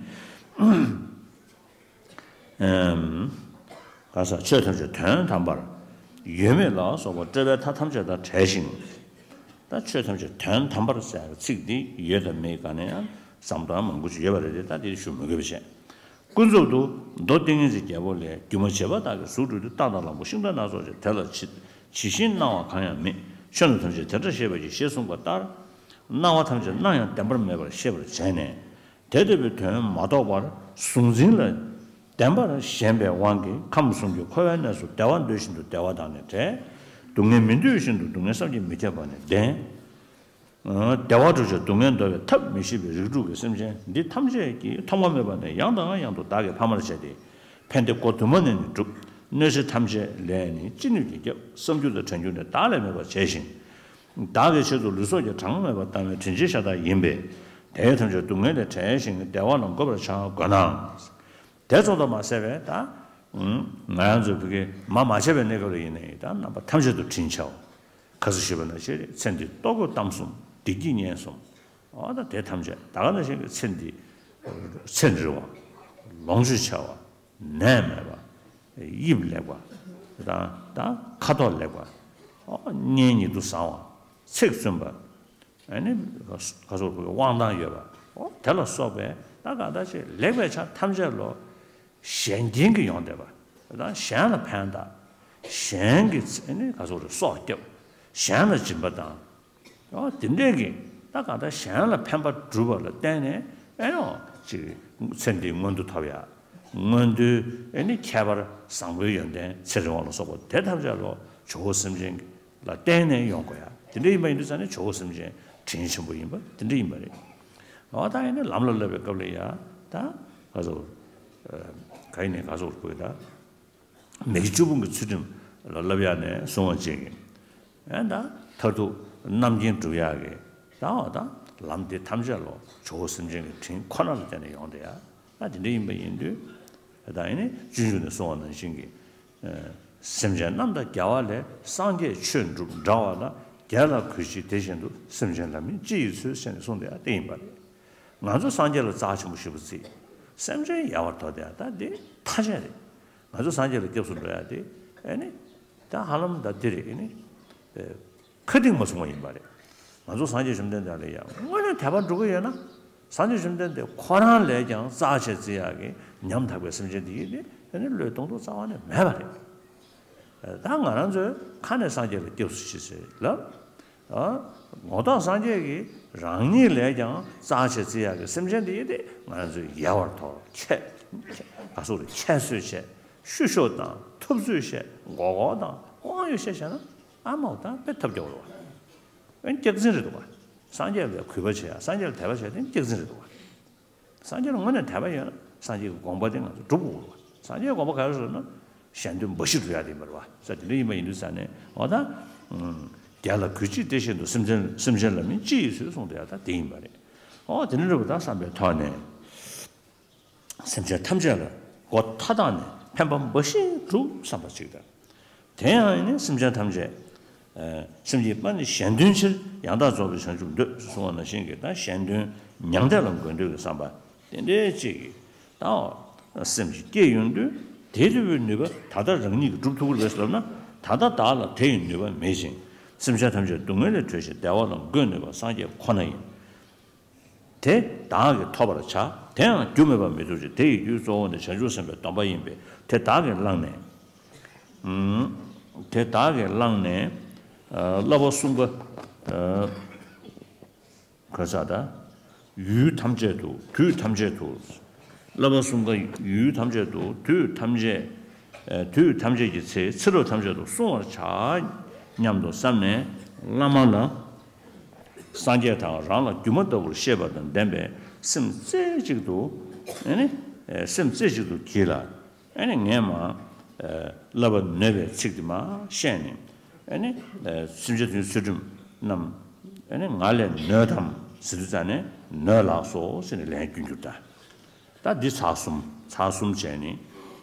ཨམ། ག་ས། ཆོས་ཐམས་ཅད་དོན་དམ་པར་ཡོད་མེད་ལ་སོགས་པ་སྤྲོས་པའི་མཐའ་ཐམས་ཅད་དང་བྲལ་ཞིང་། ད་ཆོས་ཐམས་ཅད་དོན་དམ་པར་ཟེར་བའི་ཚིག་འདི་ཡོད་དམ་མེད་ག་ནས་ཡང་བསམ་བློ་མང་པོ་ཞིག་ཡོད་པ་རེད་དེ། ད་འདིར་ཞུ་མི་དགོས་པ་བྱས། ཀུན་རྫོབ་ཏུ་མདོ་ཏིང་ངེ་འཛིན་རྒྱལ་པོ་ལས། སྒྱུ་མ་བྱེད་པ་དག་གི་གཟུགས་སྤྲུལ་ཏེ། རྟ་དང་གླང་པོ་ཤིང་དང་སྣ་ཚོགས་བྱས། དེ་ལ་ཇི་ཇི་བཞིན་སྣང་བ་གང་ཡང་མེད། ཆོས་རྣམས་ཐམས་ཅད་དེ་འདྲར་ཤེས་པར་གྱིས། ཞེས་གསུངས་པ་ལྟར། སྣང་བ་ཐམས་ཅད་སྣང་ཡང་བདེན་པར་མེད་པར་ཤེས་པར་བྱས་ནས། དེ་ལྟ་བུའི་དོན་མ་རྟོགས་པར་གཟུང་འཛིན་ལ་བདེན་པར་ཞེན་པའི་དབང་གིས་ཁམས་གསུམ་གྱི་འཁོར་བའི་གནས་སུ་བདེ་བ་འདོད་བཞིན་དུ་བདེ་བ་དང་ནི་བྲལ། སྡུག་བསྔལ་མི་འདོད་བཞིན་དུ་སྡུག་བསྔལ་བསམ་གྱིས་མི་ཁྱབ་པ་ནི་བདེན། བདེ་བ་སྒྲུབ་ཕྱིར་སྡུག་བསྔལ་འདོར་བའི་ཐབས་མི་ཤེས་པའི་རིགས་དྲུག་གི་སེམས་ཅན་འདི་ཐམས་ཅད་ཀྱིས་ཐོག་མ་མེད་པ་ནས་ཡང་དང་ཡང་དུ་བདག་གིས་ཕ་མར་བྱས་ཏེ། ཕན་བདེ་སྒོ་དུ་མ་ནས་ནི་བསྒྲུབ། གནོད་འཚེ་ཐམས་ཅད་ལས་ནི་ཅི་ནུས་ཀྱིས་བསྐྱབ། བསམ་རྒྱུ་དང་དྲན་རྒྱུ་ནི་བདག་ལས་མེད་པར་བྱས་ཤིང་། བདག་གི་ཆེད་དུ་ལུས་སྲོག་ཀྱང་གྲངས་མེད་པར་བཏང་བའི་དྲིན་ཅན་ཤ་སྟག་ཡིན་པས། དེ་ཐམས་ཅད་སྡུག་བསྔལ་ལས་བྲལ་ཞིང་བདེ་བ་ལ་འགོད་པར་བྱ་དགོས་ན། དེ་ཙམ་དུ་མ་ཟད་པས་ད། ང་རང་ཚོ་བོད་སྐད་མ་མ་བྱས་པའི་གནས་སྐབས་ལ་ཡིན་ནའི་ད་རྣམ་པ་ཐམས་ཅད་དུ་དྲིན་ཆེའོ། ཁ་སང་ཞུས་པ་ནང་བཞིན་རེད། ཚེ་འདི་ལྟོ་གོས་གཏམ་གསུམ། བདེ་སྐྱིད་གཉེན་གསུམ། འོ་ད་དེ་ཐམས་ཅད་ད་ག་ནང་བཞིན་གྱི་ཚེ་འདི་ ཚེ་འདྲིལ་བ། ལོངས་སྤྱོད་ཆེ་བ། ནད་མེད་པ། དབྱིབས་ལེགས་པ། དང་དང་ཁ་དོག་ལེགས་པ། ཨོ་གཉེན་ཉེ་དུ་བཟང་བ། ཚིག་བཙུན་པ། ཨ་ནི་ག་སོགས་དབང་ཐང་ཡོད་པ། ཨོ་དེ་ལ་སོགས་པའི་ད་གང་ལྟར་ཅིག་ལེགས་པའི་ཆ་ཐམས་ཅད་ལོ། གཞན་རྐྱེན་གྱིས་ཡོང་བསྡད་པ། ད་གཞན་ལ་ཕན་བཏགས། གཞན་གྱི་ཚེ་ནི་ག་སོགས་རེ་སྲོག་སྐྱབས། གཞན་ལ་སྦྱིན་པ་དང་། ཨོ་དེ་འདྲས་ཀྱི་ད་གང་ལྟར་གཞན་ལ་ཕན་པ་བསྒྲུབ་པ་ལ་བརྟེན་ནས་ཨེ་ནོ་ཅིག་ཚེ་འདིའི་མངོན་མཐོ་ཐོབ་ཡ། མངོན་མཐོའི་ཨེ་ནི་ཁྱད་པར་བཟང་པོའི་ཡོན་ཏན་ཚེ་རིང་བ་ལ་སོགས་པ་དེ་ཐམས་ཅད་ལོ་ཇོ་བོ་སེམས་ཅན་ལ་བརྟེན་ནས་ཡོང་དགོས་ཡ། དེ་འདྲ་ཡིན་པ་ཡིན་དུས་ཙང་ནས་ཇོ་བོ་སེམས་ཅན་དྲིན་ཆེན་པོ་ཡིན་པ་དེ་འདྲ་ཡིན་པ་རེད། ཨོ་ད་ཡིན་ན་ལམ་ལ་བསླབ་པའི་སྐབས་ལ་ཡ་ད་ག་ཚོད་ག་ཡིན་ནས་ག་ཚོད་དགོས་ད། མི་དགེ་བཅུ་སྤོང་གི་ཚུལ་ཁྲིམས་ལ་བསླབ་ཡ་ནས་བསྲུང་བ་བཅས་ཀྱི། ཨེ་ད་མཐར་ཐུག་རྣམ་མཁྱེན་སྒྲུབ་ཡ་གི་ད་འོ་ད་ལམ་འདི་ཐམས་ཅད་ལོ་ཇོ་བོ་སེམས་ཅན་གྱི་དྲིན་ཁོ་ན་ལ་བརྟེན་ནས་ཡོང་བསྡད་ཡ། ད་དེ་འདྲ་ཡིན་པ་ཡིན་དུས་ད་ཡིན་ནི་སྤྱོད་འཇུག་ནས་གསུངས་པ་ནང་བཞིན་གྱི། སེམས་ཅན་རྣམས་དང་རྒྱལ་བ་ལས། སངས་རྒྱས་ཆོས་འགྲུབ་འདྲ་བ་ལ། རྒྱལ་ལ་གུས་ཕྱིར་དེ་བཞིན་དུ། སེམས་ཅན་ལ་ནི་ཅི་ཡིས་འཚོལ། ཟེར་ནས་གསུངས་བསྡད་ཡ་དེ་ཡིན་པ་རེད། ང་ཚོ་སངས་རྒྱས་ལ་རྩ་ཆེན་པོ་ཞེ་པོ་བརྩི། སེམས་ཅན་ཡལ་བར་དོར་བསྡད་ཡ་ད་འདི་ཐ་ཆད་རེད། ང་ཚོ་སངས་རྒྱས་ལ་སྐྱབས་སུ་འགྲོ་ཡ་དེ་ཨེ་ནི་ད་ཧ་ལམ་ད་འདི་རེད་ཨེ་ནི། ཁ་གཏིང་མ་སོང་བ་ཡིན་པ་རེད། ང་ཚོ་སངས་རྒྱས་བཅོམ་ལྡན་འདས་ལ་ཡང་དངོས་གནས་དད་པ་འགྲོ་གི་ཡོད་ན། སངས་རྒྱས་བཅོམ་ལྡན་འདས་ཁོ་རང་ལས་ཀྱང་རྩ་ཆེ་བརྩི་ཡག་གི་ཉམ་ཐག་པའི་སེམས་ཅན་དེ་ཡིན་ཏེ་ཨ་ནི་བློས་གཏོང་ཐུབ་རྩ་བ་ནས་མེད་པ་རེད། ད་ང་རང་ཚོས་ཁ་ནས་སངས་རྒྱས་ལ་སྐྱབས་སུ་མཆི་ཟེར་ལབ། ངོ་ཐོག་སངས་རྒྱས་ཀྱིས་རང་ཉིད་ལས་ཀྱང་རྩ་ཆེ་བརྩི་ཡག་གི་སེམས་ཅན་དེ་ཡིན་ཏེ་ང་རང་ཚོས་ཡལ་བར་དོར་ཁྱད་ག་སོགས་རེད་ཁྱད་གསོད་བྱས་བཤུ་གཞོག་དང་ཐུབ་ཚོད་བྱས་མགོ་སྐོར་དང་དབང་ཡོད་བཤད་བྱས་ན། ཨ་མ་འོ་ད་དཔེ་ཐབས་སྐྱོ་བོ་རེད་བ། ཨེ་སྐྱག་རྫུན་རེད་འདུག་བ། སངས་རྒྱས་ལ་གུས་པ་བྱེད་ཡ་སངས་རྒྱས་ལ་དད་པ་བྱེད་ཡ་དེ་སྐྱག་རྫུན་རེད་འདུག་བ། སངས་རྒྱས་ལ་དངོས་གནས་དད་པ་ཡོད་ན་སངས་རྒྱས་ཀྱི་དགོངས་པ་དེ་ང་ཚོ་སྒྲུབ་དགོས་རེད་བ། སངས་རྒྱས་དགོངས་པ་ག་རེ་རེད་ཟེར་ན་གཞན་དོན་འབའ་ཞིག་སྒྲུབ་ཡ་དེ་ཡིན་པ་རེད་བ། ས་དེ་འདྲ་ཡིན་པ་ཡིན་དུས་ས་ནས་འོ་ད། རྒྱལ་ལ་གུས་ཕྱིར་དེ་བཞིན་དུ། སེམས་ཅན་སེམས་ཅན་ལ་ནི་ཅི་ཡིས་འཚོལ་གསུངས་དེ་ཡ་ད་དེ་ཡིན་པ་རེད། འོ་དེ་འདྲ་རེད་བ་ད་བསམ་པའི་ཐོག་ནས། སེམས་ཅན་ཐམས་ཅད་ལ་སྒོ་མཐའ་དག་ནས་ཕན་པ་འབའ་ཞིག་སྒྲུབ་བསམ་པ་ཅིག་དང་། དེ་ཡང་ནི་སེམས་ཅན་ཐམས་ཅད། སེམས་ཀྱི་དཔལ་ནི་གཞན་དོན་ཕྱིར། ཡང་དག་རྫོགས་པའི་བྱང་ཆུབ་འདོད། གསུངས་པ་ནང་བཞིན་གྱི་ད་གཞན་དོན་མྱང་འདས་ལ་འགོད་འདོད་ཀྱི་བསམ་པ་དེ་འདྲའི་ཅིག་གིས་ད་སེམས་ཀྱི་སྐྱེ་ཡོང་དུས་དེ་འདྲ་བའི་ནུས་པ་ད་ལྟ་རང་ཉིད་ཀྱིས་སྒྲུབ་ཐུབ་ཀྱི་རེད་ཟེར་ལབ་ན། ད་ལྟ་བདག་ལ་དེ་ཡི་ནུས་པ་མེད་ཅིང་། སེམས་ཅན་ཐམས་ཅད་སྡུག་བསྔལ་ལས་གྲོལ་ཞིང་བདེ་བ་ལ་འགོད་ནུས་པ་སངས་རྒྱས་ཁོ་ན་ཡིན། དེ་བདག་གིས་ཐོབ་པར་བྱ། དེའང་རྒྱུ་མེད་པར་མི་ཐོབ་ཅིང་། དེ་ཡི་རྒྱུ་གཙོ་བོ་ནི་བྱང་ཆུབ་སེམས་དཔའི་སྡོམ་པ་ཡིན་པས་དེ་བདག་གིས་བླངས་ནས། དེ་བདག་གིས་བླངས་ནས། བསླབ་པ་གསུམ་པ། ག་ས་ད། ཡུལ་ཐམས་ཅད་དུ་དུས་ཐམས་ཅད་དུ། བསླབ་པ་གསུམ་ཀ་ཡུལ་ཐམས་ཅད་དུ་དུས་ཐམས་ཅད། དུས་ཐམས་ཅད་ཀྱི་ཚེ་ཚེ་རབས་ཐམས་ཅད་དུ་བསྲུང་བར་བྱ། སྙམ་དུ་བསམས་ནས་བླ་མ་ལ། སངས་རྒྱས་དང་རང་ལ་སྒྱུ་མ་ལྟ་བུར་ཤེས་པ་དང་ལྡན་པའི་སེམས་རྩེ་གཅིག་ཏུ། ཨེ་ནི། སེམས་རྩེ་གཅིག་ཏུ་གྱིས་ལ། ཨེ་ནི་ངས་མ། བསླབ་པ་ནོད་པའི་ཚིག་དེ་མ་བཤད་ནས། ཨེ་ནི། སེམས་ཅན་དོན་ཚུལ་ཁྲིམས་རྣམས། ཨེ་ནི་ང་ལས་ནོད་དམ་ཟེར་དུས་ཙ་ནས་ནོད་ལགས་སོ་ཟེར་ནས་ལན་རྒྱུན་འགྱུར་ད། ད་འདི་ཚར་གསུམ་ཚར་གསུམ་བྱས་ནས།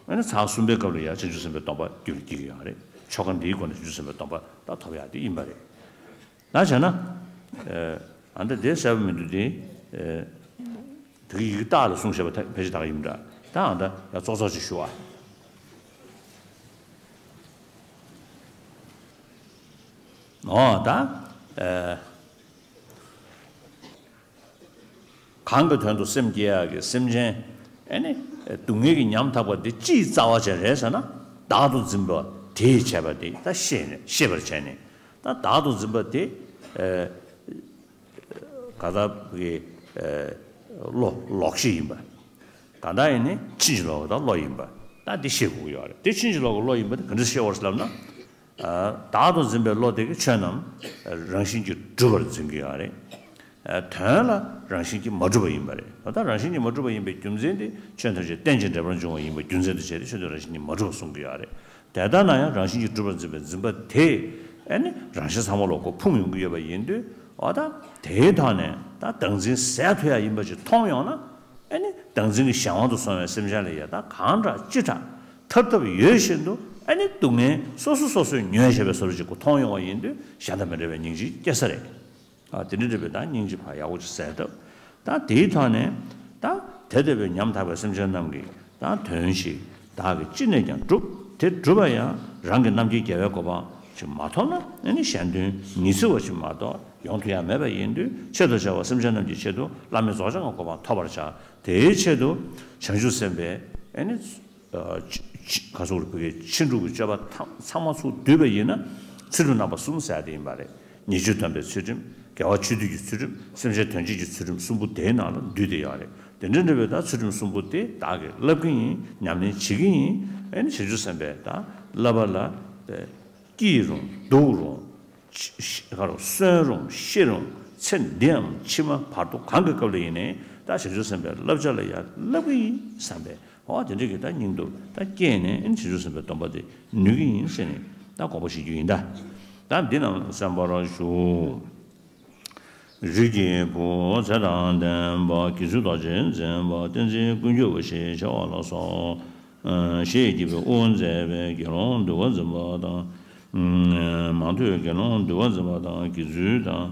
ཨ་ནི་ཚར་གསུམ་པའི་སྐབས་ལ་ཡང་བྱང་ཆུབ་སེམས་དཔའི་སྡོམ་པ་རྒྱུད་ལ་སྐྱེ་གི་ཡོད་རེད། ཆོ་ག་འདིའི་སྒོ་ནས་བྱང་ཆུབ་སེམས་དཔའི་སྡོམ་པ་ད་ཐོབ་ཡག་དེ་ཡིན་པ་རེད། ད་བྱས་ན། ཨ་ནི་དེ་གསལ་པོ་མི་འདུག་སྟེ། དེ་གི་ཡི་གེ་རྟགས་ལ་གསུངས་བཞག་པ་ད་ཕལ་ཆེར་དག་ཡིན་འདྲ། ད་ཨ་ནི་ཡང་ཙོག་ཙོག་ཅིག་ཞུ་བ། འོ་ད། གང་གི་དོན་དུ་སེམས་བསྐྱེད་ཡག་གི་སེམས་ཅན། ཨེ་ནི། སྡུག་བསྔལ་གྱི་ཉམ་ཐག་པ་འདི་ཅིའི་རྩ་བ་ཅན་རེད་ཟེར་ན། བདག་ཏུ་འཛིན་པ་དེས་བྱས་པ་དེ་ད་ཤེས་ནས་ཤེས་པར་བྱས་ནས། ད་བདག་ཏུ་འཛིན་པ་དེ། ག་ད་གི། བློ་ལོག་ཤེས་ཡིན་པ། ག་ད་ཡིན་ནི་ཕྱིན་ཅི་ལོག་གི་ད་བློ་ཡིན་པ། ད་འདི་ཤེས་དགོས་ཀྱི་ཡོད་རེད། དེ་ཕྱིན་ཅི་ལོག་གི་བློ་ཡིན་པ་དེ་ག་འདྲ་ཤེས་དགོས་ལབ་ན། བདག་ཏུ་འཛིན་པའི་བློ་དེ་གིས་ཆོས་རྣམས་རང་བཞིན་གྱིས་གྲུབ་པར་འཛིན་གྱི་ཡོད་རེད། དོན་ལ་རང་བཞིན་གྱིས་མ་གྲུབ་པ་ཡིན་པ་རེད། ད་རང་བཞིན་གྱིས་མ་གྲུབ་པ་ཡིན་པའི་རྒྱུ་མཚན་དེ་ཆོས་ཐམས་ཅད་རྟེན་ཅིང་འབྲེལ་པར་འབྱུང་བ་ཡིན་པ་རྒྱུ་མཚན་དུ་བྱས་ཏེ་ཆོས་དོན་རང་བཞིན་གྱིས་མ་གྲུབ་པར་གསུང་གི་ཡོད་རེད། དེ་ལྟར་ན་ཡང་རང་བཞིན་གྱིས་གྲུབ་པར་འཛིན་པའི་འཛིན་པ་དེས་ཨེ་ནི་རང་བཞིན་ཚང་མ་ལ་སྒོ་ཕུང་ཡོང་གི་ཡོད་པ་ཡིན་དུས། འོ་ད་དེའི་ཐོག་ནས་ད་བདག་འཛིན་ཟད་ཐུབ་ཡ་ཡིན་པ་ཅིག་མཐོང་ཡོང་ན། ཨེ་ནི་བདག་འཛིན་གྱི་གཞན་དབང་དུ་སོང་བའི་སེམས་ཅན་ལ་ཡ་ད་གང་དྲག་ཅི་དྲག་ཐར་ཐབས་ཡོད་བཞིན་དུ་ཨེ་ནི་སྡུག་བསྔལ་སོ་སོ་སོ་སོས་མྱོང་བཞིན་པའི་བཟོ་འདྲ་ཅིག་གོ་མཐོང་ཡོང་བ་ཡིན་དུས་གཞན་དང་མི་འདྲ་བའི་སྙིང་རྗེ་སྐྱེ་ས་རེད། ཨ་དེ་འདྲ་འདྲ་བའི་ད་སྙིང་རྗེ་ཕར་ཡག་པོ་ཅིག་གསལ་ཐབས། ད་དེའི་ཐོག་ནས་ད་ དེ་ལྟ་བུའི་ཉམ་ཐག་པའི་སེམས་ཅན་རྣམས་ཀྱི་ད་དོན་ཞིག་བདག་གིས་ཅི་ནས་ཀྱང་བསྒྲུབ། དེ་བསྒྲུབ་པ་ཡང་རང་གི་རྣམ་མཁྱེན་རྒྱལ་བའི་གོ་འཕང་ཞིག་མ་ཐོབ་ན། ཨེ་ནི་གཞན་དོན་ཉི་ཚེ་བ་ཞིག་མ་གཏོགས་ཡོང་ཐུབ་ཡ་མེད་པ་ཡིན་དུས། ཆེད་དུ་བྱ་བ་སེམས་ཅན་རྣམས་ཀྱི་ཆེད་དུ་བླ་མེད་རྫོགས་བྱང་གི་གོ་འཕང་ཐོབ་པར་བྱ། དེའི་ཆེད་དུ་བྱང་ཆུབ་སེམས་དཔའི་ཨེ་ནི། ཨ། ཆ་ཆ་ག་ཚོད་རེད། བོད་ཀྱི་ཕྱིན་དྲུག་གི་སྤྱོད་པ་ཐམས་ཚང་མ་ཚུར་བསྡུས་པ་ཡིན་ན། ཚུལ་ཁྲིམས་རྣམ་པ་གསུམ་ཟེར་ཡ་དེ་ཡིན་པ་རེད། ཉེས་སྤྱོད་སྡོམ་པའི་ཚུལ་ཁྲིམས། དགེ་བ་ཆོས་སྡུད་ཀྱི་ཚུལ་ཁྲིམས། སེམས་ཅན་དོན་བྱེད་ཀྱི་ཚུལ་ཁྲིམས་གསུམ་པོ་དེའི་ནང་ལ་འདུས་བསྡད་ཡོད་རེད། དེ་འདྲ་འདྲ་བའི་ད་ཚུལ་ཁྲིམས་གསུམ་པོ་དེ་བདག་གིས་བསླབ་ཀྱི་ཡིན། ཉམས་ལེན་བྱེད་ཀྱི་ཡིན། ཨེ་ནི་བྱང་ཆུབ་སེམས་དཔས་ད་བསླབ་པ་ལ་སྐྱིད་རུང་སྡུག་རུང་། ཤི་ཤི་ཁ་རུང་གསོན་རུང་ཤི་རུང་། ཚེ་འདིའམ་ཕྱི་མ་བར་དོ་གང་གི་སྐབས་ལ་ཡིན་ནའི་ད་བྱང་ཆུབ་སེམས་དཔའི་བསླབ་བྱ་ལ་ཡར་བསླབ་ཀྱི་ཡིན་བསམ་པའི། འོ་དེ་འདྲ་གི་ད་སྙིང་སྟོབས་ད་སྐྱེས་ནས། ཨེ་ནི་བྱང་ཆུབ་སེམས་དཔའི་སྡོམ་པ་དེ་ནུས་ཀྱི་ཡིན་ཟེར་ནས་ད་དགོངས་པ་བཞེས་རྒྱུ་ཡིན་ད། ད་འདི་རྣམས་གསན་པར་ཞུ། རིགས་ཀྱི་བུ་ཚེ་དང་ལྡན་པ། དགེ་ཚུལ་རྡོ་རྗེ་འཛིན་པ། བསྟན་འཛིན་ཀུན་གྱུར་པ་ཞེས་བྱ་བ་ལ་སོགས། ཞེས་བགྱིས་པའི་དབུ་མཛད་པའི་དགེ་སློང་འདུལ་བ་འཛིན་པ་དང་། མང་ཐོས་དགེ་སློང་འདུལ་བ་འཛིན་པ་དང་། དགེ་ཚུལ་དང་།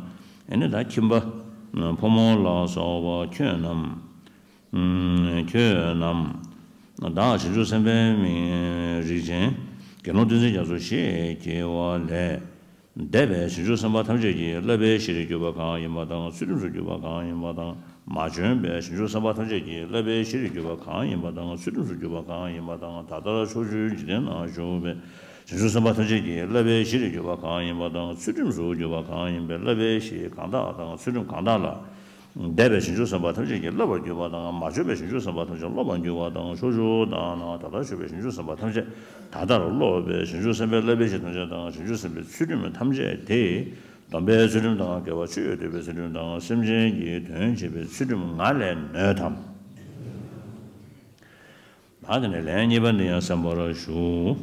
ཨེ་ནི་ད་ཁྱིམ་པ། ཕོ་མོ་ལ་སོགས་པ་ཁྱོད་རྣམས། ཁྱོད་རྣམས། བདག་བྱང་ཆུབ་སེམས་དཔའི་མིང་རིགས་ཅན། དགེ་སློང་བསྟན་འཛིན་རྒྱ་མཚོ་ཞེས་བགྱི་བ་ལས། འདས་པའི་བྱང་ཆུབ་སེམས་དཔའ་ཐམས་ཅད་ཀྱི་བསླབ་པའི་གཞིར་གྱུར་པ་གང་ཡིན་པ་དང་། ཚུལ་ཁྲིམས་སུ་གྱུར་པ་གང་ཡིན་པ་དང་། མ་བྱོན་པའི་བྱང་ཆུབ་སེམས་དཔའ་ཐམས་ཅད་ཀྱི་བསླབ་པའི་གཞིར་གྱུར་པ་གང་ཡིན་པ་དང་། ཚུལ་ཁྲིམས་སུ་གྱུར་པ་གང་ཡིན་པ་དང་། ད་ལྟར་ཕྱོགས་བཅུའི་འཇིག་རྟེན་ན་བཞུགས་པའི་བྱང་ཆུབ་སེམས་དཔའ་ཐམས་ཅད་ཀྱི་བསླབ་པའི་གཞིར་གྱུར་པ་གང་ཡིན་པ་དང་། ཚུལ་ཁྲིམས་སུ་གྱུར་པ་གང་ཡིན་པའི་བསླབ་པའི་གཞི་གང་དག་དང་། ཚུལ་ཁྲིམས་གང་དག་ལ། འདས་པའི་བྱང་ཆུབ་སེམས་དཔའ་ཐམས་ཅད་ཀྱིས་བསླབ་པར་གྱུར་པ་དང་། མ་བྱོན་པའི་བྱང་ཆུབ་སེམས་དཔའ་ཐམས་ཅད་སློབ་པར་འགྱུར་བ་དང་། ཕྱོགས་བཅུ་དག་ན་ད་ལྟར་བཞུགས་པའི་བྱང་ཆུབ་སེམས་དཔའ་ཐམས་ཅད་ད་ལྟར་སློབ་པའི་བྱང་ཆུབ་སེམས་དཔའི་བསླབ་པའི་གཞི་ཐམས་ཅད་དང་། བྱང་ཆུབ་སེམས་དཔའི་ཚུལ་ཁྲིམས་ཐམས་ཅད་དེ། སྡོམ་པའི་ཚུལ་ཁྲིམས་དང་། དགེ་བ་ཆོས་སྡུད་པའི་ཚུལ་ཁྲིམས་དང་། སེམས་ཅན་གྱི་དོན་བྱེད་པའི་ཚུལ་ཁྲིམས་ང་ལས་ནོད་དམ། ད་དེ་ནས་ལན་གཉིས་པ་འདི་ཡང་གསན་པར་ཞུ།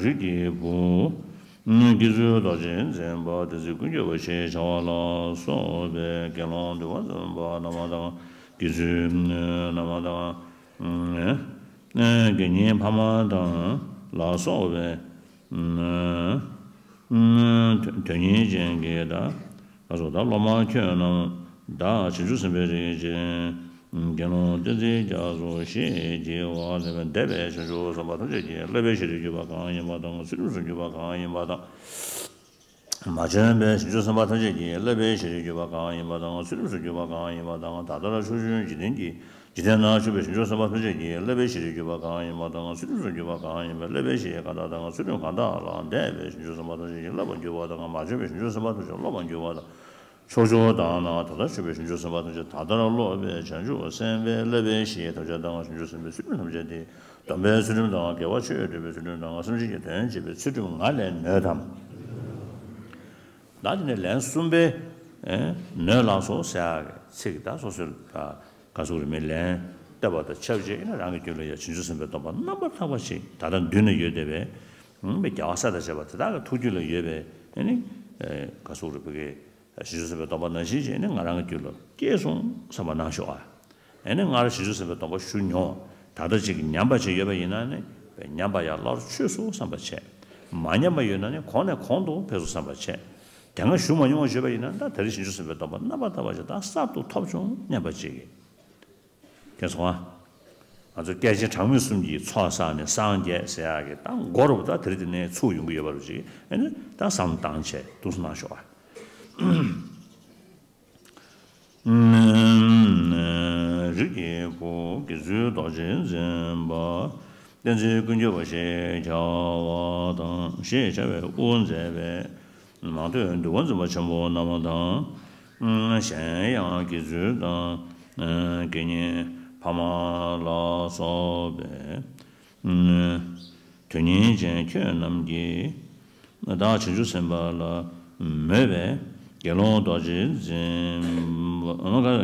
རིགས་ཀྱི་བུ། དགེ་ཚུལ་རྡོ་རྗེ་འཛིན་པ། བསྟན་འཛིན་ཀུན་གྱུར་པ་ཞེས་བྱ་བ་ལ་སོགས་པའི་དགེ་སློང་འདུལ་བ་འཛིན་པ་རྣམས་དང་། དགེ་ཚུལ་རྣམས་དང་། དགེ་བསྙེན་ཕ་མ་དང་ལ་སོགས་པའི། དོན་གཉེར་ཅན་གྱི་ད་ལ་སོགས་ད་སློབ་མ་ཁྱོད་རྣམས་བདག་བྱང་ཆུབ་སེམས་དཔའི་རིགས་ཅན། དགེ་སློང་བསྟན་འཛིན་རྒྱ་མཚོ་ཞེས་བགྱི་བ་ལས། འདས་པའི་བྱང་ཆུབ་སེམས་དཔའ་ཐམས་ཅད་ཀྱི་བསླབ་པའི་གཞིར་གྱུར་པ་གང་ཡིན་པ་དང་། ཚུལ་ཁྲིམས་སུ་གྱུར་པ་གང་ཡིན་པ་དང་། མ་བྱོན་པའི་བྱང་ཆུབ་སེམས་དཔའ་ཐམས་ཅད་ཀྱི་བསླབ་པའི་གཞིར་གྱུར་པ་གང་ཡིན་པ་དང་། ཚུལ་ཁྲིམས་སུ་གྱུར་པ་གང་ཡིན་པ་དང་། ད་ལྟར་ཕྱོགས་བཅུའི་འཇིག་རྟེན་གྱི་འཇིག་རྟེན་ན་བཞུགས་པའི་བྱང་ཆུབ་སེམས་དཔའ་ཐམས་ཅད་ཀྱི་བསླབ་པའི་གཞིར་གྱུར་པ་གང་ཡིན་པ་དང་། ཚུལ་ཁྲིམས་སུ་གྱུར་པ་གང་ཡིན་པའི་བསླབ་པའི་གཞི་གང་དག་དང་། ཚུལ་ཁྲིམས་གང་དག་ལ་འདས་པའི་བྱང་ཆུབ་སེམས་དཔའ་ཐམས་ཅད་ཀྱིས་བསླབ་པར་འགྱུར་བ་དང་། མ་བྱོན་པའི་བྱང་ཆུབ་སེམས་དཔའ་ཐམས་ཅད་སློབ་པར་འགྱུར་བ་དང་། ཕྱོགས་བཅུ་དག་ན་ད་ལྟར་བཞུགས་པའི་བྱང་ཆུབ་སེམས་དཔའ་ཐམས་ཅད་ད་ལྟར་སློབ་པའི་བྱང་ཆུབ་སེམས་དཔའི་བསླབ་པའི་གཞི་ཐམས་ཅད་དང་། བྱང་ཆུབ་སེམས་དཔའི་ཚུལ་ཁྲིམས་ཐམས་ཅད་དེ། སྡོམ་པའི་ཚུལ་ཁྲིམས་དང་། དགེ་བ་ཆོས་སྡུད་པའི་ཚུལ་ཁྲིམས་དང་། སེམས་ཅན་གྱི་དོན་བྱེད་པའི་ཚུལ་ཁྲིམས་ང་ལས་ནོད་དམ། ད་དེ་ནས་ལན་གསུམ་པའི་ནོད་ལགས་སོ་ཟེར་ཡག་གི་ཚིག་ད་སོ་སོའི་ག་ཟུག་རེད་མི་ལན་བཏབ་པ་དང་ཆབས་ཅིག་ཡིན་ན་རང་གི་རྒྱུད་ལ་ཡང་བྱང་ཆུབ་སེམས་དཔའི་སྡོམ་པ་རྣམ་པར་དག་པ་ཅིག་ད་ལྟ་མདུན་ན་ཡོད་བསྡད་པའི་རྒྱལ་བ་སྲས་དང་བཅས་པ་དེ་དག་གི་ཐུགས་རྒྱུད་ལ་ཡོད་པའི་ཨ་ནི་ག་ཟུག་རེད་བོད་ཀྱི་བྱང་ཆུབ་སེམས་དཔའི་སྡོམ་པ་ནང་བཞིན་ཅིག་ནི་ང་རང་གི་རྒྱུད་ལ་སྐྱེས་སོང་བསམ་པ་གནང་ཤོག་ཨ། ཨེ་ནི་སྔར་བྱང་ཆུབ་སེམས་དཔའི་སྡོམ་པ་ཞུ་མྱོང་། ད་ལྟ་ཅིག་ཉམས་པ་ཅིག་ཡོད་པ་ཡིན་ན་ནི་ཉམས་པ་ཡང་སླར་ཆོས་སུ་བསམ་པ་བྱས། མ་ཉམས་པ་ཡོད་ན་ནི་གོང་ནས་གོང་དུ་འཕེལ་སུ་བསམ་པ་བྱས། དེ་སྔ་ཞུ་མ་མྱོང་བ་བརྗོད་པ་ཡིན་ན་ད་དེ་རིང་བྱང་ཆུབ་སེམས་དཔའི་སྡོམ་པ་རྣམ་པར་དག་པ་ཅིག་ད་གསར་དུ་ཐོབ་བྱུང་སྙམ་པ་ཅིག་གིས། མཁྱེན་སོང་ཨ། ང་ཚོ་སྐྱེས་ཆེན་གྲངས་མེད་གསུམ་གྱིས་ཚོགས་བསགས་ནས་སངས་རྒྱས་ཟེར་ཡག་གི་ད་མགོ་རུ་ད་དེ་རིང་དེ་ནས་ཚུགས་ཡོང་གི་ཡོད་པ་རུ་ཅིག་ཨེ་ནི་ད་བསམ་བཏང་བྱས་འདུག་སེ་གནང་ཤོག་ཨ། རིགས་ཀྱི་བུ། དགེ་ཚུལ་རྡོ་རྗེ་འཛིན་པ། བསྟན་འཛིན་ཀུན་གྱུར་པ་ཞེས་བྱ་བ་དང་། ཞེས་བྱ་བའི་དབུ་མཛད་པའི་མང་ཐོས་འདུལ་བ་འཛིན་པ་ཆེན་པོ་རྣམས་དང་། གཞན་ཡང་དགེ་ཚུལ་དང་། དགེ་བསྙེན་ཕ་མ་ལ་སོགས་པའི། དོན་གཉེར་ཅན་ཁྱོད་རྣམས་ཀྱིས། བདག་བྱང་ཆུབ་སེམས་དཔའ་ལ་མོས་པའི་དགེ་སློང་རྡོ་རྗེ་འཛིན་པ།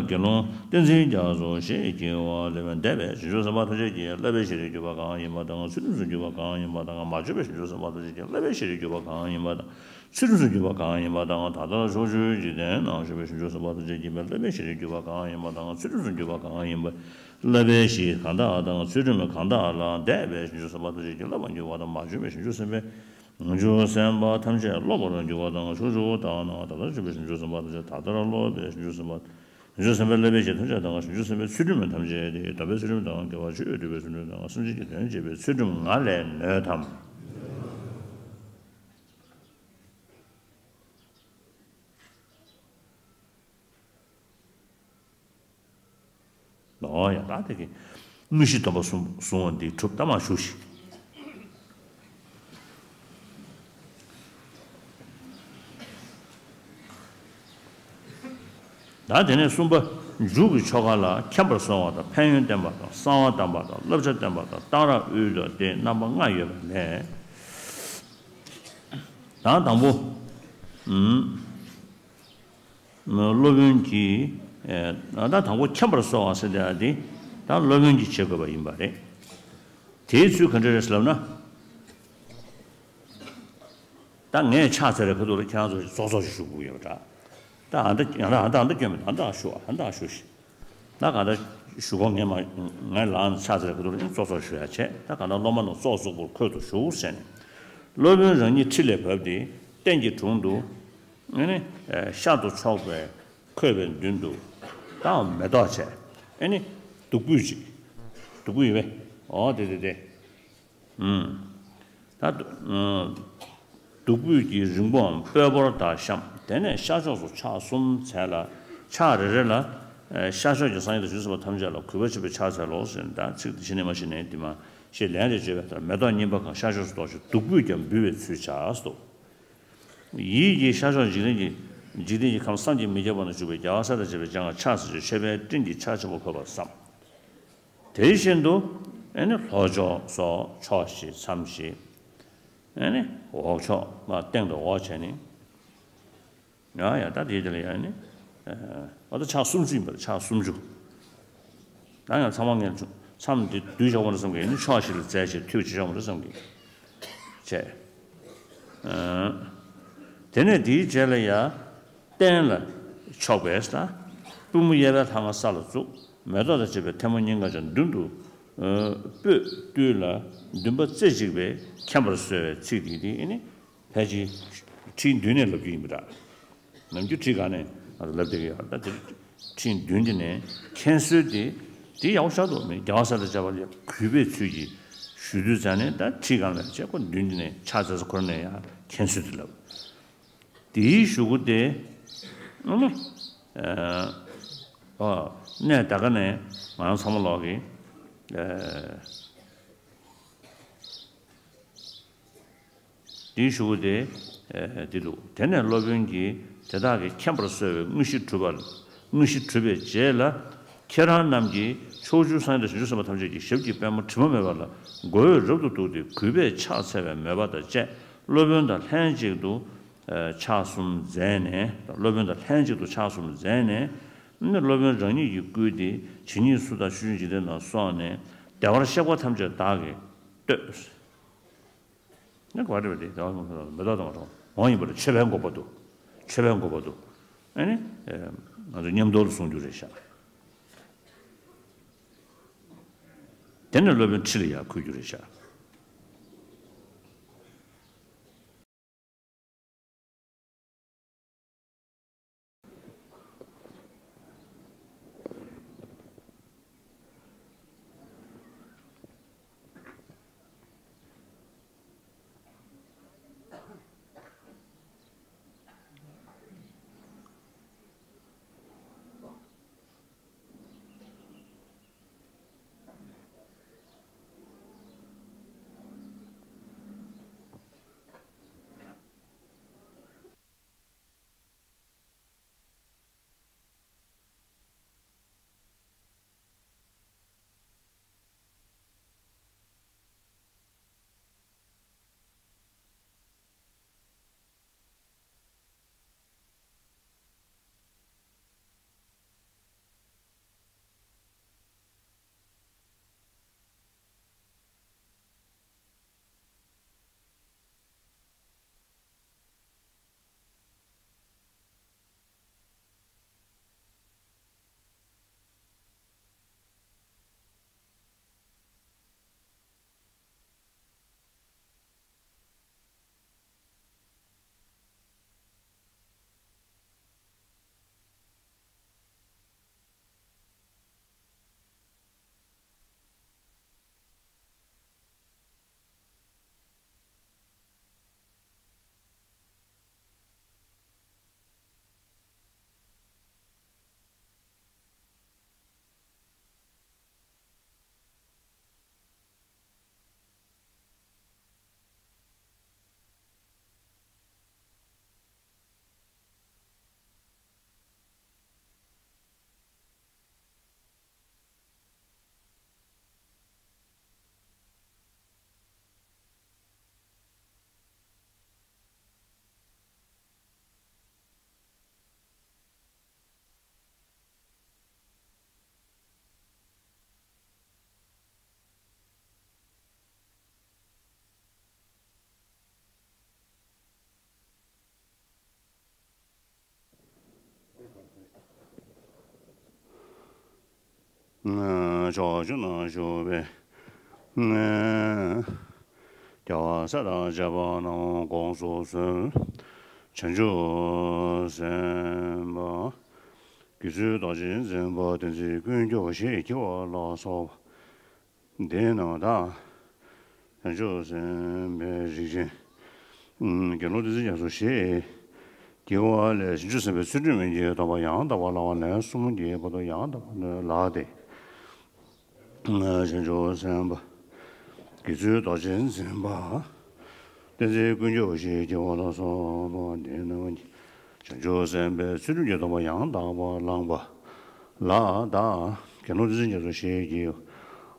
དགེ་སློང་བསྟན་འཛིན་རྒྱ་མཚོ་ཞེས་བགྱི་བ་ལས། འདས་པའི་བྱང་ཆུབ་སེམས་དཔའ་ཐམས་ཅད་ཀྱི་བསླབ་པའི་གཞིར་གྱུར་པ་གང་ཡིན་པ་དང་། ཚུལ་ཁྲིམས་སུ་གྱུར་པ་གང་ཡིན་པ་དང་། མ་བྱོན་པའི་བྱང་ཆུབ་སེམས་དཔའ་ཐམས་ཅད་ཀྱི་བསླབ་པའི་གཞིར་གྱུར་པ་གང་ཡིན་པ་དང་། ཚུལ་ཁྲིམས་སུ་གྱུར་པ་གང་ཡིན་པ་དང་། ད་ལྟར་ཕྱོགས་བཅུའི་འཇིག་རྟེན་ན་བཞུགས་པའི་བྱང་ཆུབ་སེམས་དཔའ་ཐམས་ཅད་ཀྱི་བསླབ་པའི་གཞིར་གྱུར་པ་གང་ཡིན་པ་དང་། ཚུལ་ཁྲིམས་སུ་གྱུར་པ་གང་ཡིན་པ། བསླབ་པའི་གཞི་གང་དག་དང་། ཚུལ་ཁྲིམས་གང་དག་ལ་འདས་པའི་བྱང་ཆུབ་སེམས་དཔའ་ཐམས་ཅད་ཀྱིས་བསླབ་པར་འགྱུར་བ་དང་། མ་བྱོན་པའི་བྱང་ཆུབ་སེམས་དཔའི་བྱང་ཆུབ་སེམས་དཔའ་ཐམས་ཅད་སློབ་པར་འགྱུར་བ་དང་། ཕྱོགས་བཅུ་དག་ན་ད་ལྟར་བཞུགས་པའི་བྱང་ཆུབ་སེམས་དཔའ་ཐམས་ཅད་ད་ལྟར་སློབ་པའི་བྱང་ཆུབ་སེམས་དཔའ། བྱང་ཆུབ་སེམས་དཔའི་བསླབ་པའི་ཕྱིར་ཐམས་ཅད་དང་། བྱང་ཆུབ་སེམས་དཔའི་ཚུལ་ཁྲིམས་ཐམས་ཅད་དེ། དམ་པའི་ཚུལ་ཁྲིམས་དང་། དགེ་བ་བཅུ་ཡོད་སྒྲུབ་པའི་ཚུལ་ཁྲིམས་དང་། སེམས་ཅན་གྱི་དོན་བྱེད་པའི་ཚུལ་ཁྲིམས་ང་ལས་ནོད་དམ། ཨོ་ཡ། ད་དེ་གི་དངོས་གཞི་སྡོམ་པ་བཟུང་བཟུང་བ་འདི་གྲུབ། ད་མར་ཞུ་ཞིག་ད་དེ་ནས་གསུམ་པ། མཇུག་གི་ཆོ་ག་ལ་མཁྱེན་པར་གསོལ་བ་དང་། ཕན་ཡོན་བསྟན་པ་དང་། གསང་བ་བསྟན་པ་དང་། བསླབ་བྱ་བསྟན་པ་དང་། གཏང་རག་དབུལ་བ་སྟེ་རྣམ་པ་ལྔ་ཡོད་པ་ལས། ད་དང་པོ། ཨུམ། སློབ་དཔོན་གྱིས། ཨེ། ད་དང་པོ་མཁྱེན་པར་གསོལ་བ་ཟེར་དེ་འདི་ད་སློབ་དཔོན་གྱིས་བྱེད་དགོས་པ་ཡིན་པ་རེད། དེའི་ཚུལ་ག་འདྲ་རེད་ལབ་ན། ད་ངས་ཕྱག་འཚལ་བའི་ཁ་ཐུག་ལ་ཁྱེད་རང་ཚོ་ཙོག་ཙོག་ཞིག་ཞུ་དགོས་ཡོད་པ་འདྲ། ད་ཨ་འདྲ་ཡང་ད་ཨ་འདྲ་ཨ་འདྲ་སྐྱོན་མེད། ཨ་འདྲ་ཞུ། ཨ་འདྲ་ཞུ་ཞིག་ད་ག་འདྲ་ཞུ་གོ་ངས་མ། ངས་ལབ་ན་ཕྱག་འཚལ་བའི་ཁ་ཐུག་ལ་ཙོག་ཙོག་ཞུ་ཡ་བྱས། ད་ག་འདྲ་སློབ་མ་རྣམས་ཙོག་ཙོག་པོར་ཁོལ་དུ་བཞུགས་ཟེར་ནས། སློབ་དཔོན་རང་ཉིད་ཁྲི་ལས་བབས་ཏེ་སྟེང་གི་དྲུང་དུ། ཨེ་ནི། ཤར་དུ་ཕྱོགས་པའི་ཁོལ་བའི་མདུན་དུ། ད་མེ་ཏོག་བྱས། ཨེ་ནི། བདུག་སྤོས་ཅིག་བདུག་སྤོས་ཡོད་པས། ཨོ་དེ་དེ་དེ། ཨུམ། ད་བདུག་སྤོས་ཀྱི་རིང་པོའམ་སྤོས་ཕོར་དག་བཤམས། དེ་ནས་ཤར་ཕྱོགས་སུ་ཕྱག་གསུམ་འཚལ་ལ། ཕྱག་རེ་རེ་ལ། ཤར་ཕྱོགས་ཀྱི་སངས་རྒྱས་དང་བྱང་ཆུབ་སེམས་དཔའ་ཐམས་ཅད་ལ་གུས་པ་བྱས་པའི་ཕྱག་འཚལ་ལོ་ཟེར། ད་ཚིག་འདི་ཕྱི་ནས་མ་ཤེས་ནས་འདི་མ་ཞེས་ལན་རེ་བརྗོད་པའི་མཐར། མེ་ཏོག་སྙིམ་པ་གང་ཤར་ཕྱོགས་སུ་གཏོར་ཞིང་། བདུག་སྤོས་ཀྱང་འབུལ་བའི་ཚུལ་བྱ་སྟོ། ཡིད་ཀྱིས་ཤར་ཕྱོགས་འཇིག་རྟེན་གྱི། འཇིག་རྟེན་གྱི་ཁམས་བསམ་གྱིས་མི་ཁྱབ་པ་ན་བཞུགས་པའི་རྒྱལ་བ་སྲས་དང་བཅས་པའི་སྤྱན་སྔར་ཕྱག་འཚལ་ཞིང་། མཆོད་པའི་སྤྲིན་གྱི་ཆར་ཆེན་པོ་ཕབ་པར་བསམ། དེ་བཞིན་དུ། ཨེ་ནི་ལྷོ་ཕྱོགས་སོགས་ཕྱོགས་བཞི་མཚམས་བཞི། ཨེ་ནི་འོག་ཕྱོགས་ལ་སྟེང་དང་འོག་བྱས་ནས། ཡ་ཡ། ད་དེའི་དེ་ལ་ཡ་ནི། ཨ་ད་ཕྱག་སུམ་ཅུ་ཡིན་པ་རེད། ཕྱག་སུམ་ཅུ། ད་ཡང་ཚང་མ་ངས་མཚམས་འདི་བསྡུས་བཞག་པ་འདྲ་བསམ་གི། ཨེ་ནི་ཕྱོགས་བཞི་ལ་འཛེགས་བྱས་མཐུད་བྱས་བཞག་པ་འདྲ་བསམ་གི། བྱས། དེ་ནས་དེའི་རྗེས་ལ་ཡ། སྟེང་ལ་ཕྱོགས་པས་ལ། པུས་མོ་གཡས་པའི་ལྷ་ང་ས་ལ་བཙུགས། མེ་ཏོག་དང་བཅས་པའི་ཐལ་མོ་སྙིང་ག་ཅན་མདུན་དུ། སྤོས་བཏུལ་ལ་འདུན་པ་རྩེ་གཅིག་པས་མཁྱེན་པར་གསོལ་བའི་ཚིག་འདི་དེ་ཨེ་ནི། ཕལ་ཆེར་ཁྲིའི་མདུན་ནས་ལབ་རྒྱུ་ཡིན་པ་འདྲ། ནམ་རྒྱུན་ཁྲིའི་སྒང་ནས་ང་ཚོ་ལབ་བསྡད་ཀྱི་ཡོད། ད་དེ་ཁྲིའི་མདུན་དེ་ནས་མཁྱེན་གསོལ་དེ། དེ་ཡག་པོ་ཤར་འདུག་མི་རྒྱལ་བ་སྲས་དང་བཅས་པ་ལ་གུས་པའི་ཚུལ་གྱིས་ཞུ་དུས་ཙང་ནས། ད་ཁྲིའི་སྒང་ལ་བྱས་ཁོ་མདུན་དེ་ནས་ཕྱག་འཚལ་ས་ཁོ་རང་ནས་ཡང་མཁྱེན་གསོལ་དེ་ལབ། དེའི་གཞུག་གུ་དེ། ཨ་ནི། ཨ། ཨ། གནས་ད་ག་ནས་ང་རང་ཚང་མ་ལོག་གི། ཨ། དེའི་གཞུག་གུ་དེ། ཨ། འདི་འདུག་དེ་ནས་སློབ་དཔོན་གྱིས་དེ་དག་གིས་མཁྱེན་པར་གསོལ་བའི་དངོས་གཞི་གྲུབ་པ། དངོས་གཞི་གྲུབ་པའི་རྗེས་ལ། ཁྱེད་རང་རྣམས་ཀྱིས་ཕྱོགས་བཅུའི་སངས་རྒྱས་དང་བྱང་ཆུབ་སེམས་དཔའ་ཐམས་ཅད་ཀྱི་ཞབས་ཀྱི་པདྨོ་དྲི་མ་མེད་པ་ལ་མགོ་བོས་རབ་ཏུ་གཏུགས་ཏེ་གུས་པས་ཕྱག་འཚལ་བའི་མོས་པ་དང་བཅས། སློབ་དཔོན་དང་ལྷན་ཅིག་ཏུ། ཨ། ཕྱག་གསུམ་མཛད་ནས། སློབ་དཔོན་དང་ལྷན་ཅིག་ཏུ་ཕྱག་གསུམ་མཛད་ནས། ནི་སློབ་དཔོན་རང་ཉིད་ཀྱིས་བསྐུལ་ཏེ། ཇི་སྙེད་སུ་དག་ཕྱོགས་བཅུའི་འཇིག་རྟེན་ན་སོང་ནས་བདེ་བར་གཤེགས་པ་ཐམས་ཅད་བདག་གིས་བསྟོད། ནི་ག་རེ་བ་དེ་བདེ་བ་མེ་ཏོག་དང་འོང་ཡིན་པ་ལ་མཆོད་པའི་འགོག་པ་དུ། མཆོད་པའི་འགོག་པ་དུ། ཨེ་ནི། ཨེ། ང་ཚོ་མཉམ་དུ་ལ་གསུང་རྒྱུ་རེད་ཤག་དེ་ནས་སློབ་དཔོན་ཁྲི་ལ་ཡར་འཁོད་རྒྱུ་རེད་ཤག་ཕྱོགས་བཅུ་ན་བཞུགས་པའི་རྒྱལ་བ་སྲས་དང་བཅས་པ་རྣམས་དགོངས་སུ་གསོལ། བྱང་ཆུབ་སེམས་དཔའ་དགེ་ཚུལ་རྡོ་རྗེ་འཛིན་པ་བསྟན་འཛིན་དཀོན་མཆོག་ཞེས་བགྱི་བ་ལ་སོགས་པ། འདི་རྣམས་དང་། བྱང་ཆུབ་སེམས་དཔའི་རིགས་ཅན། དགེ་སློང་བསྟན་འཛིན་རྒྱ་མཚོ་ཞེས་བགྱི་བ་ལས་བྱང་ཆུབ་སེམས་དཔའི་ཚུལ་ཁྲིམས་ཀྱི་སྡོམ་པ་ཡང་དག་པར་བླང་བ་ལན་གསུམ་གྱི་བར་དུ་ཡང་དག་པར་ནོན་ལགས་ཏེ། བྱང་ཆུབ་སེམས་དཔའ་དགེ་ཚུལ་རྡོ་རྗེ་འཛིན་པ། བསྟན་འཛིན་དཀོན་མཆོག་ཞེས་བགྱི་བ་ལ་སོགས་པ་འདི་རྣམས་ཀྱིས་བྱང་ཆུབ་སེམས་དཔའི་ཚུལ་ཁྲིམས་ཀྱི་སྡོམ་པ་ཡང་དག་པར་བླངས་པ་ལ་བདག་དགེ་སློང་བསྟན་འཛིན་རྒྱ་མཚོ་ཞེས་བགྱི།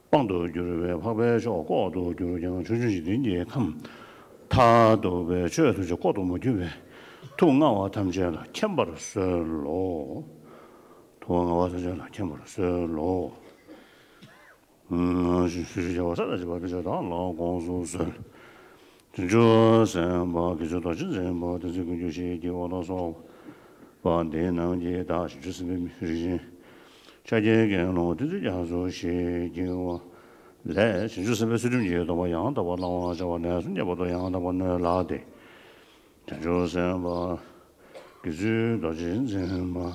དབང་དུ་གྱུར་པའི་འཕགས་པའི་མཆོག་ལྐོག་ཏུ་གྱུར་ཀྱང་ཕྱོགས་བཅུའི་འཇིག་རྟེན་གྱི་ཁམས་མཐར་ཐུག་པའི་ཆོས་ཐམས་ཅད་ལྐོག་ཏུ་མ་གྱུར་པའི་ཐུགས་མངའ་བ་ཐམས་ཅད་ལ་མཁྱེན་པར་གསོལ་ལོ། ཐུགས་མངའ་བ་ཐམས་ཅད་ལ་མཁྱེན་པར་གསོལ་ལོ། ཞུ་ཞུ་བྱ་བ་ས་དང་བྱེད་པ་དེ་ཆོས་དག་ལ་དགོངས་སུ་གསོལ། བྱང་ཆུབ་སེམས་དཔའ་དགེ་ཚུལ་རྡོ་རྗེ་འཛིན་པ་བསྟན་འཛིན་དཀོན་མཆོག་ཞེས་བགྱི་བ་ལ་སོགས་པ་འདི་རྣམས་ཀྱིས་བདག་བྱང་ཆུབ་སེམས་དཔའི་རིགས་ཅན། ཕྱག་རྒྱའི་དགེ་སློང་བསྟན་འཛིན་རྒྱ་མཚོ་ཞེས་བགྱི་བ་ལས་བྱང་ཆུབ་སེམས་དཔའི་ཚུལ་ཁྲིམས་ཀྱི་སྡོམ་པ་ཡང་དག་པར་བླང་བར་བྱ་བ་ལན་གསུམ་གྱི་བར་དུ་ཡང་དག་པར་ནོན་ལགས་ཏེ། བྱང་ཆུབ་སེམས་དཔའ་དགེ་ཚུལ་རྡོ་རྗེ་འཛིན་པ།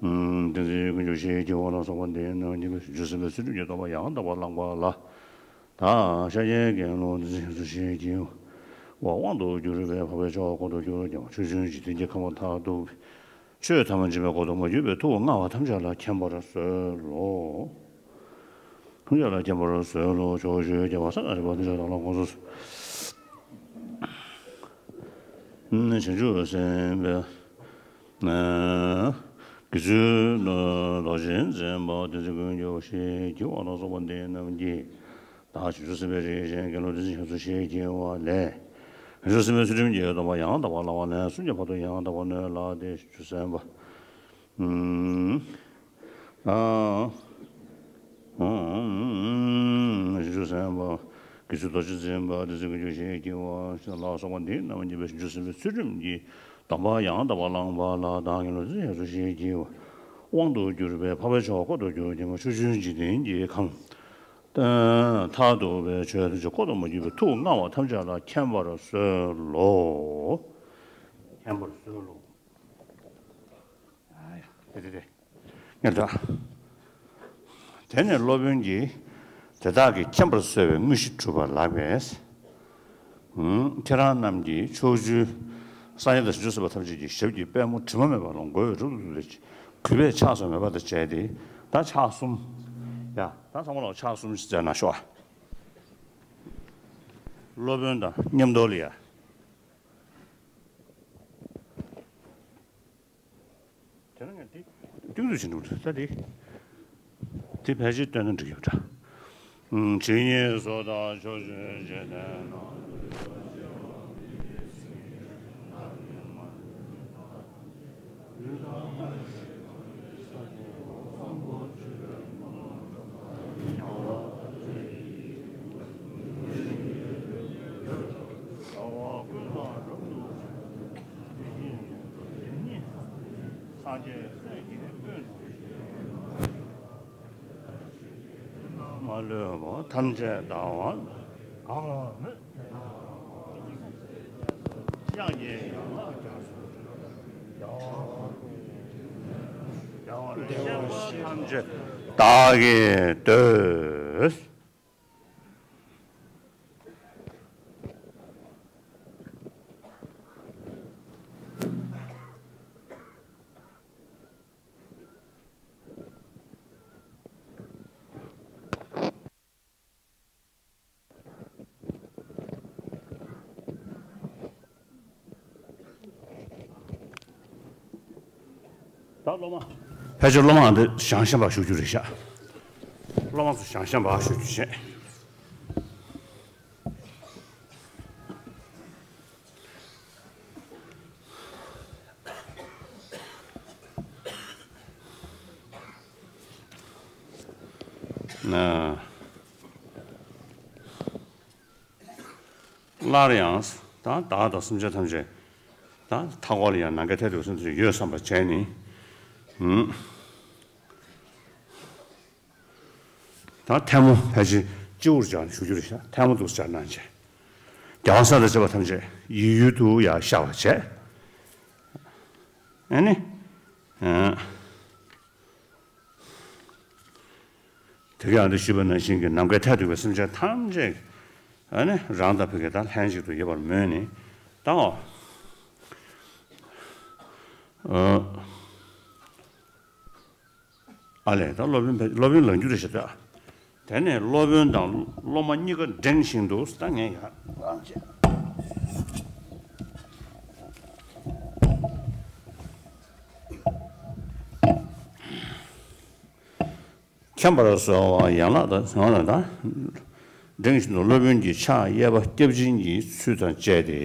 བསྟན་འཛིན་དཀོན་མཆོག་ཞེས་བགྱི་བ་ལ་སོགས་པ་འདི་རྣམས་ཀྱིས་བྱང་ཆུབ་སེམས་དཔའི་ཚུལ་ཁྲིམས་ཀྱི་སྡོམ་པ་ཡང་དག་པར་བླངས་པ་ལ། བདག་ཤཱཀྱའི་དགེ་སློང་བསྟན་འཛིན་རྒྱ་མཚོ་ཞེས་བགྱི་བ། དབང་དུ་གྱུར་པའི་འཕགས་པའི་མཆོག་ལྐོག་ཏུ་གྱུར་ཀྱང་ཕྱོགས་བཅུའི་འཇིག་རྟེན་གྱི་ཁམས་མཐར་ཐུག་པའི་ཆོས་ཐམས་ཅད་ལྐོག་ཏུ་མ་གྱུར་པའི་ཐུགས་མངའ་བ་ཐམས་ཅད་ལ་མཁྱེན་པར་གསོལ་ལོ། ཐམས་ཅད་ལ་མཁྱེན་པར་གསོལ་ལོ། ཕྱོགས་བཅུའི་རྒྱལ་བ་སྲས་དང་བཅས་པ་ཐམས་ཅད་དག་ལ་དགོངས་སུ། བྱང་ཆུབ་སེམས་དཔའ་དགེ་ཚུལ་རྡོ་རྗེ་འཛིན་པ་བསྟན་འཛིན་དཀོན་མཆོག་ཞེས་བགྱི་བ་ལ་སོགས་པ་འདི་རྣམས་ཀྱིས་བདག་བྱང་ཆུབ་སེམས་དཔའི་རིགས་ཅན་དགེ་སློང་བསྟན་འཛིན་རྒྱ་མཚོ་ཞེས་བགྱི་བ་ལས། བྱང་ཆུབ་སེམས་དཔའི་ཚུལ་ཁྲིམས་ཀྱི་སྡོམ་པ་ཡང་དག་པར་བླང་བ་ལན་གསུམ་གྱི་བར་དུ་ཡང་དག་པར་ནོན་ལགས་ཏེ། བྱང་ཆུབ་སེམས་དཔའ། ཨ། བྱང་ཆུབ་སེམས་དཔའ། དགེ་ཚུལ་རྡོ་རྗེ་འཛིན་པ་བསྟན་འཛིན་དཀོན་མཆོག་ཞེས་བགྱི་བ་ལ་སོགས་པ་འདི་རྣམས་ཀྱིས་བྱང་ཆུབ་སེམས་དཔའི་ཚུལ་ཁྲིམས་ཀྱི་སྡོམ་པ་ཡང་དག་པར་བླངས་པ་ལ་བདག་དགེ་སློང་བསྟན་འཛིན་རྒྱ་མཚོ་ཞེས་བགྱི་བ། དབང་དུ་གྱུར་པའི་འཕགས་པའི་མཆོག་ལྐོག་ཏུ་གྱུར་ཀྱང་ཕྱོགས་བཅུའི་འཇིག་རྟེན་གྱི་ཁམས་མཐར་ཐུག་པའི་ཆོས་ཐམས་ཅད་ལྐོག་ཏུ་མ་གྱུར་པའི་ཐུགས་མངའ་བ་ཐམས་ཅད་ལ་མཁྱེན་པར་གསོལ་ལོ། མཁྱེན་པར་གསོལ་ལོ། ཨ་ཡ། དེ་དེ་དེ། ངས་ད། དེ་ནས་སློབ་དཔོན་གྱིས་དེ་དག་གིས་མཁྱེན་པར་གསོལ་བའི་དངོས་གཞི་སྒྲུབ་པ་ལགས་པས། ཁྱེད་རང་རྣམས་ཀྱིས་ཕྱོགས་བཅུའི་སངས་རྒྱས་དང་བྱང་ཆུབ་སེམས་དཔའ་ཐམས་ཅད་ཀྱི་ཞབས་ཀྱི་པད་མོ་དྲི་མ་མེད་པ་ལ་མགོ་བོས་སྒྲུབ་ཏུ་བཏུད་དེ། གུས་པས་ཕྱག་སོགས་མེད་པ་དང་བཅས་ཏེ། ད་ཕྱག་གསུམ། ཡ། ད་ཚང་མ་ལ་ཕྱག་གསུམ་ཞིག་མཛད་ན་ཤོག། ཨ། སློབ་དཔོན་དང་མཉམ་དུ་ལ་ཡ། དེ་ན་ངས་འདི་ཏིག་ཏིག་བྱེད་འགྲོ་གི་འདུག་ད་འདི། འདི་ཕལ་ཆེར་བཏོན་ན་འགྲིག་གི་ཡོད་འདྲ། ཇི་སྙེད་སུ་དག་ཕྱོགས་བཅུའི་འཇིག་རྟེན་ན། སངས་རྒྱས་སྲས་ཀྱི་དཔུང་དུ། མ་ལུས་པ་ཐམས་ཅད་བདག་དབང་གང་ལ་མོས། དབྱངས་ཀྱི་ཡན་ལག་རྒྱ་མཚོ་སྟེ། བདེ་བར་གཤེགས་པ་ཐམས་ཅད་བདག་གིས་བསྟོད། ད་སློབ་མ། ཕལ་ཆེར་སློབ་མ་འདི་བཞེངས་བཞེངས་པ་ཞུ་རྒྱུ་རེད་ཤག། སློབ་མ་ཚོ་བཞེངས་བཞེངས་པ་ཞུ་རྒྱུ་བྱས། ན། སླར་ཡང་ད་བདག་དང་སེམས་ཅན་ཐམས་ཅད་ད་མཐའ་འཁོར་ལ་ཡང་ནམ་མཁའི་མཐས་གཏུགས་སེམས་ཅན་ཡོད་བསམ་པ་བྱས་ནས། ཧུམ། ཐལ་མོ་ཕལ་ཆེར་སྤྱི་བོར་སྦྱར་ནས་བཞུགས་རྒྱུ་རེད་ཤག་ཐལ་མོ་འདུག་སྦྱར་གནང་བྱས། རྒྱལ་བ་སྲས་དང་བཅས་པ་ཐམས་ཅད་ཡིད་ཡུལ་དུ་ཡར་ཤར་བར་བྱས། ཨ་ནི། ཨ། དེ་ག་ཡང་དུ་ཞུས་པ་ནང་བཞིན་གྱི་ནམ་མཁའི་མཐས་གཏུགས་པའི་སེམས་ཅན་ཐམས་ཅད་ཨ་ནི་རང་དང་བུ་ག་དང་ལྷན་ཅིག་ཏུ་ཡོད་པར་མོས་ནས་བཏང་ངོ་། ཨ་ལས་ད་སློབ་དཔོན་ཕལ་སློབ་དཔོན་ལངས་རྒྱུ་རེད་ཤག་ད། དེ་ནས་སློབ་དཔོན་དང་སློབ་མ་གཉིས་ཀ་འགྲེང་བཞིན་དུ་ད་ངས་ཡར་ལངས་བྱས། མཁྱེན་པར་གསོལ་བ་ཡན་ལག་དང་ཟེར་བ་ལ་ད། འགྲེང་བཞིན་དུ་སློབ་དཔོན་གྱི་ཕྱག་གཡས་པ་སྐྱབས་སྦྱིན་གྱི་ཚུལ་དང་བཅས་ཏེ།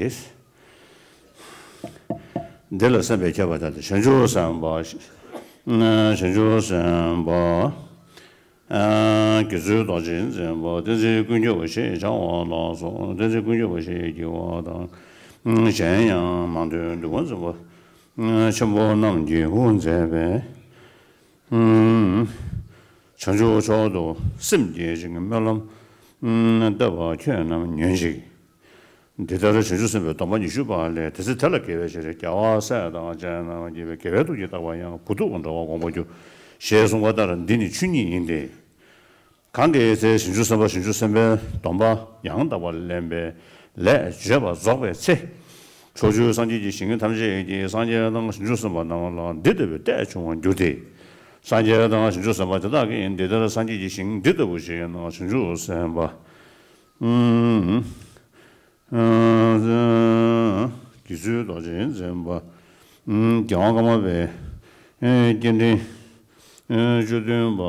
འདི་ལ་སེམས་པས་ཁྱབ་པ་དང་། བྱང་ཆུབ་སེམས་དཔའ། བྱང་ཆུབ་སེམས་དཔའ། དགེ་ཚུལ་རྡོ་རྗེ་འཛིན་པ། བསྟན་འཛིན་ཀུན་ཁྱབ་ཞེས་བྱ་བ་ལ་སོགས། བསྟན་འཛིན་ཀུན་ཁྱབ་ཞེས་བགྱི་བ་དང་། གཞན་ཡང་མང་ཐོས་འདུལ་བ་འཛིན་པ་ཆེན་པོ་རྣམས་ཀྱིས་དབུ་མཛད་པའི། བྱང་ཆུབ་མཆོག་ཏུ་སེམས་བསྐྱེད་ཅིང་སྨོན་ལམ་བཏབ་པ་ཁྱོད་རྣམས་ཉོན་ཅིག་འདི་ལྟར་བྱང་ཆུབ་སེམས་དཔའི་སྡོམ་པ་ཉི་ཤུ་པ་ལས། དེ་ཚེ་དེ་ལ་དགེ་བའི་བྱ་རིགས་རྒྱལ་བ་སྲས་དང་བཅས་རྣམས་ཀྱིས་དགེ་བའི་ཐུགས་ཀྱིས་བརྟགས་པ་ཡང་བུ་ཐུག་འགྲོ་བ་སྒོམ་པར་འགྱུར། ཞེས་གསུངས་པ་ལྟར་འདི་ནི་ཆོས་ཉིད་ཡིན་ཏེ། གང་གི་ཚེ་བྱང་ཆུབ་སེམས་དཔའ་བྱང་ཆུབ་སེམས་དཔའི་སྡོམ་པ་ཡང་དག་པར་ལེན་པའི་ལས་བརྗོད་པ་རྫོགས་པའི་ཚེ། ཕྱོགས་བཅུའི་སངས་རྒྱས་ཀྱི་ཞིང་ཐམས་ཅད་ཀྱི་སངས་རྒྱས་དང་བྱང་ཆུབ་སེམས་དཔའ་རྣམས་ལ་འདི་ལྟ་བུའི་ལྟས་བྱུང་བར་འགྱུར་ཏེ། སངས་རྒྱས་དང་བྱང་ཆུབ་སེམས་དཔའ་དེ་དག་གིས་འདི་ལྟར་སངས་རྒྱས་ཀྱི་ཞིང་འདི་ལྟ་བུ་ཞིག་ན་བྱང་ཆུབ་སེམས་དཔའ། དགེ་ཚུལ་རྡོ་རྗེ་འཛིན་པ། རྒྱལ་དབང་ཀརྨ་པའི་སྐྱེ་ཕྲེང་བཅུ་བདུན་པ།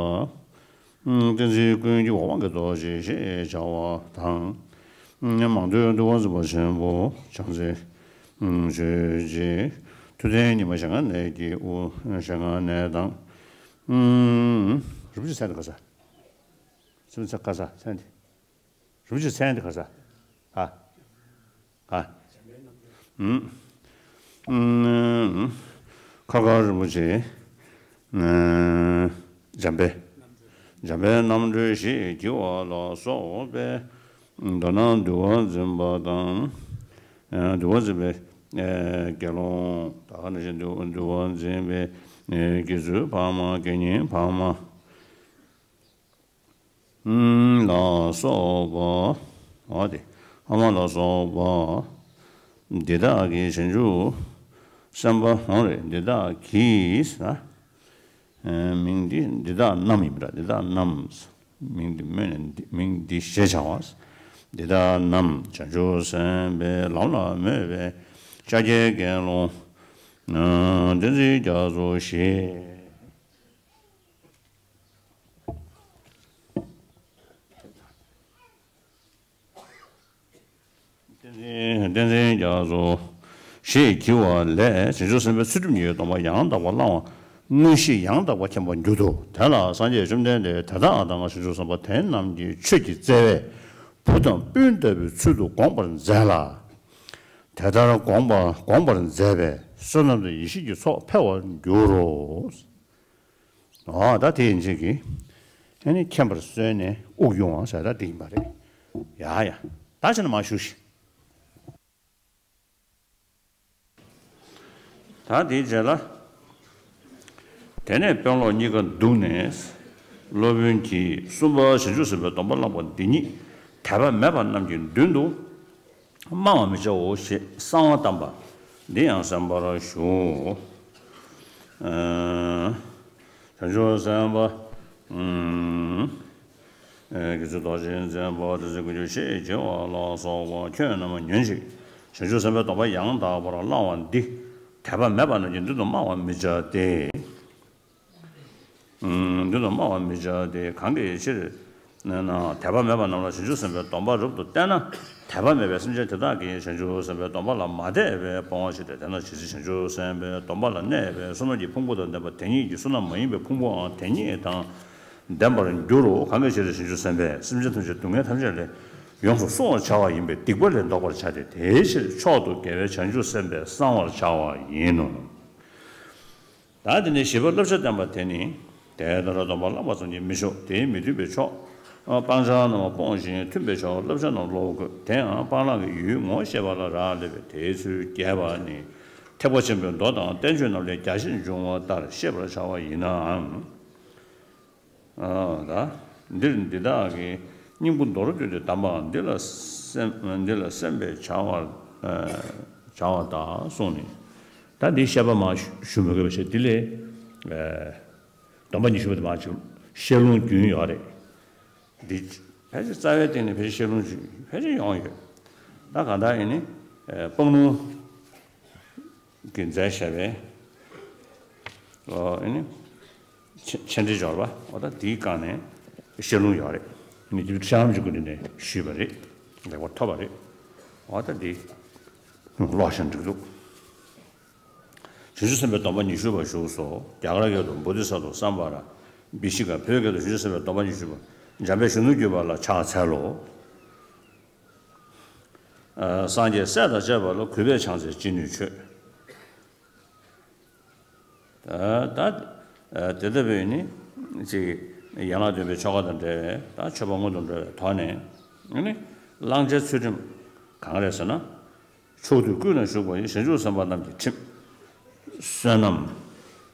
བསྟན་འཛིན་ཀུན་གྱི་འོག་མ་གི་རྡོ་རྗེ་ཞེས་བྱ་བ་དང་། མང་ཐོས་འདུལ་བ་འཛིན་པ་ཆེན་པོ་བྱང་རྩེ་ཆོས་རྗེ། ཐུབ་བསྟན་ཉི་མ་ཞལ་སྔ་ནས་ཀྱི་དབུ་ཞལ་སྔ་ནས་དང་། རིན་པོ་ཆེ་མཚན་དེ་ག་ས། རིན་པོ་ཆེ་ག་ས་མཚན་དེ། རིན་པོ་ཆེ་མཚན་དེ་ག་ས། ག་ག་ཨུམ། ཨུམ། ཁ་དགའ་རིན་པོ་ཆེ། ཨ། འཇམ་དཔལ། འཇམ་དཔལ་རྣམ་གྲོལ་ཞེས་བགྱི་བ་ལ་སོགས་པས། མདོར་ན་འདུལ་བ་འཛིན་པ་དང་། ཨ། འདུལ་བ་འཛིན་པའི། ཨ། དགེ་སློང་། ད་ག་ནང་བཞིན་འདུལ་འདུལ་བ་འཛིན་པའི། ཨ། དགེ་ཚུལ་འཕགས་མ། དགེ་བསྙེན་འཕགས་མ། ལ་སོགས་པ། འོ་དེ། ཨ་མ་ལ་སོགས་པ། འདི་དག་གིས་བྱང་ཆུབ་སེམས་དཔའ། འོ་རེད། འདི་དག་གིས། ཨ། མིང་འདི་འདི་དག་རྣམས་ཡིན་པ་འདྲ། འདི་དག་རྣམས། མིང་འདི་སྨོས་ནས་འདི་མིང་འདི་ཞེས་བྱ་བ། འདི་དག་རྣམས་བྱང་ཆུབ་སེམས་དཔའི་ལམ་ལ་མོས་པའི་ཤཱཀྱའི་དགེ་སློང་བསྟན་འཛིན་རྒྱ་མཚོ་ཞེས། བསྟན་འཛིན་བསྟན་འཛིན་རྒྱ་མཚོ་ཞེས་བགྱི་བ་ལས་བྱང་ཆུབ་སེམས་དཔའི་ཚུལ་ཁྲིམས་ཀྱི་སྡོམ་པ་ཡང་དག་པར་བླང་བ་དངོས་གཞི་ཡང་དག་པར་མཁྱེན་པར་འགྱུར་ཏོ། དེ་ལ་སངས་རྒྱས་བཅོམ་ལྡན་འདས་དེ་དག་དང་བྱང་ཆུབ་སེམས་དཔའ་དེ་རྣམས་ཀྱི་ཆོས་ཀྱི་བརྩེ་བས་བུ་དང་སྤུན་ལྟ་བུའི་ཚུལ་དུ་དགོངས་པར་མཛད་ལ། དེ་ལྟར་དགོངས་པ་དགོངས་པར་མཛད་པས་བསོད་ནམས་དང་ཡེ་ཤེས་ཀྱི་ཚོགས་འཕེལ་བར་འགྱུར་རོ། ཨོ་ད་དེ་ཡིན་ཅིག་གིས། ཨ་ནི་མཁྱེན་པར་གསོལ་ནས་དབུགས་དབྱུང་བ་ཟེར་ད་དེ་ཡིན་པ་རེད། ཡ་ཡ། ད་ཕྱིན་ན་མ་བཞུགས་ཤིག་ད་དེའི་རྗེས་ལ། དེ་ནས་དཔོན་སློབ་གཉིས་ཀ་འདུག་ནས། སློབ་དཔོན་གྱིས་གསུམ་པ་བྱང་ཆུབ་སེམས་དཔའི་སྡོམ་པ་བླངས་པ་འདི་ཉིད་དད་པ་མེད་པ་རྣམས་ཀྱི་མདུན་དུ། སྨྲ་བར་མི་བྱའོ་ཞེས་གསང་བ་བཏབ་པ་འདི་ཡང་གསན་པར་ཞུ། ཨ། བྱང་ཆུབ་སེམས་དཔའ། ཨུམ། ཨ། དགེ་ཚུལ་རྡོ་རྗེ་འཛིན་པ། བསྟན་འཛིན་ཀུན་ཁྱབ་ཞེས་བགྱི་བ་ལ་སོགས་པ་ཁྱོད་རྣམས་ཉོན་ཅིག་བྱང་ཆུབ་སེམས་དཔའི་སྡོམ་པ་ཡང་དག་པར་བླང་བ་འདི་དད་པ་མེད་པ་རྣམས་ཀྱི་མདུན་དུ་སྨྲ་བར་མི་བྱ་སྟེ། འདི་ལ་སྨྲ་བར་མི་བྱ་སྟེ། གང་གི་ཕྱིར་ན་དད་པ་མེད་པ་རྣམས་ལ་བྱང་ཆུབ་སེམས་དཔའི་སྡོམ་པ་རབ་ཏུ་བསྟན་ན། དད་པ་མེད་པའི་སེམས་ཅན་དེ་དག་གིས་བྱང་ཆུབ་སེམས་དཔའི་སྡོམ་པ་ལ་མ་དད་པའི་སྤོང་བ་ཞིག་སྟེ། དེས་ན་ཇི་སྲིད་བྱང་ཆུབ་སེམས་དཔའི་སྡོམ་པ་ལ་གནས་པའི་བསོད་ནམས་ཀྱི་ཕུང་པོ་དང་ལྡན་པ་དེ་ཉིད་ཀྱི་བསོད་ནམས་མ་ཡིན་པའི་ཕུང་པོའང་དེ་ཉིད་དང་ལྡན་པར་འགྱུར་རོ། གང་གི་ཕྱིར་བྱང་ཆུབ་སེམས་དཔས་སེམས་ཅན་ཐམས་ཅད་སྡུག་བསྔལ་ཐམས་ཅད་ལས་ཡོངས་སུ་བསྲུང་བར་བྱ་བ་ཡིན་པས་སྡིག་པ་ལས་ལྡོག་པར་བྱ་སྟེ། དེའི་ཕྱིར་མཆོག་ཏུ་དགེ་བའི་བྱང་ཆུབ་སེམས་དཔས་གསང་བར་བྱ་བ་ཡིན་ནོ། ད་དེ་ནས་བཞི་པ་བསླབ་བྱ་བསྟན་པ་དེ་ནི། དེ་ལྟར་སྡོམ་པ་བླངས་པ་ཙམ་གྱིས་མི་ཆོག་དེའི་མི་མཐུན་པའི་ཕྱོགས་ སྤང་བྱ་རྣམས་སྤོང་ཞིང་མཐུན་པའི་ཕྱོགས། བསླབ་བྱ་རྣམས་སློབ་དགོས། དེ་ཡང་སྤང་བླང་གི་ཡུལ་ངོ་ཤེས་པ་ལ་རག་ལས་པས། དེའི་ཚུལ་རྒྱས་པ་ནི། ཐེག་པ་ཆེན་པོའི་མདོ་དང་བསྟན་བཅོས་རྣམས་ལས་རྒྱ་ཆེར་འབྱུང་བ་ལྟར་ཤེས་པར་བྱ་བ་ཡིན་ནའང་། ཨ། ད་འདིར་འདི་དག་གི་སྙིང་པོ་མདོར་བསྡུས་ཏེ་གདམས་པའང་འདི་ལ་སེམས་འདི་ལ་སེམས་པས་བྱ་བ་བྱ་བ་དག་གསུངས་ནས། ད་འདི་བཤད་པ་མང་ཞུ་མི་དགོས་པ་བྱས། འདི་ལས་སྡོམ་པ་ཉི་ཤུ་པ་དེ་མང་ཆེ་བཤད་ལུང་རྒྱུན་ཡོད་རེད། འདི་ཕལ་ཆེར་རྩ་བའི་སྟེང་ནས་ཕལ་ཆེར་བཤད་ལུང་ཅིག་ཕལ་ཆེར་ཡོང་ཡོད། ད་གང་ལྟར་ཡིན་ནི་སྤང་ལུང་གིས་མཛད་བཞག་པའི། ཨོ། ཨེ་ནི། མཆན་མཆན་འགྲེལ་སྦྱོར་བ། འོ་ད་དེའི་སྒང་ནས་བཤད་ལུང་ཡོད་རེད། ཨེ་ནི་དེ་བཤད་ལུང་གཅིག་པུ་འདི་ནས་ཞུས་པ་རེད། ལེགས་པར་ཐོབ་པ་རེད། འོ་ད་དེ་ཀློག་བཞག་འགྲིག་འདུག་བྱང་ཆུབ་སེམས་དཔའི་སྡོམ་པ་ཉི་ཤུ་པ་བཞུགས་སོ། རྒྱ་གར་སྐད་དུ་བོ་དྷི་ས་ཏྭ་སམྦྷ་ར་བི་ཤི་ཀ་བོད་སྐད་དུ་བྱང་ཆུབ་སེམས་དཔའི་སྡོམ་པ་ཉི་ཤུ་པ། འཇམ་དཔལ་གཞོན་ནུར་གྱུར་པ་ལ་ཕྱག་འཚལ་ལོ། སངས་རྒྱས་སྲས་དང་བཅས་པ་ལ་གུས་པས་ཕྱག་འཚལ་ཅི་ནུས་མཆོད། ད་ད་དེ་ལྟ་བུའི་ནི་ཅིག་ཡན་ལག་བདུན་པའི་ཆོ་ག་དང་འབྲེལ་བའི་ད་མཆོད་པ་སྔོན་དུ་འགྲོ་བའི་ཐོག་ནས་ནི་བླང་བྱའི་ཚུལ་ཁྲིམས་གང་རེད་ཟེར་ན། ཕྱོགས་དུས་ཀུན་ན་བཞུགས་པ་ཡི་བྱང་ཆུབ་སེམས་དཔའ་རྣམས་ཀྱི་ཁྲིམས། བསོད་ནམས་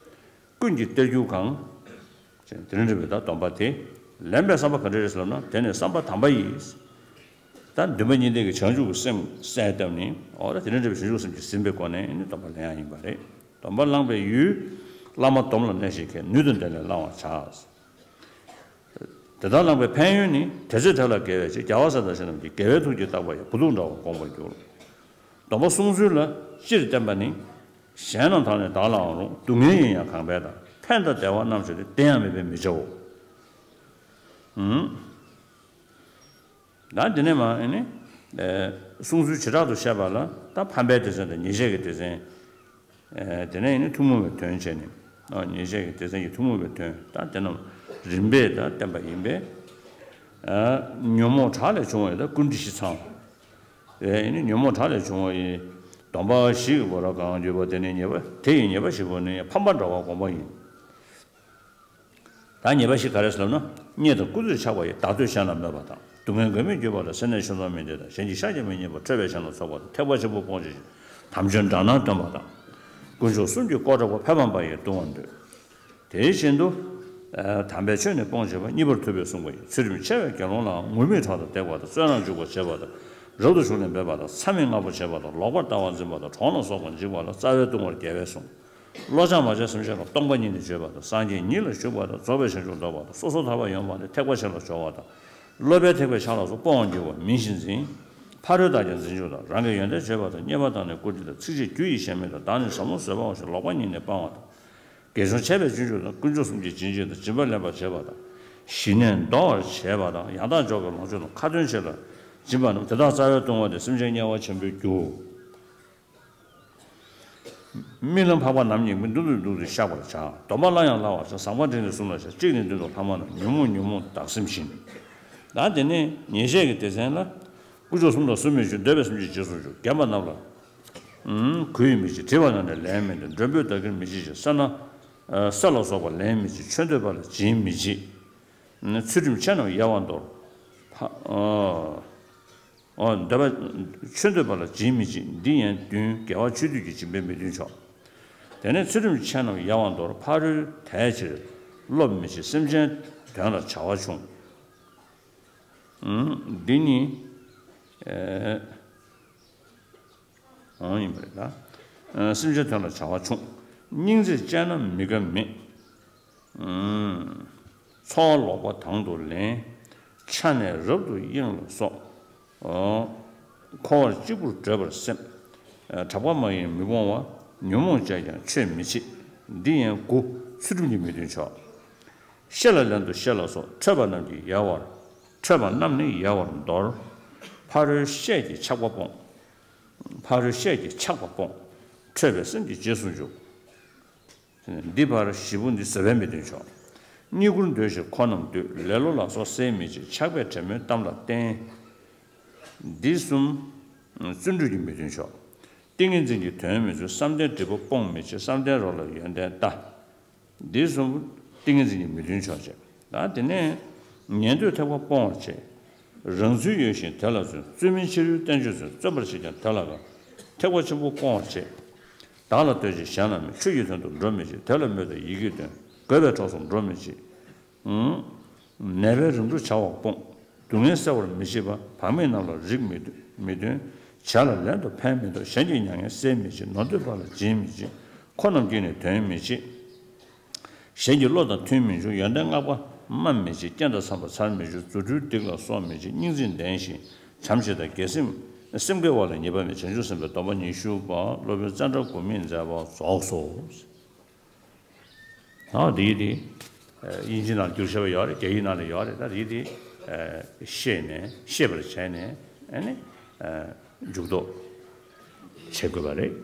ཀུན་གྱི་གཏེར་གྱུར་གང་། དེ་ནི་འདྲ་བའི་ད་སྡོམ་པ་དེ་ལེན་པའི་བསམ་པ་ག་འདྲ་རེད་ཟེར་ལབ་ན། དེ་ནི་བསམ་པ་དམ་པ་ཡིས། ད་འདུན་པ་གཉིས་ལྡན་གྱི་བྱང་ཆུབ་ཀྱི་སེམས་གསལ་བཏབ་ནས། འོ་ད་དེ་ནི་འདྲ་བའི་བྱང་ཆུབ་སེམས་ཀྱིས་ཟིན་པའི་སྒོ་ནས་ནི་སྡོམ་པ་ལེན་ཡག་ཡིན་པ་རེད། སྡོམ་པ་བླང་བའི་ཡུལ་བླ་མ་སྡོམ་ལ་གནས་ཤིང་མཁས། ནུས་དང་ལྡན་ལས་བླང་བར་བྱ། དེ་ལྟར་བླངས་པའི་ཕན་ཡོན་ནི། དེ་ཚེ་དེ་ལ་དགེ་བའི་ཕྱིར། རྒྱལ་བ་སྲས་དང་བཅས་རྣམས་ཀྱིས། དགེ་བའི་ཐུགས་ཀྱིས་བརྟགས་པ་ཡིས། བུ་ཕྲུག་འདྲ་བར་དགོངས་པར་འགྱུར། སྡོམ་པ་སྲུང་ཚུལ་ལ་སྤྱིར་བསྟན་པ་ནི། གཞན་རྣམས་དག་ནི་བདག་ལའང་རུང་། སྡུག་བསྔལ་ཡིན་ཡང་གང་བས་དང་། ཕན་དང་བདེ་བ་རྣམས་ཕྱིར་ཏེ། དེ་ཡང་མེད་པས་མི་བྱའོ། ཨུམ། ད་འདི་ནས་མ་ཨེ་ནི། ཨེ། གསུང་ཚུལ་བྱེ་བྲག་ཏུ་བཤད་པ་ལ་ད་ཕམ་པའི་སྡེ་ཚན་དང་ཉེས་བྱས་ཀྱི་སྡེ་ཚན། ཨེ། དེ་ནས་ཨེ་ནི་ཐུན་མོང་བའི་དོན་བྱས་ནས། ཨ། ཉེས་བྱས་ཀྱི་སྡེ་ཚན་གྱི་ཐུན་མོང་བའི་དོན་ད་དེ་རྣམས་རིམ་པས་ད་བསྟན་པ་ཡིན་པས། ཨ། ཉོན་མོངས་བྲག་ལས་བྱུང་བ་ཡི་ད་ཀུན་འབྲས་བཞི་ཚང་བ། ཨེ་ནི་ཉོན་མོངས་བྲག་ལས་བྱུང་བ་ཡི་སྡོམ་པ་བཞི་གི་སྒོ་ར་གང་བརྗོད་པ་དེ་ནི་ཉེས་པ། དེ་ཡི་ཉེས་པ་བཞི་པོ་ནི་ཕམ་པ་འདྲ་བར་དགོངས་པ་ཡིན། ད་ཉེས་པ་བཞི་ག་རེ་ཟེར་ལབ་ན། རྙེད་དང་ཀུན་རྫོབ་ཆགས་པ་ཡི་བདག་འདོད་གཞན་ལ་སྨོད་པ་དང་། སྡུག་བསྔལ་མགོན་མེད་གྱུར་པ་དང་། སེར་སྣའི་ཤུལ་ཙམ་མི་འདོད་དང་། གཞན་གྱི་ཤ་གྱང་མི་སྙན་པ། ཁྲོས་པའི་གཤམ་ལ་འཚོགས་པ་དང་། ཐེག་པ་ཆེན་པོ་སྤོང་བྱེད་ཅིང་། དམ་ཆོས་འདྲ་སྣང་སྟོན་པ་དང་། དཀོན་མཆོག་གསུམ་གྱི་དཀོར་བྲག་པོ། ཕས་ཕམ་པ་ཡི་ལྟུང་བ་འདོད། དེ་བཞིན་དུ། ཨ། དམ་པའི་ཆོས་ནི་སྤོང་བྱེད་པ། གཉིས་པར་ཐུབ་པས་གསུངས་པ་ཡིན། ཚུལ་ཁྲིམས་འཆལ་བའི་དགེ་སློང་ལའང་། ངུར་སྨྲིག་ཁྲག་དང་བསྡེབས་པ་དང་། བཙོན་ནང་འཇུག་པར་བྱེད་པ་དང་། རབ་ཏུ་བྱུང་ནས་འབོད་པ་དང་། མཚམས་མེད་ལྔ་པོ་བྱེད་པ་དང་། ལོག་པར་ལྟ་བ་འཛིན་པ་དང་། གྲོགས་ལ་སོགས་པ་འཇིགས་པ་ལ། རྩ་བའི་ལྟུང་བར་རྒྱལ་བས་གསུངས། བློ་ཅན་མ་བྱས་སེམས་ཅན་ལ། སྟོང་པ་ཉིད་ནི་བརྗོད་པ་དང་། སངས་རྒྱས་ཉིད་ལ་ཞུགས་པ་དང་། རྫོགས་པའི་བྱང་ཆུབ་འདོད་པ་དང་། སོ་སོ་ཐར་པ་ཡོང་བ་ནི། ཐེག་པ་ཆེ་ལ་སྦྱོར་བ་དང་། སློབ་པའི་ཐེག་པའི་ཆ་ལ་སོགས་སྤོང་བར་འགྱུར་བ། མིན་ཞེས་འཛིན། ཕ་རོལ་ཏུ་དག་ཀྱང་འཛིན་འཇུག་དང་། རང་གི་ཡོན་ཏན་བརྗོད་པ་དང་། རྙེད་པ་དང་ནི་བཀུར་སྟི་དང་། ཚིག་བཅད་རྒྱུ་ཡི་གཞན་མིན་དང་། བདག་ནི་ཟབ་མོ་བཟོད་པའོ་ཞེས། ལོག་པ་ཉིད་ནི་སྤང་བ་དང་། དགེ་སྦྱོར་འཆད་པས་སྤྱོད་འཇུག་དང་། དཀོན་མཆོག་གསུམ་གྱི་སྦྱིན་བྱེད་དང་། སྦྱིན་པ་ལེན་པར་བྱེད་པ་དང་། ཞི་གནས་འདོར་བར་བྱེད་པ་དང་། ཡང་དག་འཇོག་གི་ལོངས་སྤྱོད་དང་། ཁ་ཏོན་བྱེད་ལ་སྦྱིན་པ་རྣམས། དེ་དག་རྩ་བའི་ལྟུང་བ་སྟེ། སེམས་ཅན་དམྱལ་བ་ཆེན་པོའི་རྒྱུ། རྨི་ལམ་འཕགས་པ་རྣམ་གཉིས་མིན། མདུན་དུ་མདུན་དུ་བཤགས་པར་བྱ། སྡོམ་པ་བླང་ཡང་བླང་བར་བྱ། བཟང་པོ་འབྲིང་ནི་གསུམ་ལ་བྱ། གཅིག་ནི་མདུན་དུ་ལྷག་མ་རྣམས། ཉོན་མོངས་ཉོན་མོངས་བདག་སེམས་བཞིན། ད་དེ་ནས་ཉེས་བྱས་ཀྱི་སྡེ་ཚན་ལ། དཀོན་མཆོག་གསུམ་དང་གསུམ་མི་སྤྱོད། འདོད་པའི་སེམས་ཅན་རྗེས་སུ་འཇུག། རྒན་པ་རྣམས་ལ་གུས་མི་བྱེད། དྲི་བ་རྣམས་ནི་ལན་མི་འདེབས། མགྲོན་པོས་བདག་གིར་མི་བྱེད་ཅིང་། སེར་སྣ། ཨ། ས་ལ་སོགས་པ་ལེན་མི་བྱེད། ཆོས་འདོད་པ་ལ་སྦྱིན་མི་བྱེད། ཚུལ་ཁྲིམས་འཆལ་རྣམས་ཡལ་བར་འདོར། ཕ། ཨ། འོ། འདོད་པ། ཆོས་འདོད་པ་ལ་སྦྱིན་མི་བྱེད། འདི་ཡན་བདུན། དགེ་བ་ཆོས་སྡུད་ཀྱི་སྦྱིན་པའི་མི་མཐུན་ཕྱོགས། དེ་ནས་ཚུལ་ཁྲིམས་འཆལ་རྣམས་ཡལ་བར་འདོར། ཕ་རོལ་དལ་ཕྱིར་སློབ་མི་བྱེད། སེམས་ཅན་དོན་ལ་བྱ་བ་ཆུང་། འདི་ནི། ཨེ། འོང་ཡིན་པ་རེད་ད། སེམས་ཅན་དོན་ལ་བྱ་བ་ཆུང་། སྙིང་རྗེ་སྤྱད་ན་མི་དགའ་མེད། འཚོ་བ་ལོག་པ་དང་དུ་ལེན། ཆ་ནས་རབ་ཏུ་གཡེང་ལ་སོགས། འཁོར་བར་གཅིག་པུར་བགྲོད་པར་སེམས། གྲགས་པ་མ་ཡིན་མི་སྤོང་བ། ཉོན་མོངས་སྤྱད་ཀྱང་ཆོས་མི་བྱེད། འདི་ཡན་དགུ། ཚུལ་ཁྲིམས་ཀྱི་མི་མཐུན་ཕྱོགས། བཤེས་ལ་ལན་དུ་བཤེས་ལ་སོགས། ཁྲོས་པ་རྣམས་ཀྱིས་ཡལ་བར། ཁྲོས་པ་རྣམས་ནི་ཡལ་བར་འདོར། ཕ་རོལ་བཤེས་ཀྱིས་ཆགས་པ་སྤོང་། ཕ་རོལ་བཤེས་ཀྱིས་ཆགས་པ་སྤོང་། ཁྲོས་པའི་སེམས་ཀྱིས་རྗེས་སུ་འཇུག། འདི་པར་བཞི་པོ་འདི་བཟོད་པའི་མི་མཐུན་ཕྱོགས། རྙེད་བཀུར་འདོད་ཞེས་འཁོར་རྣམས་འདུད། ལེ་ལོ་ལ་སོགས་བསལ་མི་བྱེད། ཆགས་པས་བྲན་མོའི་གཏམ་ལ་བརྟེན། འདི་གསུམ། བརྩོན་འགྲུས་ཀྱི་མི་མཐུན་ཕྱོགས། ཏིང་ངེ་འཛིན་གྱི་དོན་མི་འཚོལ། བསམ་གཏན་འབྲས་བུ་སྤོང་མི་བྱེད། བསམ་གཏན་རོ་ལ་ཡོན་ཏན་ལྟ། འདི་གསུམ། ཏིང་ངེ་འཛིན་གྱི་མི་མཐུན་ཕྱོགས་བྱས། ད་དེ་ནས། ཉན་ཐོས་ཐེག་པ་སྤོང་བར་བྱེད། རང་ཚུལ་ཡོད་བཞིན་དེ་ལ་བརྩོན། རྩོད་མིན་ཕྱི་རོལ་བསྟན་བཅོས་ཚུལ། བརྩོན་པར་བྱེད་ཀྱང་དེ་ལ་དཀའ། ཐེག་པ་ཆེན་པོ་སྤོང་བར་བྱེད། བདག་ལ་ལྟོས་ཤིང་གཞན་ལ་མིན། ཆོས་ཀྱི་དོན་དུ་འགྲོ་མི་བྱེད། དེ་ལ་མོས་ཏེ་ཡི་གེས་འདོན། དགོས་པའི་གྲོགས་སུ་འགྲོ་མི་བྱེད། ནད་པའི་རིམ་གྲོ་བྱ་བ་སྤོང་། སྡུག་བསྔལ་བསལ་བར་མི་བྱེད་པ། བག་མེད་རྣམས་ལ་རིགས་མི་མི་སྟོན། བྱས་ལ་ལན་དུ་ཕན་མི་འདོགས། གཞན་གྱི་མྱ་ངན་བསལ་མི་བྱེད། ནོར་འདོད་པ་ལ་སྦྱིན་མི་བྱེད། འཁོར་རྣམས་ཀྱིས་ནི་དོན་མི་བྱེད། གཞན་གྱི་བློ་དང་མཐུན་མི་འཇུག། ཡོན་ཏན་བསྔགས་པ་སྨྲ་མི་བྱེད། རྐྱེན་དང་འཚམ་པར་ཚར་མི་འཇུག། རྫུ་འཕྲུལ་སྡིག་ལ་སོགས་མི་བྱེད། སྙིང་རྗེ་ལྡན་ཞིང་བྱམས་ཆེ་དང་། དགེ་སེམས་སེམས་བསྐྱེད་པ་ལ་ཉེས་པ་མེད། བྱང་ཆུབ་སེམས་དཔའི་སྡོམ་པ་ཉི་ཤུ་པ། སློབ་དཔོན་ཙནྡྲ་གོ་མིས་མཛད་པ་རྫོགས་སོ། ཨ་དེ་ཡི་དེ་དབྱིན་ཇི་ནང་བསྒྱུར་བཞག་པ་ཡོད་རེད། རྒྱ་ཡིག་ནང་ལ་ཡོད་རེད། ད་དེ་ཡི་དེ་ཤེས་ནས་ཤེས་པར་བྱས་ནས་ཨ་ནི་འཇུག་ལྡོག་བྱེད་དགོས་པ་རེད།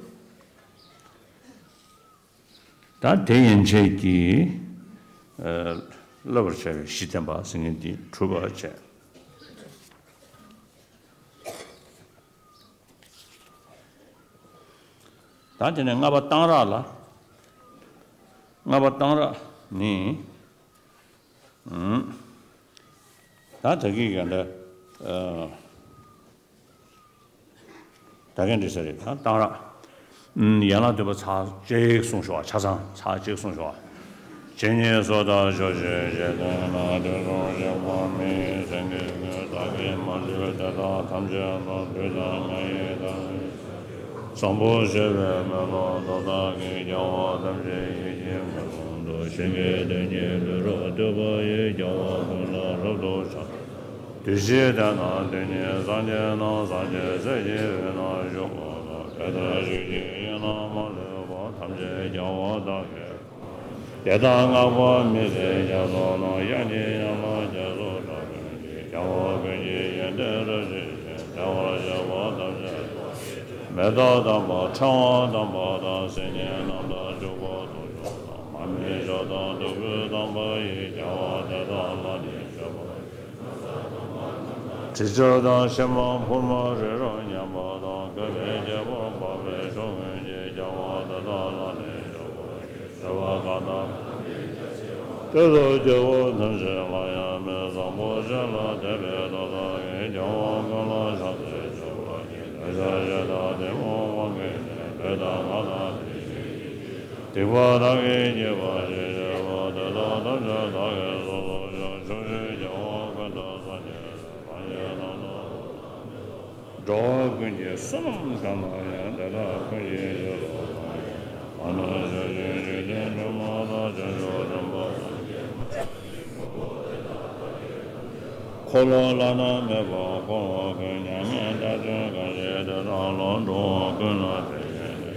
ད་དེ་ཡན་ཆད་ཀྱིས་བསླབ་པར་བྱ་བའི་གཞི་བསྟན་པ་ཟེར་མཁན་འདི་གྲུབ་པར་བྱས། ད་དེ་ནས་ལྔ་པ་གཏང་རག་ལ། ལྔ་པ་གཏང་རག་ནི། ད་ད་གིན་ག་འདྲ། ད་གིན་འདྲི་ས་རེད། ད་གཏང་རག་ཡན་ལག་བདུན་པ་ཚར་གཅིག་གསུངས་ཤོག་ཆ་ཚང་ཚར་གཅིག་གསུངས་ཤོག་ཇི་སྙེད་སུ་དག་ཕྱོགས་བཅུའི་འཇིག་རྟེན་ན། དུས་གསུམ་གཤེགས་པ་མི་ཡི་སེང་གེ་ཀུན། བདག་གིས་མ་ལུས་དེ་དག་ཐམས་ཅད་རྣམས། བདུད་དང་ང་ཡི་དགྲ་བཟང་པོ་ཞེས་པའི་མེ་ལོང་དུ། བདག་གིས་རྒྱལ་བ་ཐམས་ཅད་ཡིད་ཀྱིས་མངོན་སུམ་དུ། ཞིང་གི་རྡུལ་སྙེད་ལུས་རབ་བཏུད་པ་ཡིས། རྒྱལ་བ་ཀུན་ལ་རབ་ཏུ་ཕྱག་དུས་གཅིག་དེ་ན་དུས་གཉིས་སངས་རྒྱས་རྣམས། སངས་རྒྱས་སྲས་ཀྱི་དབུས་ན་བཞུགས་པ་དང་། དེ་ལྟར་ཞིང་གི་དབྱིངས་རྣམས་མ་ལུས་པ། ཐམས་ཅད་རྒྱལ་བ་དག་གིས། དེ་དག་བསྔགས་པ་མི་ཟད་རྒྱ་མཚོ་རྣམས། དབྱངས་ཀྱི་ཡན་ལག་རྒྱ་མཚོ་ཁྲ་ཁྲ་གིས། རྒྱལ་བ་ཀུན་གྱི་ཡོན་ཏན་རབ་བརྗོད་ཅིང་། བདེ་བར་གཤེགས་པ་ཐམས་ཅད་མེ་ཏོག་དམ་པ་ཕྲེང་བ་དམ་པ་དང་། སིལ་སྙན་རྣམ་དག་བྱུག་པ་དུག་མཆོག་དང་། མར་མེ་ཞལ་དང་བདུག་སྤོས་དམ་པ་ཡིས། རྒྱལ་བ་དེ་དག་ལ་ནི་མཆོད་པ། དྲི་ཆབ་དང་ཕྱེ་མ་ཕུར་མ་རི་རབ་མཉམ་པ་དང་། བཀོད་པའི་ཁྱད་པར་འཕགས་པའི་མཆོག་ཀུན་གྱིས། རྒྱལ་བ་དེ་དག་ལ་ནི་མཆོད་པར་བགྱི། བཟོད་པ་བཀའ་དང་། དེ་དག་རྒྱལ་བ་ཐམས་ཅད་ལ་ཡང་མོས། བཟང་པོ་སྤྱོད་ལ་དད་པའི་བློ་དག་གིས། རྒྱལ་བ་ཀུན་ལ་ཕྱག་འཚལ་མཆོད་པར་བགྱི། འདོད་ཆགས་ཞེ་སྡང་གཏི་མུག་དབང་གིས་ནི། ལུས་དང་ངག་དང་དེ་བཞིན་སྡིག་པ་དག་གིས་བགྱིས་པ་ཞིག་བྱེད་པ། དེ་དག་ཐམས་ཅད་བདག་གིས་སོ་སོར་བཤགས། ཕྱོགས་བཅུའི་རྒྱལ་བ་ཀུན་ཏུ་སངས་རྒྱས་སོ། སངས་རྒྱས་རྣམས་དང་འགྲོ་བ་ཀུན་གྱི་བསོད་ནམས་གང་དག་ཡང་། དེ་དག་ཀུན་གྱི་རྗེས་སུ་བཟུང་ནས། མ་ནམ་ཕྱོགས་བཅུའི་འཇིག་རྟེན་དྲི་མ་དང་། བྱང་ཆུབ་སེམས་དཔའ་ཐམས་ཅད་མ་ཆགས་པའི་སྒོ་དེ་དག་ལྟར་ཡོད། འཁོར་ལོ་བླ་ན་མེད་པ་འཁོར་བ་ཀུན། མྱ་ངན་འདའ་སྟོན་གང་བྱེད་དེ་དག་ལ། འགྲོ་བ་ཀུན་ལ་དེ་བཞིན་ཏེ།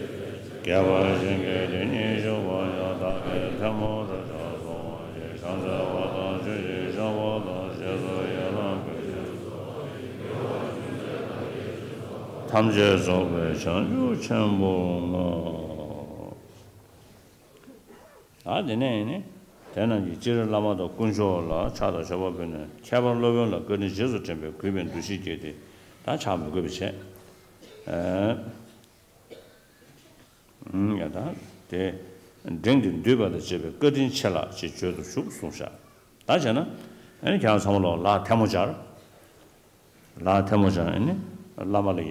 རྒྱས་པར་བཤད་ཀྱང་དེ་ཉིད་ཞུགས་པ་ཡང་། བདག་གིས་ཐལ་མོ་སྦྱར་བྱས་གསུང་བ་ཡི། བྱང་ཆུབ་བར་དང་ཆོས་ཀྱི་ཤར་བ་དང་། ཞེས་སོགས་ཡན་ལག་ཀུན་གྱི་ཐམས་ཅད་རྫོགས་པའི་བྱང་ཆུབ་ཆེན་པོར་བསྔགས། ཨ་དེ་ནས་ནི་དེ་རྣམས་ཀྱིས་སྤྱིར་བླ་མ་དང་དཀོན་མཆོག་ལ་ཕྱག་དང་མཆོད་པ་ཕུལ་ནས། ཁྱད་པར་སློབ་དཔོན་ལ་བཀའ་དྲིན་རྗེས་སུ་དྲན་པས་གུས་པའི་འདུ་ཤེས་བསྐྱེད་དེ། ད་ཕྱག་མི་དགོས་པ་བྱས། ཨ། ཡང་དག་དེ་འབྲིང་གིས་འདུས་པ་དང་བཅས་པའི་བཀའ་དྲིན་ཆེ་ལགས་ཞེས་བརྗོད་དུ་གཞུག་གསུངས་ཤག་ད་བྱས་ན་ཨ་ནི་ཁྱེད་རང་ཚང་མ་ལོག་ལག་ཐལ་མོ་སྦྱར། ལག་ཐལ་མོ་སྦྱར། ཨ་ནི་བླ་མ་ལ་ཡ་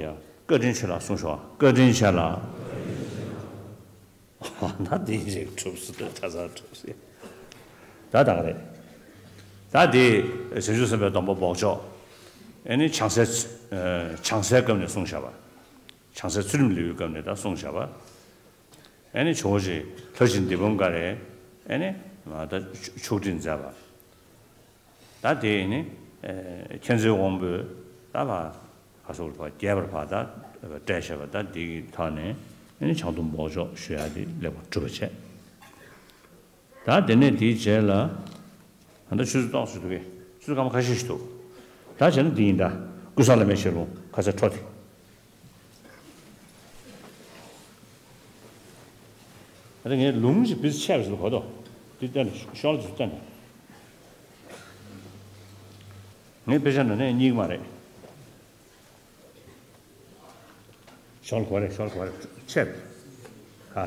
བཀའ་དྲིན་ཆེ་ལགས་གསུངས་ཤོག་བཀའ་དྲིན་ཆེ་ལགས། ད་དེ་རེད། གྲུབ་སོང་། ད་ཚར་གྲུབ་སོང་། ད་ད་ག་རེད། ད་དེ་བྱང་ཆུབ་སེམས་དཔའི་སྡོམ་པ་འབོགས་ཆོག་ཨ་ནི་བྱང་སའི་ཨ་བྱང་སའི་སྐབས་ནས་གསུངས་བཞག་པ། བྱང་སའི་ཚུལ་ཁྲིམས་ལེའུའི་སྐབས་ནས་ད་གསུངས་བཞག་པ། ཨ་ནི་ཇོ་བོ་རྗེ་ལྷ་བཞིན་འདི་བུམ་ཀ་རས་ཨ་ནི་མ་ད་ཆོག་ཁྲིད་མཛད་པ། ད་དེ་ནི་ཨ་མཁྱེན་བརྩེའི་དབང་པོས་ད་ཕར་ཕར་སོགས་ལ་ཕར་རྒྱས་པར་ཕར་ད་བཀྲལ་བཞག་པ། ད་འདི་གི་ཐོག་ནས་ཨ་ནི་བྱང་སྡོམ་འབོགས་ཆོག་ཞུ་ཡ་དེ་ལེགས་པར་གྲུབ་པ་བྱས། ད་དེ་ནས་དེའི་རྗེས་ལ། ད་ཆུ་ཚོད་ཏོག་ཙམ་འདུག་གས། ཆུ་ཚོད་སྐར་མ་ཁ་ཤས་ཤིག་འདུག་ད་བྱས་ན་འདི་ཡིན་ད། ཀུན་བཟང་བླ་མའི་ཞལ་ལུང་ཁ་ཚ་འཕྲོ་དེ། ད་ངས་ལུང་ཞིག་བིས་ཆད་པ་ཞིག་ལ་གོ་ཏོ། འདི་བསྟན་ནས་ཤོག་ལ་འདི་བསྟན་ནས། ངའི་དཔེ་ཆ་ནང་ནས་རྙེད་ཀྱི་མ་རེད། ཤོག་ལ་གོ་རེད། ཤོག་ལ་གོ་རེད། ཆད། ཁ།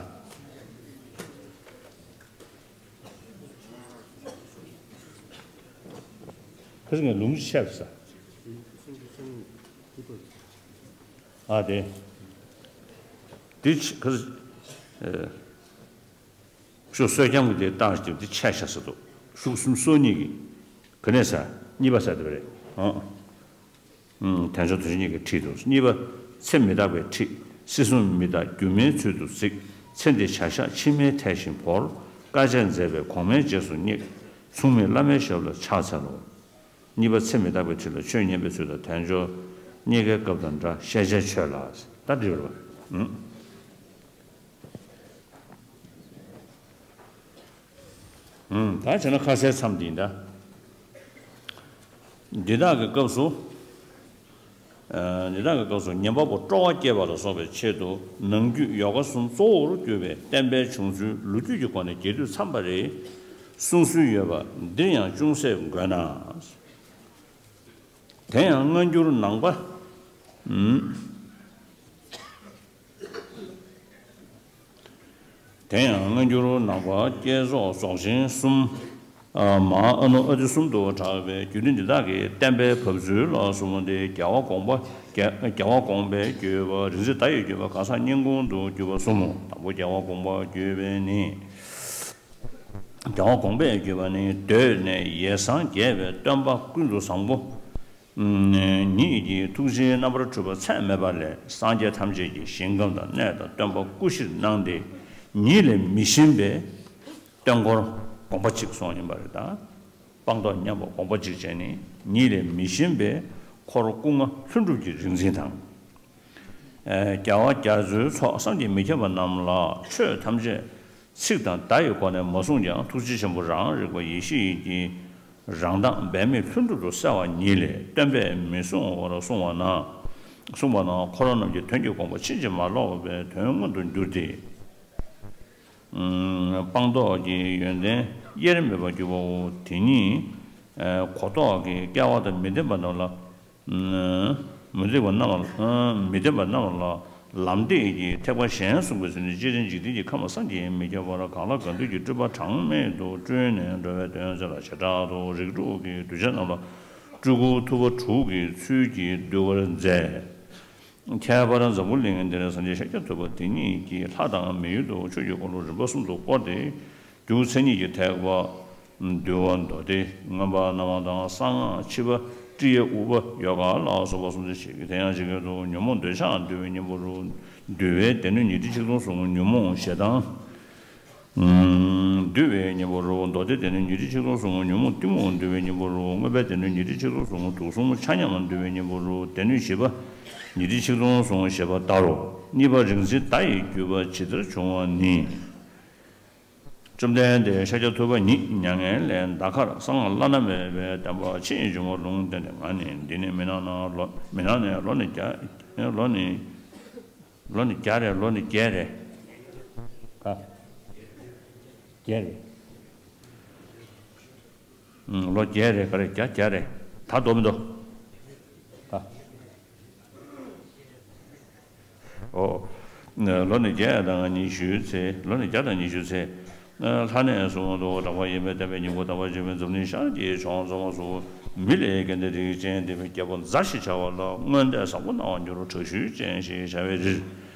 ཁ་སང་ངས་ལུང་ཅིག་བཤད་པ་ས། ཨ་དེ། དེ་ཆ་ཁ་ས། ཤུགས་སོ་རྐྱང་གི་དེ་བཏང་ཞིག་དེ་ཆད་བཞག་ས་འདུག་ཤུགས་གསུམ་སོ་གཉིས་ཀྱི། ག་ནས་ས། གཉིས་པ་ས་དེ་བ་རེད། ཨང་། ཨུམ། དལ་འབྱོར་དོན་ཆེན་གཉིས་ཀྱི་ཁྲིད་དུ། གཉིས་པ། ཚེ་མི་རྟག་པའི་ཁྲིད། སྲིད་གསུམ་མི་རྟག་སྒྱུ་མའི་ཚུལ་དུ་གཟིགས། ཚེ་འདི་བྱ་བཞག་ཕྱི་མའི་མཐའ་བཞིན་བོར། དཀའ་སྤྱད་མཛད་པས་གོང་མའི་རྗེས་སུ་བསྙེགས། མཚུངས་མེད་བླ་མའི་ཞབས་ལ་ཕྱག་འཚལ་ལོ། གཉིས་པ། ཚེ་མི་རྟག་པའི་ཁྲིད་ལ་ཆོས་ཉན་པའི་ཚུལ་དང་དལ་འབྱོར་གཉིས་ཀའི་སྐབས་དང་འདྲ། ཤེས་བྱའི་ཆོས་ལ། ད་འགྲིག་རེད་པ། ཨུམ། ཨུམ། ད་བྱས་ན་ཁ་གསལ་མཚམས་འདི་ཡིན་ད། འདི་དག་གི་སྐབས་སུ། ཨ། འདི་དག་གི་སྐབས་སུ་ཉན་པ་པོ་སྤྲོ་བ་སྐྱེད་པ་ལ་སོགས་པའི་ཆེད་དུ་ནང་རྒྱུད་ཡོ་ག་གསུམ་གཙོ་བོར་གྱུར་པའི་བསྟན་པའི་བྱུང་ཚུལ་ལོ་རྒྱུས་ཀྱི་སྒོ་ནས་རྒྱས་བསྡུས་འཚམས་པ་རེ་གསུང་སྲོལ་ཡོད་པ་འདིར་ཡང་ཅུང་ཟད་འགོད་ན། དེ་ཡང་སྔ་འགྱུར་ནང་པ། ཨུམ། དེ་ཡང་སྔ་འགྱུར་ནང་པ་བསྐྱེད་རྫོགས་རྫོགས་ཆེན་གསུམ། ཨ། མ་ཨ་ནུ་ཨ་ཏི་གསུམ་དུ་གྲགས་པའི་རྒྱུད་སྡེ་འདི་དག་གི་བསྟན་པའི་བབས་ཚུལ་ལ་གསུངས་ཏེ། རྒྱལ་བ་དགོངས་པ། རྒྱལ་རྒྱལ་བ་དགོངས་པའི་བརྒྱུད་པ། རིག་འཛིན་བརྡ་ཡི་བརྒྱུད་པ། གང་ཟག་སྙན་ཁུང་དུ་གྱུར་པ་གསུམ་མོ། དང་པོ་རྒྱལ་བ་དགོངས་པའི་བརྒྱུད་པས་ནི། རྒྱལ་བ་དགོངས་པའི་བརྒྱུད་པ་ནི། གདོད་ནས་ཡེ་སངས་རྒྱས་པའི་སྟོན་པ་ཀུན་ཏུ་བཟང་པོ་ཉིད་ཀྱི་ཐུགས་རྗེའི་རྣམ་པར་འཕྲུལ་པ་ཚད་མེད་པ་ལས་སངས་རྒྱས་ཐམས་ཅད་ཀྱི་ཞིང་ཁམས་དང་གནས་དང་སྟོན་པ་སྐུ་བཞིར་སྣང་སྟེ། ཉིད་ལས་མི་གཞན་པའི་སྟོན་འཁོར་དགོངས་པ་གཅིག་གསུངས་ཡིན་པ་རེད་ད། སྤངས་རྟོགས་མཉམ་པ་དགོངས་པ་གཅིག་བྱས་ནས། ཉིད་ལས་མི་གཞན་པའི་འཁོར་སྐུ་ལྔ་ལྷུན་གྲུབ་ཀྱི་རིག་འཛིན་དང་། རྒྱལ་བ་རྒྱ་མཚོའི་ཚོགས་བསམ་གྱིས་མི་ཁྱབ་པ་རྣམས་ལ་ཆོས་ཐམས་ཅད་ཚིག་དང་བརྡ་ཡི་སྒོ་ནས་མ་གསུངས་ཀྱང་། ཐུགས་རྗེ་ཆེན་པོ་རང་རིག་པ་ཡེ་ཤེས་ཀྱི་རང་མདངས་འབད་མེད་ལྷུན་གྲུབ་ཏུ་གསལ་བ་ཉིད་ལས་བསྟན་པས་མི་གསུང་བར་གསུངས་པ་ན། གསུངས་པ་ན་འཁོར་བ་རྣམས་ཀྱི་དོན་གྱི་དགོངས་པ་ཕྱིན་ཅི་མ་ལོག་པའི་དོན་མངོན་དུ་འགྱུར་ཏེ། སྤངས་རྟོགས་ཀྱི་ཡོན་ཏན་དབྱེར་མེད་པར་གྱུར་པའོ། དེ་ཉིད་གོ་རྟོགས་ཀྱི་སྐལ་བ་དང་མི་ལྡན་པ་རྣམས་ལ། མི་ལྡན་པ་རྣམས་ལ། མི་ལྡན་པ་རྣམས་ལ་ལམ་སྟེགས་ཀྱི་ཐེག་པ་གཞན་གསུངས་པའི་ཚུལ་ནི། སྤྱིར་འཇིག་རྟེན་གྱི་ཁམས་བསམ་གྱིས་མི་ཁྱབ་པར་གང་ལ་གང་འདུལ་གྱི་སྤྲུལ་པ་གྲངས་མེད་དུ་སྤྲུལ་ནས་འགྲོ་བའི་དོན་མཛད་ལ། བྱེ་བྲག་ཏུ་རིགས་དྲུག་གི་གདུལ་བྱ་རྣམས་ལ་སྤྲུལ་སྐུ་ཐུབ་པ་དྲུག་གི་ཚུལ་གྱིས་འདུལ་བར་མཛད། ཁྱད་པར་འཛམ་བུ་གླིང་འདིར་སངས་རྒྱས་ཤཱཀྱ་ཐུབ་པ་དེ་ཉིད་ཀྱིས་ལྷ་དང་མི་ཡུལ་དུ་ཆོས་ཀྱི་འཁོར་ལོ་རིམ་པ་གསུམ་དུ་བསྐོར་ཏེ། རྒྱུ་མཚན་ཉིད་ཀྱི་ཐེག་པ། འདུལ་བ་མདོ་སྡེ། མངོན་པ་རྣམ་མང་དང་། གསང་སྔགས། ཕྱི་པ། ཀྲི་ཡ། ཨུ་པ། ཡོ་ག་ལ་སོགས་པ་སུམ་ཅུ་ཞིག་དེ་ཡང་ཇི་སྐད་དུ། ཉོན་མོངས་འདོད་ཆགས་འདུལ་བའི་གཉེན་པོ་རུ། འདུལ་བའི་སྡེ་སྣོད་ཉི་ཁྲི་ཆིག་སྟོང་གསུམ་ཉོན་མོངས་ཞེ་སྡང་འདུལ་བའི་གཉེན་པོ་རུ། མདོ་སྡེའི་སྡེ་སྣོད་ཉི་ཁྲི་ཆིག་སྟོང་གསུམ་ཉོན་མོངས་གཏི་མུག་འདུལ་བའི་གཉེན་པོ་རུ། མངོན་པའི་སྡེ་སྣོད་ཉི་ཁྲི་ཆིག་སྟོང་གསུམ་དུག་གསུམ་ཆ་མཉམ་འདུལ་བའི་གཉེན་པོ་རུ། སྡེ་སྣོད་བཞི་པ་ཉི་ཁྲི་ཆིག་སྟོང་གསུམ་ཞེས་པ་ལྟར་རོ། གཉིས་པ་རིག་འཛིན་བརྡ་ཡི་བརྒྱུད་པ་ཇི་ལྟར་བྱུང་བ་ནི། བཅོམ་ལྡན་འདས་ཤཱཀྱ་ཐུབ་པ་ཉིད་མྱ་ངན་ལས་འདའ་ཁར་གསང་སྔགས་བླ་ན་མེད་པའི་བསྟན་པ་ཕྱིས་འབྱུང་བར་ལུང་བསྟན་ཏེ། ང་ནི་འདི་ནས་མི་སྣང་ན་ལོ། མི་སྣང་ནས་ལོ་ནི་བརྒྱ། ལོ་ནི། ལོ་ནི་བརྒྱ་རེད། ལོ་ནི་བརྒྱད་རེད། ག་བརྒྱད་རེད། ལོ་བརྒྱད་རེད། ག་རེ། བརྒྱ། བརྒྱ་རེད། ད་འདོར་མི་འདོར། ཨོ། ལོ་ནི་བརྒྱ་དང་ཉི་ཤུའི་ཚེ། ལོ་ནི་བརྒྱ་དང་ཉི་ཤུའི་ཚེ། ལྷ་ནས་གསུངས་འདུག་གྲགས་པ་ཡིན་པས་བསྟན་པའི་སྙིང་པོ་དམ་པ་ཆེན་པོའི་འཛམ་གླིང་ཤར་གྱི་ཕྱོགས་འཛོམས་སུ། མི་ལས་བརྒལ་ཏེ་རིགས་ཅན་འདས་པའི་རྒྱལ་པོ་ཛཿ་ཞེས་བྱ་བ་ལ་མངོན་འདོད་བཟང་པོ་སྣང་བར་འགྱུར་རོ། དྲག་ཤུལ་ཅན་ཞེས་བྱ་བའི་རིར།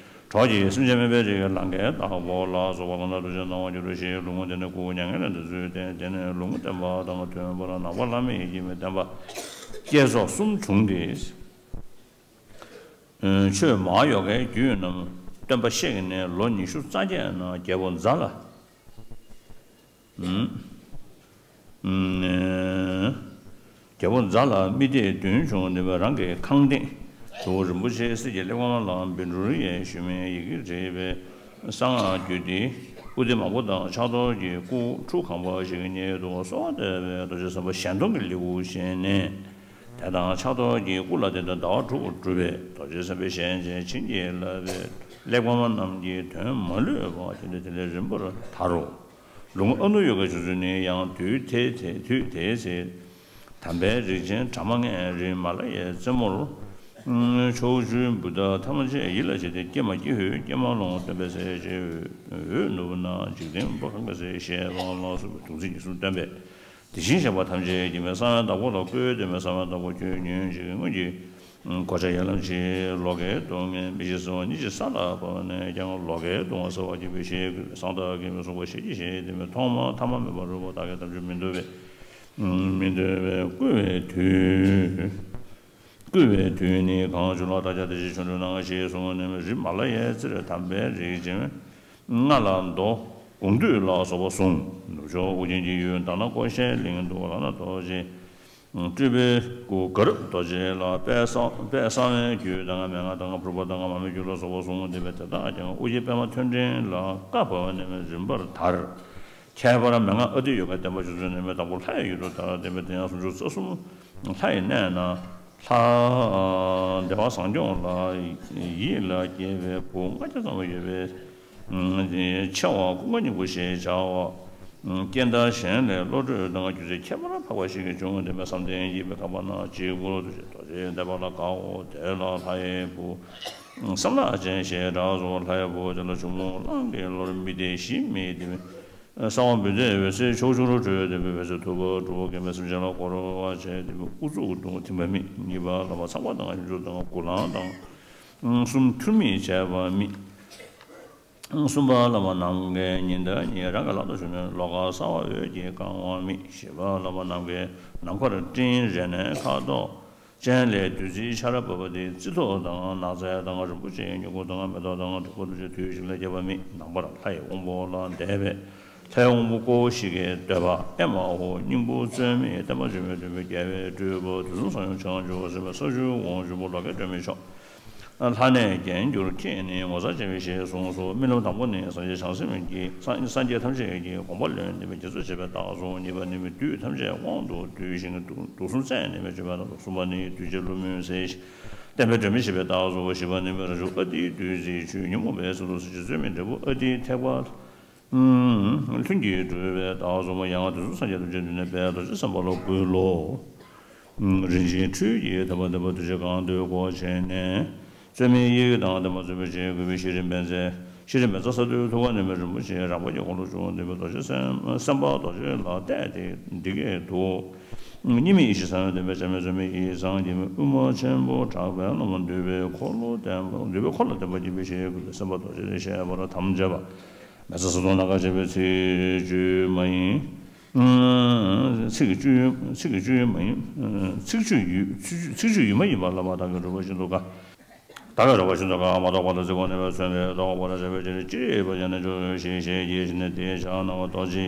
གྲོགས་ཀྱིས་སེམས་ཅན་མི་འཕེན་རིགས་ལ་རྒན་བདག་པོ་ལ་སོགས་པ་གང་དག་ཐུགས་རྗེ་སྣང་བར་འགྱུར་རོ་ཞེས་ལུང་དེ་ནས་བསྐུར། མྱ་ངན་ལས་འདའ་ཚུལ་བསྟན། དེ་ནས་ལུང་བསྟན་པ་དང་མཐུན་པར་ནང་པ་བླ་མེད་ཡིད་བཞིན་པའི་བསྟན་པ་བསྐྱེད་རྫོགས་གསུམ་བྱུང་སྟེ། ཆོས་མ་ཡོ་གའི་རྒྱུད་རྣམས་སྟོན་པ་གཤེགས་ནས་ལོ་ཉི་ཤུ་རྩ་བརྒྱད་ནང་རྒྱལ་པོ་ཛཿ་ལ། རྒྱལ་པོ་ཛཿ་ལ་རྨི་ལྟས་བདུན་བྱུང་། ནུས་པ་རང་གི་ཁང་སྟེང་དུ་རིན་པོ་ཆེའི་གསེར་གྱི་གླེགས་བམ་ལ་བཻ་ཌཱུརྱ་ཞུ་མིང་ཡི་གེས་བྲིས་པའི་གསང་སྔགས་རྒྱུད་སྡེའི་པུ་སྟི་མང་པོ་དང་ཕྱག་རྡོར་གྱི་སྐུ་ཁྲུ་གང་པ་ཞིག་གི་སྙིང་དུ་གསོལ་བ་འདེབས་པའི་རྡོ་རྗེ་སེམས་དཔའ་གཞན་སྟོང་གི་ལེའུ་བཞེངས་ནས། དེ་དང་ཕྱག་རྡོར་གྱི་སྐུ་ལ་དེ་དང་ཟླ་བ་དྲུག་གྲུབ་པའི་རྡོ་རྗེ་སེམས་དཔའི་ཞལ་མཇལ་བྱིན་གྱིས་བརླབས་པའི་གླེགས་བམ་རྣམས་ཀྱི་དོན་མ་ལུས་པ་དེ་འདྲ་དེ་ལས་རིམ་པར་དར་རོ། ལུང་ཨ་ནུ་ཡོ་གའི་བྱུང་ཚུལ་ནི། ཡང་དུས་དེ་དེ་དུས་དེའི་ཚེ། དམ་པའི་རིགས་ཆེན་གྲངས་མ་ངེས་རི་མ་ལ་ཡའི་རྩེ་མོར། ཕྱོགས་བཅུའི་བུདྡྷ་ཐམས་ཅད་ཡིད་ལ་བྱས་ཏེ། ཀྱེ་མ་ཀྱེ་ཧུད་ཀྱེ་མ་ལོང་། སྟོན་པའི་སྲས་ཀྱི་འོད་ནུབ་ན། འཇིག་རྟེན་པོ་གང་གི་སྲས་ཞེས་པ་ལ་སོགས་པའི་དུག་རྫས་ཉེར་གསུམ་བསྟན་པས། དེ་བཞིན་གཤེགས་པ་ཐམས་ཅད་ཀྱིས་མི་གསང་བའི་བདག་པོ་ལ་བསྐུལ་ཏེ་མི་གསང་བའི་བདག་པོ་ཁྱོད་ཉོན་ཅིག་སྔོན་གྱི་གོ་ཆ་ཡར་ལམ་ཕྱིར་ལོག་གི་སྡུག་བསྔལ་མི་ཤེས་སོ་ཉིད་ཀྱི་ས་ལ་བབས་ནས་ཀྱང་ལོག་གི་སྡུག་བསྔལ་བསལ་བར་བགྱིད་པའི་ཕྱིར་བསྐུལ་བས། གསང་བདག་གིས་མི་གསུང་བར་ཞལ་གྱིས་བཞེས་ཏེ་མི་ཐོག་མ་ཐ་མ་མེད་པར་རོལ་པ་བདག་གིས་ཐམས་ཅད་མི་འདོར་བས། མི་འདོར་བས་བསྐུལ་བའི་དུས། བསྐུལ་བའི་དུས་ནི་གང་བྱུང་ལ་བདག་ཀྱང་དེ་བཞིན་བྱོན་དུ་གནང་ཞེས་གསུངས་ནས་རི་མ་ལ་ཡའི་རྩེར་དམ་པའི་རིགས་ཅན་ལྔ་ལ་མདོ་དགོངས་འདུས་ལ་སོགས་པ་གསུངས། ནུབ་ཕྱོགས་ཨོ་རྒྱན་གྱི་ཡུལ་དྷ་ན་ཀོ་ཤའི་གླིང་དུ་ལག་ན་རྡོ་རྗེ་སྤྲུལ་པའི་སྐུ་གར་རྡོ་རྗེ་ལ་དཔལ་གསང་དཔལ་གསང་བའི་རྒྱུད་དང་མན་ངག་དང་ཕུར་པ་དང་མར་མེ་རྒྱུད་ལ་སོགས་པ་གསུངས་ཏེ་དེ་དག་ཀྱང་ཨོ་རྒྱན་པདྨ་ཐོད་ཕྲེང་ལ་བཀའ་བབས་ནས་རིམ་པར་དར། ཁྱད་པར་མན་ངག་ཨ་ཏི་ཡོ་གའི་བསྟན་པ་ཆུ་ཚོད་ནས་མི་དང་པོ་ལྷ་ཡི་ཡུལ་དུ་དར། བསྟན་པའི་དེ་ཡང་སུམ་ཅུ་རྩ་གསུམ་ལྷ་ཡི་གནས་ན། ལྷ། བདེ་བ་བཟང་སྐྱོང་ལ་ཡིད་ལ་སྐྱེས་པའི་བུ་ལྔ་བརྒྱ་ཙམ་ཡོད་པའི་ཆེ་བ་ཀུན་དགའ་སྙིང་པོ་ཞེས་བྱ་བ། རྐྱེན་དང་གཞན་ལས་བློ་གྲོས་དང་སྒྱུ་རྩལ་ཁྱད་པར་འཕགས་པ་ཞིག་གིས་བྱུང་བ་འདི་མ་བསམ་གཏན་གྱི་མི་ཁ་པ་ན་གཅིག་པུ་རྡོ་རྗེ་རྡོ་རྗེ་བཟླས་པ་ལ་དགའ་འོ། དེ་ལ་ལྷ་ཡི་བུ་གསང་སྔགས་ཅན་ཞེས་གྲགས་སོ། ལྷ་ཡི་བུ་དེ་ལ་ཆུ་མོ་གླང་གི་ལོར་མི་བདེ་གཞི་མེད་དེ། གསང་བ་འབུལ་ཏེ་འོད་ཟེར་ཕྱོགས་བཅུར་འཕྲོས་ཏེ་འོད་ཟེར་ཐུབ་པ་དྲུག་གིས་མི་སེམས་ཅན་ལ་བསྐོར་བར་བྱས་ཏེ་དབུ་གཙུག་ཏུ་ཐིམ་པ་མེད། གཉིས་པ་ལ་བ་ཚངས་པ་དང་ཡུལ་དྲུག་དང་དགུ་ལང་དང་གསུམ་ཐུར་མིད་བྱས་པ་མེད། གསུམ་པ་ལ་བ་ནམ་མཁའི་ཉི་ཟླ་གཉིས་རང་གི་ལག་ཏུ་ཞུགས་ནས་ལོ་ཀ་གསར་བ་འོད་ཀྱིས་གང་བ་མེད། བཞི་པ་ལ་བ་ནམ་མཁའི་ནམ་མཁར་སྤྲིན་རེ་ནས་ཁ་དོག་ཅན་ལས་བདུད་རྩིའི་ཆར་བབས་པ་དེ་རྩི་ཏོག་དང་ནགས་ཚལ་དང་རིན་པོ་ཆེའི་མྱུ་གུ་དང་མེ་ཏོག་དང་དྲིལ་བུ་ཐམས་ཅད་དུས་གཅིག་ལ་སྐྱེས་པ་མེད། ནམ་མཁར་ལྷ་ཡི་དབང་པོ་ལ་བཟླས་པས་ལྷའི་དབང་པོ་ཀོ་ཤི་ཀའི་བསྟོད་པ་ཨེ་མ་ཧོ། སྙིང་པོ་རྩོལ་མེད་བསྟན་པ་འབྱུང་བའི་སྟོན་པའི་རྒྱལ་བའི་སྤྲུལ་པ་དུས་གསུམ་གསང་བའི་བྱང་ཆུབ་སེམས་དཔའ་ས་བཅུའི་དབང་ཕྱུག་པོ་ལོ་ཀའི་སྒྲོན་མེ་མཆོག་ལྷ་གནས་རྒྱན་གྱུར་ཁྱེད་ནི་ངོ་མཚར་ཆེ་བའི་ཞེས་གསུངས་སོ། རྨི་ལམ་དང་པོ་ནི་སངས་རྒྱས་བྱང་སེམས་ཀྱིས་སངས་སངས་རྒྱས་ཐམས་ཅད་ཀྱི་དགོངས་པ་ལོན་ཏེ་དགྱེས་ཚུལ་བྱེད་པའི་རྟགས་སོ། གཉིས་པ་ནི་མི་བདུད་ཐམས་ཅད་དབང་དུ་བསྡུས་ཤིང་དུག་དུག་གསུམ་རྩད་ནས་མི་གཅོད་པའི་རྟགས་སོ། གསུམ་པ་ནི་གདུལ་བྱའི་བསླུ་སྨོན་སེལ་ཞིང་བསྟན་པའི་སྒྲོན་མེ་བཞད་པའི་རྟགས་སོ། བཞི་པ་ནི་མི་རང་བྱུང་ཨ་ཏིའི་བདུད་རྩིའི་ཆུས་ཉོན་མོངས་པའི་སེམས་ལ་ཟིལ་གྱིས་གསོད་མི་འབྲས་བུ་ཨ་ཏིའི་ཐེག་པ་ལྷུན་གྱིས་གྲུབ་པའི་རྟགས་སོ། ཡང་དུས་གསུམ་སངས་རྒྱས་ཐམས་ཅད་འདུས་ནས་དཔལ་རྡོ་རྗེ་སེམས་དཔའ་ལ་བསྐུལ་ལོ། རིན་ཆེན་འཕྲུལ་གྱི་ཐེག་པ་བསྟན་པ་གདུལ་བྱ་གང་འདུལ་སྒོ་ཕྱེ་ནས། རྩོད་མེད་ཡི་གེ་དང་ལྡན་པ་རྩོད་པའི་རྗེས་བཀོད་པའི་ཤེས་རིག་མན་ཚད། ཤེས་རིག་མན་ཚད་ས་འདུལ་ཐུབ་པ་ནི་མི་རིན་པོ་ཆེ་རང་དཔལ་གྱི་འཁོར་ལོ་བཅུ་འདུས་པའི་རྡོ་རྗེ་སེམས་སེམས་དཔའ་རྡོ་རྗེ་ལ་གཏད་དེ་འདི་སྐད་དུ། གཉིས་མེད་ཡེ་ཤེས་སངས་རྒྱས་བསྟན་པའི་བྱ་མེད་རྩོལ་མེད་ཡིད་བཟང་སྐྱེ་མེད་དབུ་མ་ཆེན་པོ་གྲགས་པའི་བླ་མ་འདུས་པའི་འཁོར་ལོ་བསྟན་པ་འདུས་པའི་འཁོར་ལ་བསྟན་པ་སྐྱེ་བའི་ཞེས་བཀོད་པའི་སེམས་དཔའ་རྡོ་རྗེ་ལས་བཤད་པར་དམ་བཅའ་བ། མེ་བཙའ་ས་དོང་ནམ་མཁར་བྱེད་པའི་ཚིག་བཅུད་མ་ཡིན། ཚིག་བཅུད་ཚིག་བཅུད་མ་ཡིན། ཚིག་བཅུད་ཡུལ་ཚིག་བཅུད་ཡུལ་མ་ཡིན་པ་བླ་མ་དག་གི་གྲུབ་པ་བཞིན་དུ་དགའ། བདག་གི་གྲུབ་པ་བཞིན་དུ་དགའ་མ་རྟོགས་པ་ལ་བརྩི་བ་ནི་བས་མཚོན་པའི་ལྡོག་པར་བྱ་བའི་ཕྱིར་ཅི་རིགས་པ་ཡང་ནི་འཇུག་ཞེས་ཞེས་བགྱིས་ནས་དེའི་ཕྱག་ན་བ་རྡོ་རྗེ།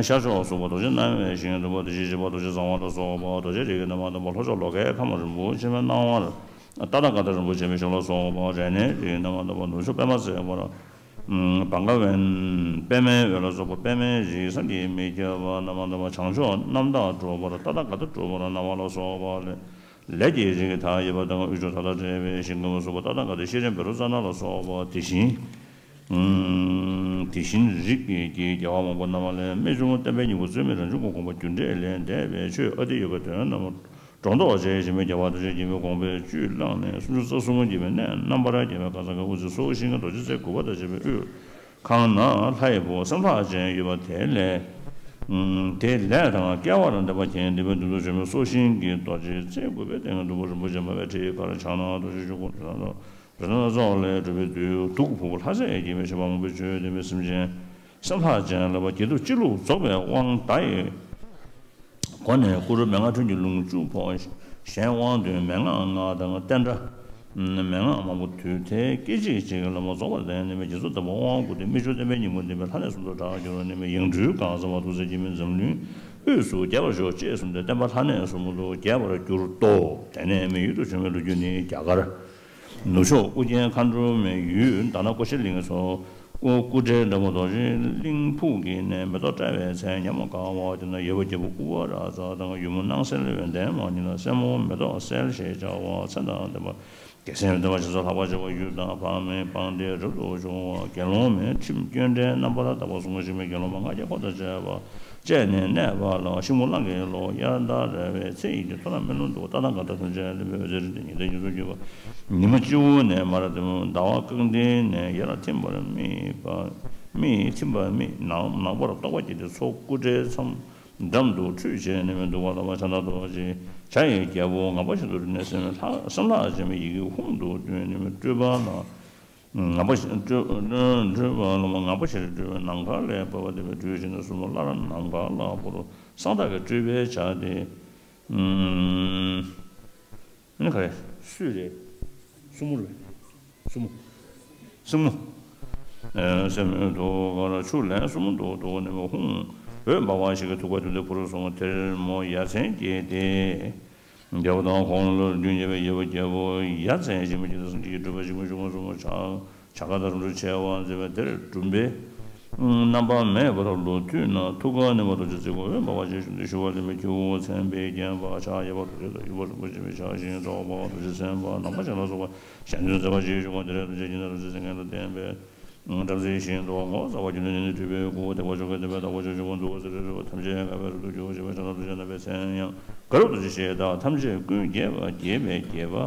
ཤར་ཕྱོགས་སུ་བ་རྡོ་རྗེ་སྣང་བའི་ཞིང་དུ་བ་དེ་བཞིན་གཤེགས་པ་རྡོ་རྗེ་གསང་བ་ལ་སོགས་པ་རྡོ་རྗེ་རིགས་ཀྱི་རྣམ་པར་ཐར་པ་ལྷོ་ཕྱོགས་ལོ་ཀའི་ཁམས་རིན་པོ་ཆེ་མའི་སྣང་བར། ཏ་ཐཱ་ག་ཏ་རིན་པོ་ཆེ་མའི་ཞབས་ལ་སོགས་པ་རཏྣའི་རིགས་རྣམ་པར་ཐར་པ་ནུབ་ཕྱོགས་པདྨ་ཚལ་བར། བང་ཀ་ཝན། པདྨའི་འོད་ལ་སོགས་པ་པདྨའི་རིགས་བསམ་གྱིས་མི་ཁྱབ་པ་རྣམ་པར་ཐར་པ་བྱང་ཕྱོགས་རྣམ་དག་གྲུབ་པར་ཏ་ཐཱ་ག་ཏ་གྲུབ་པར་སྣང་བ་ལ་སོགས་པ་ལས། ལས་ཀྱི་རིགས་མཐའ་ཡས་པ་དང་དབུས་ཕྱོགས་མཐའ་དག་བྲལ་བའི་ཞིང་ཁམས་སུ་བ་ཏ་ཐཱ་ག་ཏ་ཤྲཱི་བཻ་རོ་ཙ་ན་ལ་སོགས་པ་དེ་བཞིན། དེ་བཞིན་རིགས་ཀྱི་རྒྱལ་བ་མང་པོ་རྣམས་ལས་རྨད་བྱུང་བསྟན་པའི་སྙིང་པོ་རྩོལ་མེད་རང་བྱུང་གི་དགོངས་པ་རྒྱུ་འབྲས་ལས་འདས་པའི་ཆོས་ཨ་ཏི་ཡོ་གའི་དོན་རྣམས་སྒྲོ་འདོགས་བཅད་ཅིང་མི་རྒྱལ་བ་ཐམས་ཅད་མཁྱེན་པའི་དགོངས་པའི་བཅུད་བླངས་ནས་སུམ་ཅུ་རྩ་གསུམ་གྱི་མི་གནས་རྣམ་པར་རྒྱལ་བའི་མཁའ་ཚང་གི་དབུ་རྩེ་སོགས་ཤིང་རྡོ་རྗེ་རྩེ་དགུ་པ་དང་བཅས་པའི་དབུས། ཁང་ན་ལྷའི་བུ་སེམས་ལྷ་ཅན་ཡོད་པ་དེ་ལས། དེ་ལས་དང་སྐལ་བར་འདེབས་པ་གྱིས་འདི་པའི་མདུན་དུ་བྱོན་མི་སོགས་ཤིང་གི་རྡོ་རྗེ་རྩེ་དགུ་པའི་སྟེང་དུ་བུ་རིན་པོ་ཆེ་མ་བའི་ཁྲིའི་ཁར་ཕྱག་ན་རྡོ་རྗེ་ཆོས་སྐུ་རེ་ན་རེ་ན་ཙོགས་ལས་གྲུབ་པའི་བདུད་དུག་ཕུང་པོ་ལྷ་རྫས་ཀྱི་མི་ཤེས་པ་མང་པོས་བཅོས་ཏེ་མི་སེམས་ཅན་སེམས་ལྷ་ཅན་ལ་བ་བརྒྱད་དུ་སྤྱི་བླུགས་རྫོགས་པའི་དབང་བརྡ་ཡི། སྒོ་ནས་བསྐུར། མན་ངག་ཁྲོད་ཀྱི་རླུང་བཅུ་ཕོག་གཞན་དབང་དོན་མན་ངག་ལྔ་དང་བསྟན་དགྲ། མན་ངག་མང་པོ་དུས་མཐའི་སྐད་ཅིག་གཅིག་གི་ལམ་ལ་རྫོགས་པར་ལྡན་ནས་མི་རྗེ་བཙུན་དམ་པ་དབང་བསྐུར་ཏེ་རྨད་བྱུང་བསྟན་པའི་སྙིང་པོ་འདི་མི་ལྷ་གནས་གསུམ་དུ་གྲགས་གྱུར་ནས་མི་ཡང་སྤྲུལ་གང་ཟག་མ་ཐུག་ཚེ་སྐྱེ་མེད་འཛམ་གླིང་དབུས་སུ་རྒྱས་པར་ཤོག་ཅེས་གསུངས་ཏེ་བསྟན་པ་ལྷ་གནས་གསུམ་དུ་རྒྱས་པར་གྱུར་ཏོ། དེ་ནས་མི་ཡུལ་དུ་བྱོན་པའི་ལོ་རྒྱུས་ནི་རྒྱ་གར། ནུབ་ཕྱོགས་ཨུ་རྒྱན་མཁའ་འགྲོ་མའི་ཡུལ་དྷ་ན་ཀོ་ཤའི་གླིང་སོགས། སྐུ་སྐུ་ཕྲེང་འདྲ་པོ་རྡོ་རྗེ་གླིང་ཕུག་གི་གནས་མེ་ཏོག་བཀྲ་བའི་ཚལ་ཉ་མོ་དགའ་བ་དེ་ན་ཡོལ་བ་རྒྱལ་པོ་ཀུ་བ་ར་ཛ་དང་ཡུལ་མོ་སྣང་གསལ་ཡོན་ཏན་མ་ཉིད་ལ་སྲས་མོ་མེ་ཏོག་གསལ་ཞེས་བྱ་བ་མཚན་དང་ལྡན་པ། རྒྱལ་སྲས་འདུལ་བ་ཆེན་སོགས་ལྷག་པར་བྱ་བ་ཡུལ་དང་འཕགས་མའི་འཕགས་མཐའི་རབ་ཏུ་བྱུང་བ་དགེ་སློང་མའི་ཁྲིམས་སྐྱོན་བྲལ་རྣམ་པར་དག་པ་གསུང་ཞིང་མི་དགེ་སློང་མ་ལྔ་བརྒྱ་འཁོར་དང་བཅས་པ། བཅས་ནས་གནས་པ་ལ་ཤིང་མོ་གླང་གི་ལོ་དབྱར་ཟླ་ར་བའི་ཚེས་ཀྱི་མཐོ་ན་སྨོན་ལམ་དུ་ཏ་ཐཱ་ག་ཏ་ཐམས་ཅད་ལ་འབད་བའི་ཚེ་རིང་དུ་ཉི་ཟླ་ཉི་ཚེ་གྱུར་པ། ཉི་མ་སྤྱི་བོ་ནས་མར་ཟླ་བ་སྐར་ལྡིང་ནས་ཡར་ཐིམ་པར་དམིགས་པ། དམིགས་ཐིམ་པར་དམིགས་ནང་ནང་པར་རྟོགས་པ་སྐྱེས་ཏེ་ཚོགས་སྐུ་བྲལ་མཚམས། འགྲམ་དུ་ཁྲུས་བྱས་ནས་མི་འདུག་པ་ལ་བ་ཕྱག་ན་རྡོ་རྗེ་བྱ་ཡི་རྒྱལ་པོ་ངང་པ་བཞིན་དུ་བསྒྲུབས་ནས་སེམས་ལྷ་སེམས་ལྷག་བྱས་མི་ཡི་གེ་ཧཱུྃ་དུ་བཏོན་ནས་མི་སྤྲུལ་པ་ལ། ངང་པ་བཞིན་སྤྲུལ་སྤྲུལ་པ་ལ་ངང་པ་བཞིན་སྤྲུལ་པའི་ནམ་མཁའ་ལས་བབས་པ་དེ་བས་སྤྲུལ་ཞིང་སུམ་མོ་སླར་ནམ་མཁའ་ལ་བོར་གསང་བདག་གི་སྤྲུལ་པའི་བྱ་སྟེ། ཨ་ནི་ག་རེ་སུས་རེད། སུམ་མོ་རེད། སུམ་མོ། སུམ་མོ། སེམས་མོ་དུ་ག་ལ་ཆུ་ལན་སུམ་མོ་དུ་དུ་ནི་མོ་ཧུང་། འོད་འབར་བ་ཞིག་གི་ཐུགས་ཀ་དུས་འདི་བུར་སོང་། དེར་མོ་ཡ་མཚན་སྐྱེས་ཏེ། རྒྱལ་པོ་དང་ཁོང་ལ་ལུས་མཉེས་པའི་ཡེ་བོ་རྒྱལ་པོ་ཡ་མཚན་ཞིག་མི་སྐྱེ་དང་སངས་རྒྱས་ཀྱི་སྤྲུལ་པ་ཞིག་མི་བྱུང་བ་སུམ་མོ་བྱ། བྱ་ཁ་དང་རུ་ཆེ་བ་མཛད་པ་དེར་སྒྲུབ་པའི་རྣམ་པ་མེད་པར་ལོ་དུས་ན་ཐུགས་ཀ་ནི་མ་རྡོ་རྗེ་རྩེ་མོ་འོད་འབར་བ་ཅན་བཞུགས་ཏེ་ཞུ་བ་ལས་མི་ཁྱེའུ་མཚན་དཔེས་བརྒྱན་པ་ཕྱག་གཡས་པ་རྡོ་རྗེ་དང་གཡོན་པ་རིན་པོ་ཆེ་བའི་ཕྱག་བཞིན་ཐོགས་པ་རྡོ་རྗེ་སེམས་དཔའ་ནམ་མཁའ་ཅན་ལ་སོགས་པ་གཞན་དོན་མཛད་པ་ཅིག་བྱུང་བ་དེ་ལས་རྡོ་རྗེ་སྙིང་ལ་རྡོ་རྗེ་སེང་གེ་ལ་བརྟེན་པའི་བྲམ་ཟེ་ཞིང་དུ་ངོ་མཚར་བ་གྱུར་ནས་ནི་སྤྲུལ་པའི་སྐུ་དེ་བ་ཆོ་ག་དེ་བས་དག་པ་ཆོས་ཀྱི་འབྲུ་ཟེར་རེ་རེ་བ་ཐམས་ཅད་དགའ་བའི་རབ་ཏུ་གྱུར་ཅེས་པའི་ཕྱག་ན་རྡོ་རྗེ་རྣམ་པའི་མཚན་ཡང་དགའ་རབ་ཏུ་ཞེས་དང་ཐམས་ཅད་ཀུན་རྒྱས་པ་རྒྱས་པའི་རྒྱས་པ།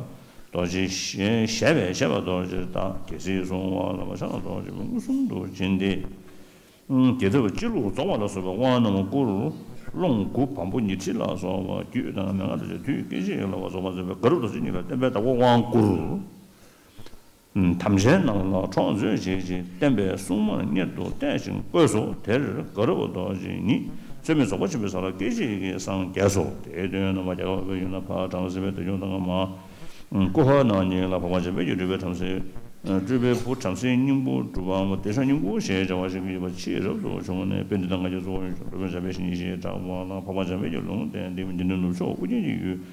རྡོ་རྗེ་ཞེས་བྱ་བའི་བྱ་བ་རྡོ་རྗེ་དང་རྒྱལ་སྲིད་སྲུང་བ་ལ་བ་ཕྱག་ན་རྡོ་རྗེ་མོ་མངོན་སུམ་དུ་བྱིན་ཏེ། རྒྱལ་ཐབས་སྤྱི་བླུགས་རྫོགས་པ་ལ་སོགས་པའི་དབང་རྣམས་བསྐུར། རླུང་དགུ་བམ་པོ་ཉི་ཁྲི་ལ་སོགས་པ་རྒྱུད་དང་མན་ངག་དང་བཅས་དུས་སྐད་ཅིག་ལ་བ་རྫོགས་པ་མཛད་པའི་དགའ་རབ་རྡོ་རྗེ་ཉིད་ལ་བསྟན་པའི་བདག་པོ་དབང་བསྐུར། ཐམས་ཅད་རྣམས་ལ་གྲོགས་མཛོད་ཅིག་ཅེས་བསྟན་པའི་སྲུང་མར་གཉེར་དུ་གཏད་ཅིང་བསྐོས་སོ། དེར་དགའ་རབ་རྡོ་རྗེ་ཉིད་ཚད་མེད་རྫོགས་པ་ཆེན་པོའི་ས་ལ་སྐད་ཅིག་གིས་སངས་རྒྱས་སོ། དེའི་དོན་རྣམ་པར་རྒྱལ་བ་དཔལ་ཡུལ་ན་ཕ་བྲམ་ཟེ་བའི་དུས་ཀྱང་དང་མ། ཀུ་ཧ་ན་ཉིད་ལ་འཕགས་པ་འཇམ་དཔལ་གྱི་སྤྲུལ་པའི་བྲམ་ཟེ། སྤྲུལ་པའི་བུ་བྲམ་ཟེའི་སྙིང་པོ་གྲུབ་པ་མོ་ཏེ་ཤ་སྙིང་པོ་ཞེས་བྱ་བ་ཞིག་གི་ཡོད་པ་ཆེས་རབ་ཏུ་བྱུང་ནས་དཔེ་འདི་དང་ང་རྒྱལ་གཙོ་བོ་ཡོད་ཀྱང་སྤྲུལ་པའི་འཇམ་དཔལ་བཤེས་གཉེན་ཞེས་གྲགས་པ་ལ་འཕགས་པ་འཇམ་དཔལ་གྱི་ལུང་བསྟན་ཏེ་དགེ་འདུན་ནུབ་ཕྱོགས་ཨོ་རྒྱན་གྱི་ཡུལ།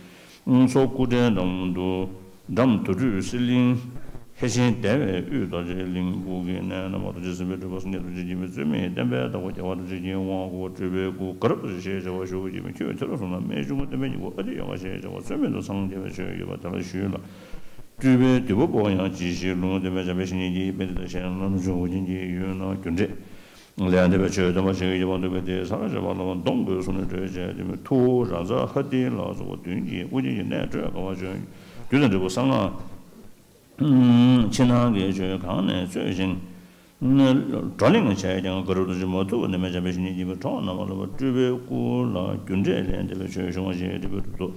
མཚོ་ཀུ་ཊེ་འགྲམ་དུ། འགྲམ་དུར་ཁྲོད་གསེར་གླིང་། ཧེ་ཆེན་བདེ་བའི་དབུས་རྡོ་རྗེ་གླིང་སྦུག་གི་གནས་རྣམ་པར་རྡོ་རྗེ་སེམས་དཔའི་སྤྲུལ་པ་སངས་རྒྱས་རྡོ་རྗེ་འཇིགས་མེད་རྩོད་མེད་བསྟན་པའི་བདག་པོ་རྒྱལ་བ་རྡོ་རྗེ་འཆང་དབང་བསྐུར་བ་སྤྲུལ་པའི་སྐུ་དགའ་རབ་རྡོ་རྗེ་ཞེས་བྱ་བ་བཞུགས་པ་ཡིན་པས་ཁྱོད་དེ་རུ་སོང་ན་རྨད་བྱུང་བའི་བསྟན་པའི་སྙིང་པོ་ཨ་ཏི་ཡོ་ག་ཞེས་བྱ་བ་རྩོད་མེད་དུ་སངས་རྒྱས་པའི་ཆོས་ཡོད་པ་དེ་ལ་ཞུས་ལ། སྤྲུལ་པའི་བདུད་པོ་པོ་ཡང་ཇི་ཞིག་ལུང་བསྟན་པའི་འཇམ་དཔལ་བཤེས་གཉེན་གྱིས་དཔེ་འདི་དང་གཞན་ལམ་བྱུང་ཨོ་རྒྱན་གྱི་ཡུལ་ན་རྒྱུ་འབྲས། ལས་འདས་པའི་ཆོས་སྟོན་པ་ཞིག་གི་ཡིད་དབང་འདུན་པའི་དེ་ས་ལ་བྱེད་པ་ལ་གདོང་གི་གཟུགས་ནས་བྲོས་བྱས་ཏེ་མི་ཐུ་ར་ཛ་ཧ་ཏི་ལ་སོགས་པ་བདུན་གྱིས་ཨོ་རྒྱན་གྱི་གནས་བགྲོད་དཀའ་བ་བྱོན། རྒྱུ་དང་འབྲས་བུ་གསང་སྔགས་ཕྱི་ནང་གི་ཆོས་གང་ནས་རྩོད་ཅིང་། བགྲོ་གླེང་བྱས་ཀྱང་དགའ་རབ་རྡོ་རྗེ་མ་ཐུབ་པ་ནི་མེད། འཇམ་དཔལ་བཤེས་གཉེན་གྱིས་མི་གྲོགས་རྣམ་པ་ལ་སྤྲུལ་པའི་སྐུ་ལ་རྒྱུ་འབྲས་ལས་འདས་པའི་ཆོས་ཞུ་བ་ཞེས་འབྲས་བུ་སྒྲུབ་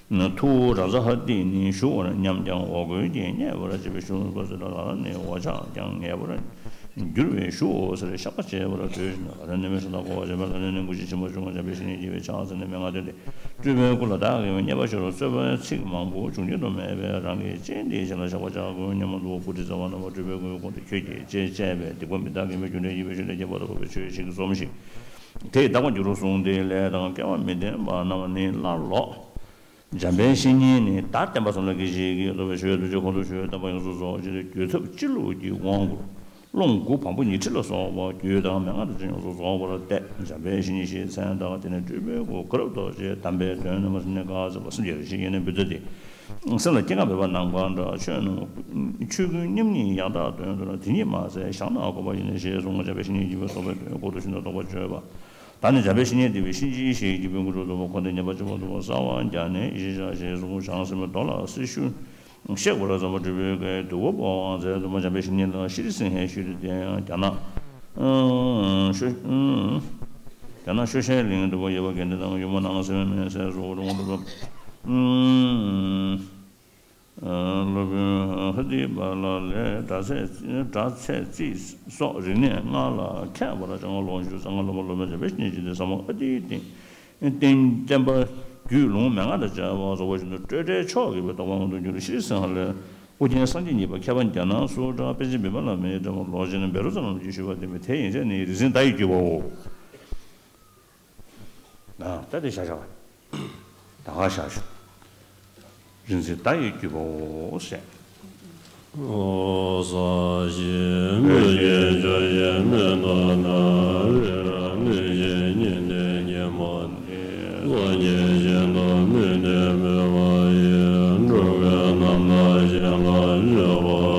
ཏོ། ཐུ་ར་ཛ་ཧ་ཏི་ནི་ཞུ་བར་སྙམ་ཀྱང་འོ་སྐོལ་གྱིས་མཉེས་པར་བྱས་པའི་ཤུན་པ་ཟེར་ལ་ལ་ནི་འོ་ཆག་ཀྱང་ངེས་པར་འགྱུར་བས་ཞུའོ་ཟེར་བཤགས་པ་བྱས་པར་འདོད་ཅིང་ལ་ལ་ནི་མེ་ས་དང་འཁོར་བ་བྱས་པ་ལ་ནི་ནི་མགུ་ཅི་ཆེན་པོ་བྱུང་བ་འཇམ་དཔལ་བཤེས་གཉེན་གྱིས་པའི་ཕྱག་འཚལ་ནས་མན་ངག་བཏོན་ཏེ་སྤྲུལ་པའི་སྐུ་ལ་བདག་གིས་མཉེས་པར་ཤོར་རོ། རྩོད་པའི་ཚིག་མང་པོ་བྱུང་རྒྱུན་དུ་མེད་པས་རང་གི་སྤྱན་དེའི་ཞལ་ལ་བཞག་པར་བྱ་ཀུན་མཉམ་མོ་འདུག་པོ་ཏི་ཙ་བ་རྣམ་པ་སྤྲུལ་པའི་སྐུའི་དགོངས་ཏེ་ཁྱོད་ཀྱིས་ཅེས་བྱས་པས་སྡིག་པ་མི་དག་གི་མི་རྒྱུ་འབྲས་ཡིན་པའི་ཤུལ་ལས་ཁྱད་པར་དུ་འཕགས་པའི་ཆོས་ཤིག་རྩོམ་ཞིག་དེ་ཡི་བདག་པོ་འགྱུར་རོ་གསུངས་ཏེ་ལས་དང་སྐལ་བ་མི་ལྡན་པ་རྣམས་ནི་སླར་ལོག་འཇམ་དཔལ་བཤེས་གཉེན་ནི་བདག་བསྟན་པ་སོགས་ལ་གི་ཞིག་གིས་སློབ་པའི་ཆོས་ཐུགས་རྗེ་ཁོང་དུ་ཆུད་བསྟན་པ་ཡོངས་སུ་རྫོགས་ཅིང་རྒྱུད་ཐབས་སྤྱི་བླུགས་ཀྱི་དབང་བསྐུར། རླུང་དགུ་བམ་པོ་ཉི་ཁྲི་ལ་སོགས་པ་རྒྱུད་དང་མན་ངག་དང་ཅི་ཡོངས་སུ་རྫོགས་པར་གཏད། འཇམ་དཔལ་བཤེས་གཉེན་ཞེས་མཚན་བཏགས། དེ་ནས་སྤྲུལ་པའི་སྐུ་དགའ་རབ་རྡོ་རྗེ་དམ་པའི་དོན་རྣམ་པར་སེམས་ནི་དགའ་མཛད་པ་སེམས་ཀྱི་རེ་ཞིག་ཡེ་ནས་འབུལ་མཛད་དེ། སེམས་ལ་སྐྱེ་འགག་མེད་པ་ནམ་མཁའ་འདྲ། ཆོས་རྣམས་ཆོས་ཀུན་མཉམ་ཉིད་ཡང་དག་དོན་དུ་ལ། དེ་ཉིད་མ་ཟད་བཞག་ན་དགོངས་པ་ཡིན་ཞེས་གསུངས། འཇམ་དཔལ་བཤེས་གཉེན་གྱིས་པའི་རྟོགས་པའི་དོན་ཁོང་དུ་ཆུད་ནས་རྟོགས་པར་བྱོས་པ། ད་ནི་འཇམ་དཔལ་བཤེས་གཉེན་འདི་བས་གཤིན་རྗེའི་གཤེད་ཀྱི་དཔུང་གི་རུ་དུ་མ་ཁོ་ནས་ཉེས་པ་གཅིག་པོ་དུ་མ་གསང་བ་རྒྱ་ནས་ཡེ་ཤེས་ཞེས་གསུངས། བྱང་སེམས་རྡོ་ལ་སྲི་ཞུ་གཤེགས་པར་བརྩམས་པ་སྤྲུལ་པའི་སྐུའི་བདུག་པ་པོའང་མཛད་དུ་མ་འཇམ་དཔལ་བཤེས་གཉེན་ལ་ཤྲཱི་སིང་ཧའི་ཤུལ་དུ་བསྟན། རྒྱ་ནག་ཤོ་རྒྱ་ནག་ཤོ་ཤའི་གླིང་དུ་ཡོད་པ་དགེ་འདུན་དང་ཡུམ་ནང་སེམས་མེད་སའི་གཟུགས་རུང་དུ། སློབ་དཔོན་ཧ་ཏི་པ་ལ་ལས་སྒྲ་ཚད་སྒྲ་ཚད་རྩིས་སོགས་རིག་གནས་ལྔ་ལ་མཁས་པར་སྦྱངས། ལོ་ངོ་ཉི་ཤུ་རྩ་ལྔ་སློབ་མ་སློབ་དཔོན་འཇམ་དཔལ་བཤེས་གཉེན་ཅན་དེ་ཟབ་མོ་ཨ་ཏིའི་སྟེང་བསྟན་བསྟན་པ་རྒྱུད་ལུང་མན་ངག་དང་བཅས་པ་རྫོགས་པ་བཞིན་དུ་སྤྲོས་བྲལ་མཆོག་གི་བདག་པོའང་དུ་གྱུར། ཤྲཱི་སིང་ཧ་ལས་ཨོ་རྒྱན་སངས་རྒྱས་གཉིས་པ་མཁས་པ་རྒྱ་ནག་སུ་ཏྲ་པཎ་ཆེན་བི་མ་ལ་མའི་འགྲེལ་པ་ལོ་ཆེན་བཻ་རོ་ཙ་ན་རིན་པོ་ཆེས་ཞུས་པ་བསྟན་པའི་དེ་ཡན་ཆད་ནི་རིག་འཛིན་བརྡ་ཡི་བརྒྱུད་པའོ། ད་དེ་བཞག་བཞག་པ། ད་ག་བཞག་ཞུ། རིག་འཛིན་བརྡ་ཡི་བརྒྱུད་པའོ་ཟེར། ཨོ་ས་ཞི་མི་ཡི་ཆོས་ཡི་མི་ནོ་ན་རི་ར་མི་ཡི་ཉི་ནི་ཉི་མ་ནི་ལོ་ཉི་བཞིན་དུ་མི་ནི་མི་བ་ཡི་འགྲོ་བའི་རྣམ་ཐར་གཞན་ལ་བརྗོད་པ།